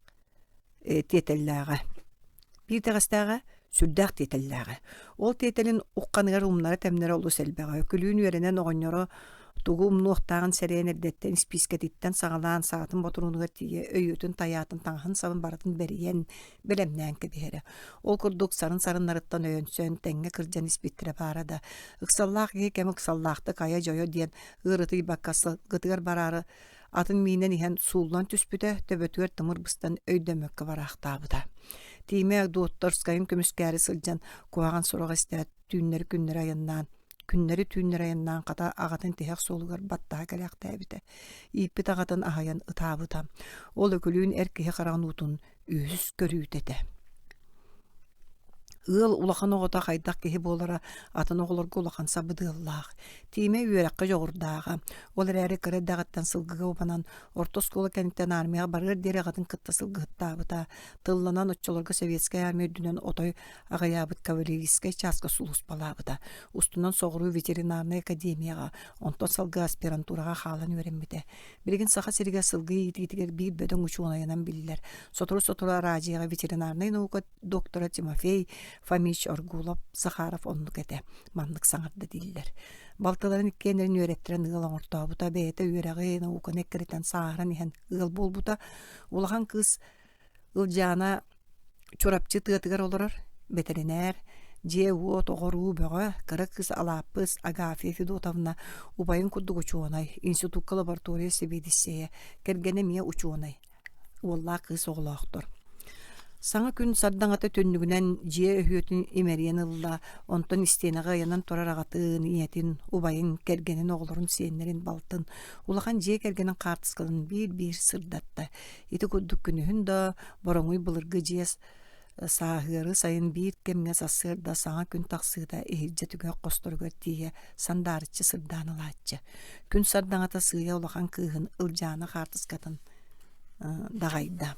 тиэтэллээҕэ. Биир итэҕэстээҕэ сүрдээх тиэтэллээҕэ. Ол тиэтэлин ухханыгар умнара-тэмнэрэ олус элбэҕэ. Күлүүн үөрэнэн оҕонньоро тугу умнуохтааҕын сэрэйэн эрдэттэн испиискэтиттэн саҕалаан саатын ботуруонугар тиийэ өйүөтүн тайаатын таҥаһын-сабын барытын бэрийэн бэлэмнээн кэбиһэрэ. Ол курдук сарын-сарыннарыттан өйөнсөн тэҥҥэ кырдьан испиттэрэ баара да, ыксаллаах киһи кэм ыксаллаахтык айа-дьойо диэн ыарытыйбакка сылгытыгар бараары атын миинэн иһэн сууллан түспүтэ, төбөтүгэр тымыр быстан өйдөммөккө бараахтаабыта. Тиимэ Докторскайын көмүскээри сылдьан куһаҕан сураҕы истээт түүннэри-күннэри айаннаан күннэри-түүннэри айаннаан хата аҕатын тиһэх суолугар баттаһа кэлээхтээбитэ. Ииппит аҕатын аһайан ытаабыта. Ол Өкүлүүн эр киһи хараҕын уутун үһүс көрүүтэ этэ. Ыал улахан оҕото хайдах киһи буолара атын оҕолорго улахан сабыдыаллаах. Тиимэ үөрэххэ дьоҕурдааҕа, ол эрээри кыра эрдэҕиттэн сылгыга убанан, орто оскуола кэнниттэн армияҕа барыар диэри аҕатын кытта сылгыһыттаабыта. Тылланан оччолорго советскай армия үрдүнэн отой аҕыйаабыт кавалерийскай чааска сулууспалаабыта. Устунан соҕуруу ветеринарнай академияҕа, онтон салгыы аспирантураҕа хаалан үөрэммитэ. Билигин Саха сиригэр сылгы иитиитигэр биир бөдөҥ учуонайынан биллэр. Сотору-сотору араадьыйаҕа ветеринарнай наука доктора Тимофей Фомич Оргулов Захаров оннук этэ, маннык саҥарда дииллэр. Балтыларын иккиэннэрин үөрэттэрэн ыал оҥортообута, бэйэтэ үөрэҕи, науканы эккирэтэн сааһыран иһэн ыал буолбута. Улахан кыыс Ылдьаана Чурапчы тыатыгар олорор, бэтэринээр, дьиэ-уот, оҕоруу бөҕө, кыра кыыс Алааппыс Агафья Федотовна убайын курдук учуонай, институкка лаборатория сэбиэдиссэйэ, кэргэнэ эмиэ учуонай уоллаах кыыс оҕолоохтор. Саҥа күн сардаҥата түннүгүнэн дьиэ өһүөтүн имэрийэн ылла, онтон истиэнэҕэ ыйанан турар аҕатын, ийэтин, убайын, кэргэнин, оҕолорун, сиэннэрин, балтын, улахан дьиэ кэргэнин хаартыскаларын биир-биир сырдатта. Ити курдук күнүһүн да бороҥуй былыргы дьиэ сааһыары сайын биир кэмҥэ сарсыарда саҥа күн тахсыыта иһирдьэ түгэх хосторугар тиийэ сандаарыччы сырдаан ылааччы. Күн сардаҥата сыыйа улахан кыыһын Ылдьаана хаартыскатын даҕайда.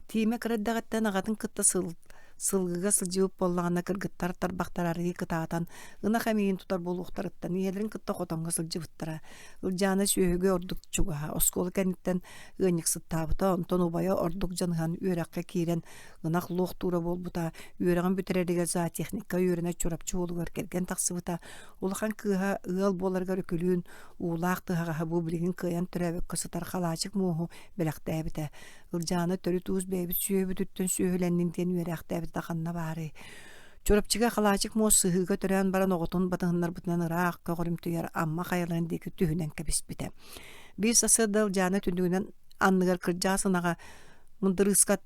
Тиимэ кыра эрдэҕиттэн аҕатын кытта сыл сылгыга сылдьыбыт буоллаҕына кыргыттар тарбахтар арыый кытаатан ынах эмиийин тутар буолуохтарыттан ийэлэрин кытта хотоҥҥо сылдьыбыттара. Ылдьаана сүөһүгэ ордук чугаһа, оскуола кэнниттэн ыанньыксыттаабыта, онтон убайа ордук дьаныһан үөрэххэ киирэн ынах луохтуура буолбута, үөрэҕин бүтэрэригэр зоотехникка үөрэнэ Чурапчы уолугар кэргэн тахсыбыта, улахан кыыһа ыал буоларыгар Өкүлүүн уулаах тыһаҕаһа бу билигин кыайан төрөөбөккө сытар халаачык муоһу бэлэхтээбитэ. Ылдьаана төрүт уус бэйэбит сүөһүбүтүттэн сүөһүлэннин диэн үөрээхтээбитэ ханна баарый? Чурапчыга халаачык муос сыһыыга төрөөн баран оҕотун батыһыннарбытынан ыраах көҕөрүмтүйэр Амма хайаларын диэки түһүнэн кэбиспитэ. Биир сарсыарда Ылдьаана түннүгүнэн анныгар кырдьаҕас ынаҕа мындырыыска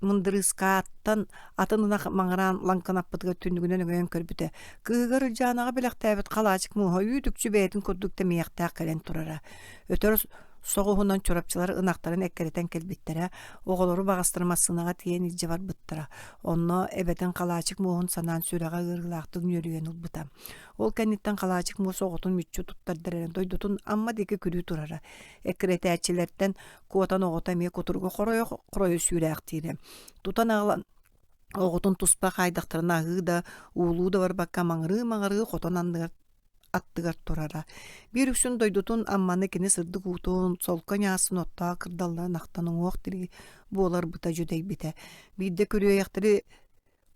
мындырыыскааттан атын ынах маҥыраан лаҥкынаппытыгар түннүгүнэн өҥөйөн көрбүтэ. Кыыһыгар Ылдьаанаҕа бэлэхтээбит халаачык муоһа үүт-үкчү бэйэтин курдук тэмиэхтээх кэлэн турара. Өтөр соҕуһунан чурапчылар ынахтарын эккирэтэн кэлбиттэрэ, оҕолору баҕастары массыынаҕа тиийэн илдьэ барбыттара. Онно эбэтин халаачык муоһун санаан сүрэҕэ ыарыылаахтык нүөлүйэн ылбыта. Ол кэнниттэн халаачык муос оҕотун мүччү туттардар эрэ дойдутун Амма диэки күрүү турара. Эккирэтээччилэртэн куотан оҕото эмиэ кутуруга хоройо хоройо сүүрээхтиирэ. Тутан аҕалан оҕотун туспа хаайдахтарына аһыы да, уулуу да барбакка маҥырыы-маҥырыы хотон анныгар аттыгар турара. Биир үксүн дойдутун Амманы кини сырдык уутун, солко ньаасын оттоох кырдалларын ахтан уҥуох тирии буоларбыта дьүдэйбитэ. Биирдэ күрүөйэхтэри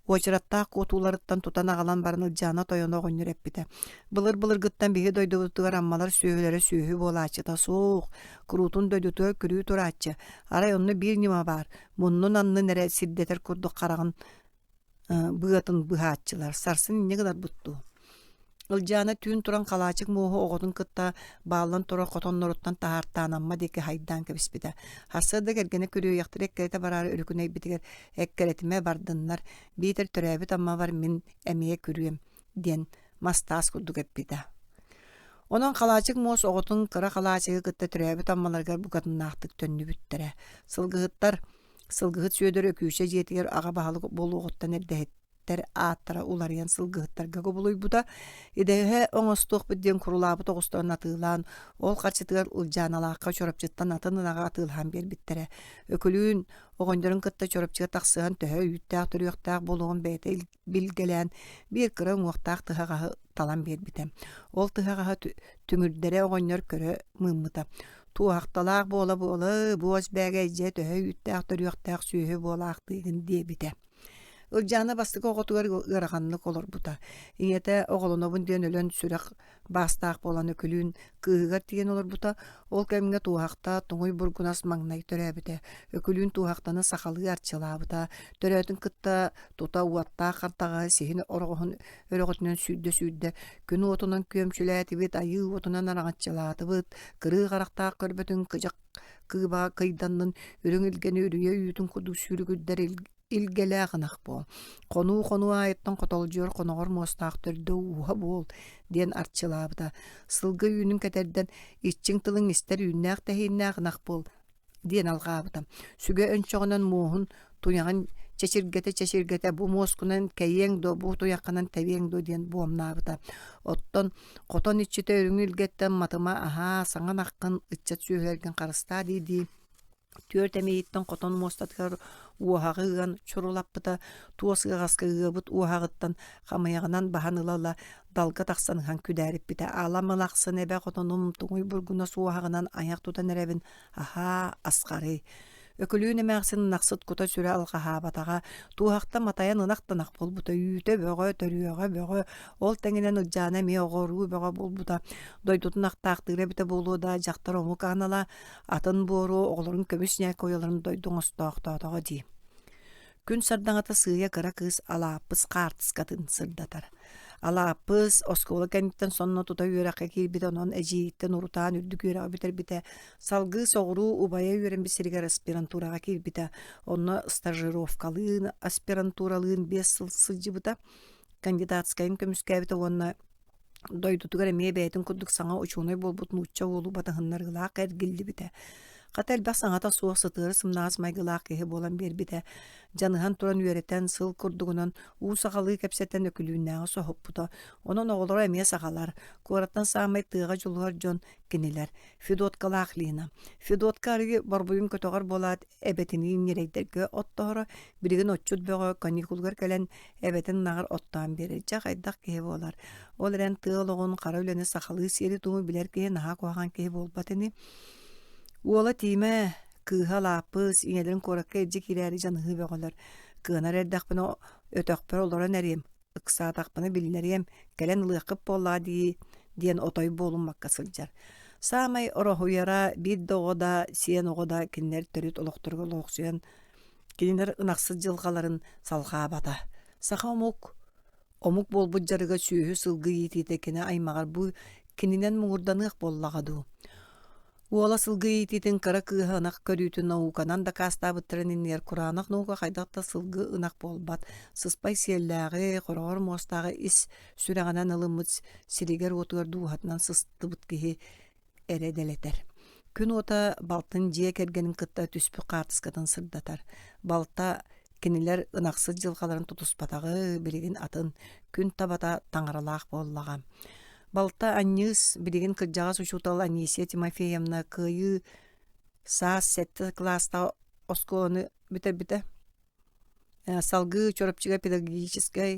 Уочараттаах куотууларыттан тутан аҕалан баран Ылдьаана тойоно оҕонньор эппитэ: «Былыр-былыргыттан биһи дойдубутугар аммалар сүөһүлэрэ сүөһү буолааччыта суох, куруутун дойдутугар күрүү турааччы. Арай онно биир ньыма баар, муннун аннын эрэ сирдэтэр курдук хараҕын быатын быһааччылар. Сарсын инньэ гынарбыт дуу?» Ылдьаана түүн туран халаачык муоһу оҕотун кытта бааллан турар хотонноруттан таһаартаан Амма диэки хайдаан кэбиспитэ. Сарсыарда кэргэнэ күрүөйэхтэри эккирэтэ бараары өрүкүнэйбитигэр «Эккирэтимэ бардыннар, биитэр төрөөбүт Аммабар мин эмиэ күрүөм» диэн мас-таас курдук эппитэ. Онон халаачык муос оҕотун кыра халаачыгы кытта төрөөбүт Аммаларыгар букатыннаахтык төннүбүттэрэ. Сылгыһыттар Сылгыһыт Сүөдэр Өкүүчэ дьиэтигэр аҕа баһылык буолуоҕуттан эрдэһит ааттара уларыйан сылгыһыттарга кубулуйбута. Идэһэ оҥостуохпут диэн курулаабыт оҕустарын атыылаан, ол харчытыгар Ылдьааналаахха Чурапчыттан атын ынаҕы атыылаһан биэрбиттэрэ. Өкүлүүн оҕонньорун кытта Чурапчыга тахсыһан төһө үүттээх-төрүөхтээх буолуоҕун бэйэтэ билгэлээн, биир кыра уҥуохтаах тыһаҕаһы талан биэрбитэ. Ол тыһаҕаһы түҥүрдэрэ оҕонньор көрө мыыммыта. Туоһахталаах буола-буола, буос бээгэ дьэ төһө үүттээх-төрүөхтээх сүөһү буолаахтыыгын диэбитэ. Ылдьаана бастакы оҕотугар ыараханнык олорбута. Ийэтэ оҕолонобун диэн өлөн сүрэх баастаах буолан Өкүлүүн кыыһыгар тиийэн олорбута. Ол кэмҥэ Туоһахта туҥуй бургунас маҥнай төрөөбүтэ. Өкүлүүн Туоһахтаны сахалыы арчылаабыта. Төрөөтүн кытта тута уоттаах хартаҕа сиһин ороҕоһун өрөҕөтүнэн сүүрдэ-сүүрдэ күн уотунан күөмчүлээтибит, айыы уотунан араҥаччылаатыбыт, кырыы харахтаах көрбөтүн кыдьык кыыба кыйданнын үрүҥ илгэни үрүйэ үүтүн курдук сүүрүгүрдэр илгэлээх ынах буол, хонуу-хонуу аайыттан хотолдьуйар хоноҕор муостаах төрдө ууһа буол диэн арчылаабыта. Сылгы үүнүн кэтэрдэн иччиҥ тылыҥ истэр үүннээх-тэһииннээх ынах буол диэн алҕаабыта. Сүгэ өнчөҕүнэн муоһун туйаҕын чэчиргэтэ-чэчиргэтэ бу муоскунан кэйиэҥ дуо, бу туйаххынан тэбиэҥ дуо диэн буомнаабыта. Оттон хотон иччитэ үрүҥ илгэттэн матыма аһаа, саҥа ынаххын, ыччат сүөһүлэргин харыстаа дии-дии Түөрт эмиийиттэн хотон муостатыгар уоһаҕы ыан чурулаппыта, туос ыаҕаска ыабыт уоһаҕыттан хамыйаҕынан баһан ыла-ыла далга тахсан ыһан күдээриппитэ. Ала мылахсын эбэ хотонум туҥуй бургунас уоһаҕынан айах тутан эрэбин, аһаа, асхарый. Өкүлүүн эмээхсин ынахсыт кута-сүрэ алҕаһаабатаҕа, туоһахта матайан ынах да ынах буолбута, үүтэ бөҕө, төрүөҕэ бөҕө, ол тэҥинэн Ылдьаана эмиэ оҕо-уруу бөҕө буолбута. Дойдутун ахтаахтыыра эбитэ буолуо да, дьахтар омук анала Атын буору оҕолорун көмүс ньээкэ уйаларын дойду оҥостоохтоотоҕо дии. Күн сардаҥата сыыйа кыра кыыс Алааппыс хаартыскатын сырдатар. Алааппыс оскуола кэнниттэн сонно тута үөрэххэ киирбитэ, онон эдьиийиттэн урутаан үрдүк үөрэҕи бүтэрбитэ. Салгыы соҕуруу убайа үөрэммит сиригэр аспирантураҕа киирбитэ. Онно стажировкалыын, аспирантуралыын 5 сыл сылдьыбыта. Кандидатскайын көмүскээбитэ уонна Дойдутугар эмиэ бэйэтин курдук саҥа учуонай буолбут нуучча уолу батыһыннарыылаах эргиллибитэ. Хата элбэх саҥата суох сытыары сымнаҕас майгылаах киһи буолан биэрбитэ. Дьаныһан туран үөрэтэн, сыл курдугунан уу сахалыы кэпсэтэн Өкүлүүннээҕи соһуппута. Онон оҕолоро эмиэ сахалар. Куораттан саамай тыаҕа дьулуһар дьон кинилэр. Федоткалаах Лина. Федотка арыгы борбуйун көтөҕөр буолаат, эбэтиниин ньирэйдэргэ оттоһоро, билигин отчут бөҕө каникулугар кэлэн эбэтин ынаҕар оттоон биэрэр. Дьэ хайдах киһи буолар. Ол эрэн тыа олоҕун, хара үлэни сахалыы сиэри-туому билэр киһи наһаа куһаҕан киһи буолбат ини. Уола Тиимэ, кыыһа Лааппыс, ийэлэрин куоракка илдьэ киирээри дьаныһыы бөҕөлөр. Кыанар эрдэхпинэ өтөхпөр олорон эриэм, ыксаатахпына биллэриэм, кэлэн ылыаххыт буоллаҕа дии диэн отой буолуммакка сылдьар. Саамай ороһуйара биир да оҕо да, сиэн оҕо да кинилэр төрүт олохторугар олохсуйан Кинилэр ынахсыт дьылҕаларын салҕаабата. Саха омук омук буолбут дьарыга сүөһү-сылгы иитиитэ кини аймаҕар бу кининэн муҥурданыах буоллаҕа дуу. Уола сылгы иитиитин кыра кыыһа ынах көрүүтүн науканан дакаастаабыттарын иннигэр кураанах наука хайдах да сылгы ынах буолбат, сыспай сиэллээҕи, хороҕор муостааҕы ис сүрэҕинэн ылыммыт сиригэр-уотугар дууһатынан сыстыбыт киһи эрэ дэлэтэр. Күн уота балтын дьиэ кэргэнин кытта түспүт хаартыскатын сырдатар. Балта кинилэр ынахсыт дьылҕаларын тутуспатаҕы билигин атын, күн табата таҥаралаах буоллаҕа. Балта Анньыыс билигин кырдьаҕас учуутал Анисия Тимофеевна кыайыы саас сэттэ кылаастаах оскуоланы бүтэрбитэ. Салгыы Чурапчыга педагогическай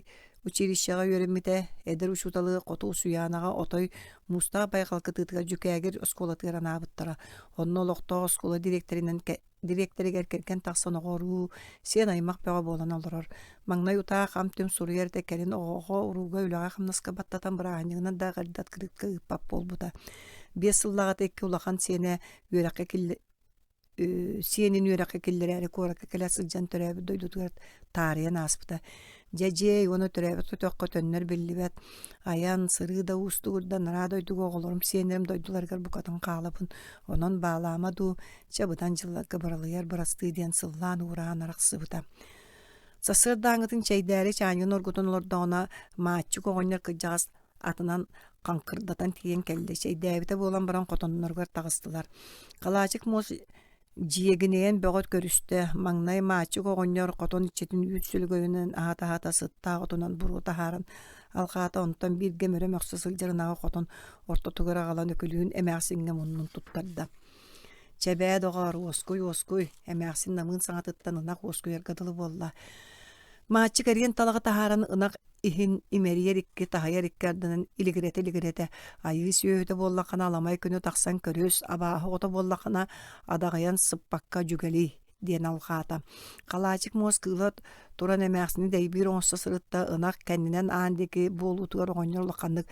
училищеҕа үөрэммитэ, эдэр учууталы Хоту Усуйаанаҕа отой Муустаах байҕал кытыытыгар Дьүкээгир оскуолатыгар анаабыттара. Онно олохтоох оскуола дириэктэринэн дириэктэригэр кэргэн тахсан оҕо-уруу, сиэн аймах бөҕө буолан олорор. Маҥнай утаа хам-түм суруйар этэ, кэлин оҕоҕо-урууга үлэҕэ-хамнаска баттатан бырааһынньыгынан да эҕэрдэ открытка ыыппат буолбута. 5 сыллааҕыта икки улахан сиэнэ үөрэххэ сиэнин үөрэххэ киллэрээри куоракка кэлэ сылдьан төрөөбүт дойдутугар таарыйан ааспыта. Дьэ дьиэй уонна төрөөбүт өтөххө төннөр биллибэт. Айан, сырыы да уустугурда, анараа дойдуга оҕолорум, сиэннэрим дойдуларыгар букатын хаалабын. Онон баалаама дуу, чэ быдан дьылларга быралыйар бырастыы диэн сыллаан-уураан арахсыбыта. Сарсыардааҥҥытын чэйдээри чаанньыгын оргутан олордоҕуна, Мааччык оҕонньор кырдьаҕас атынан хаҥкырдатан тиийэн кэллэ, чэйдээбитэ буолан баран хотонноругар таҕыстылар. Халаачык муос дьиэгинэйэн бөҕө көрүстэ, маҥнай Мааччык оҕонньор хотон иччитин үүт сүлүгөйүнэн аһата-аһата сыттаах отунан буруо таһааран алҕаата, онтон бииргэ мөрө мөхсө сылдьар ынаҕы хотон ортотугар аҕалан Өкүлүүн эмээхсиҥҥэ муннун туттарда. Чэбээ, доҕоор, уоскуй, уоскуй, эмээхсин намыын саҥатыттан ынах уоскуйарга дылы буолла. Мааччык эриэн талаҕы таһааран ынах иһин имэрийэр икки, таһыйар икки ардынан илигирэтэ-илигирэтэ айыы сүөһүтэ буоллаххына аламай күнү тахсан көрүс, абааһы оҕото буоллаххына адаҕыйан сыппакка дьүгэлий диэн алҕаата. Халаачык муос кыыла туран эмээхсини дэйбиир оҥосто сырытта, ынах кэннинэн аан диэки буолуутугар оҕонньор улаханнык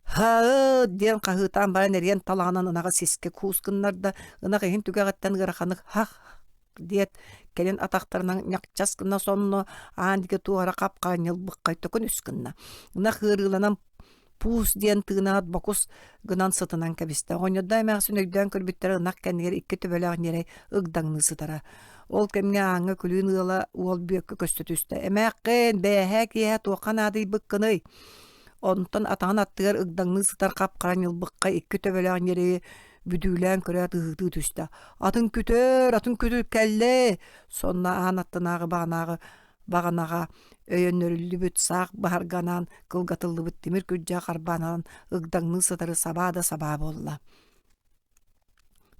«Һа-ы!» диэн хаһыытаан баран эриэн талаҕынан ынаҕы сискэ куус гыннарда, ынах иһин түгэҕиттэн ыараханнык «Һах!» диэт, кэлин атахтарынан ньахчас гына сонно аан диэки туох эрэ хап-хара ньылбыккай төкүнүс гынна. Ынах ыарыыланан пуус диэн тыынаат бокус гынан сытынан кэбистэ. Оҕонньордоох эмээхсин өйдөөн көрбүттэрэ ынах кэннигэр икки төбөлөөх ньирэй ыгдаҥныы сытара. Ол кэмҥэ ааҥҥа күлүүн ыала уол Бүөккэ көстө түстэ. «Эмээххин, бээһээ киэһэ туохха наадыйбыккыный?» Онтон атаҕын аттыгар ыгдаҥныы сытар хап-хара ньылбыкка икки төбөлөөх ньирэйи. Бүдүүлээн көрөөт ыһыытыы түстэ. Атын күтэр, атын күтүр кэллэ! Сонно аан аттынааҕы баҕанааҕы баҕанаҕа өйөннөрүллүбүт саах баһарганан кылгатыллыбыт тимир күрдьэх арбаанан ыгдаҥныы сытары сабаа да сабаа буолла.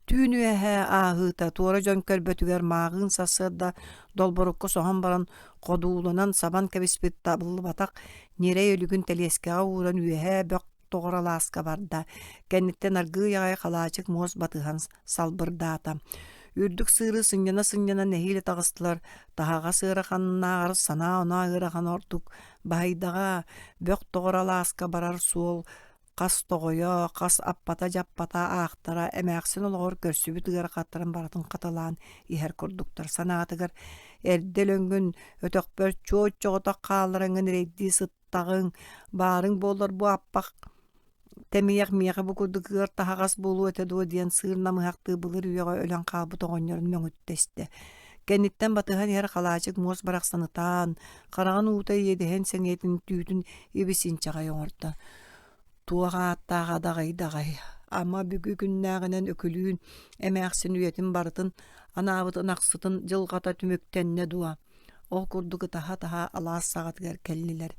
Түүн үөһэ ааһыыта туора дьон көрбөтүгэр мааҕыын сарсыарда долборукка соһон баран ходууланан сабан кэбиспит табыллыбатах ньирэй өлүгүн тэлиэскэҕэ ууран үөһээ бөх тоҕор алааска барда. Кэнниттэн аргыый аҕай халаачык муос батыһан салбырдаата. Үрдүк сыыры сынньана-сынньана нэһиилэ таҕыстылар, таһаҕас ыараханнааҕар санаа-оноо ыарахан ордук баһыйдаҕа, бөх тоҕор алааска барар суол хас тоҕойо, хас аппата-дьаппата аахтара эмээхсин олоҕор көрсүбүт ыарахаттарын барытын хатылаан иһэр курдуктар. Санаатыгар эрдэ өлөҥҥүн өтөхпөр чуо-чоҕотох хааллараҥҥын эрэйдии сыттаҕыҥ, баарыҥ буоллар бу аппах тэмийэх миэхэ бу курдук ыар таһаҕас буолуо этэ дуо диэн сыыр намыһахтыы былыр үйэҕэ өлөн хаалбыт оҕонньорун мөҥүттэ истэ. Кэнниттэн батыһан иһэр халаачык муос барахсан ытаан, хараҕын уута иэдэһин сэҥийэтин түүтүн ибис-инчэҕэй оҥордо. Туох ааттаах адаҕай-даҕай, ама бүгү күннээҕинэн Өкүлүүн эмээхсин үйэтин барытын анаабыт ынахсытын дьылҕата түмүктэннэ дуо? Ол курдук ытаһа-ытаһа алаас саҕатыгар кэллилэр.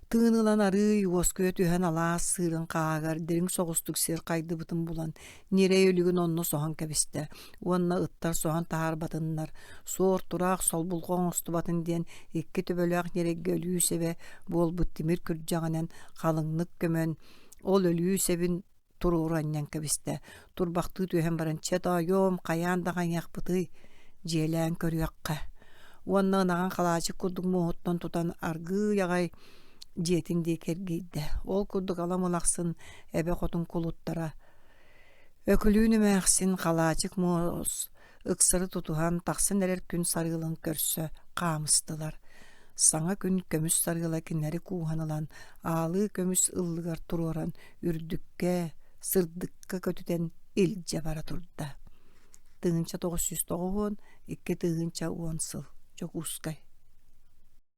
Тыын ылан арыый уоскуйа түһэн алаас сыырын хааһыгар дириҥ соҕустук сир хайдыбытын булан, ньирэй өлүгүн онно соһон кэбистэ уонна ыттар соһон таһаарбатыннар, суор-тураах солбулҕа оҥостубатын диэн икки төбөлөөх ньирэйгэ өлүү сэбэ буолбут тимир күрдьэҕинэн халыҥнык көмөн, ол өлүү сэбин туруору анньан кэбистэ. Турбахтыы түһэн баран, «Чэ, тоойуом, хайаан да хайыахпытый, дьиэлээн көрүөххэ» уонна ынаҕын халаачык курдук муоһуттан тутан аргыый аҕай дьиэтин диэки эргийдэ. Ол курдук ала-мыл ахсын эбэ хотун кулуттара Өкүлүүн эмээхсин халаачык муос ыксары тутуһан тахсан эрэр күн сарыалын көрсө хаамыстылар. Саҥа күн көмүс сарыала кинилэри кууһан ылан, аалыы көмүс ыллыгар туруоран үрдүккэ, сырдыкка көтүтэн илдьэ бара турда. 1992 10 сыл. Дьокуускай.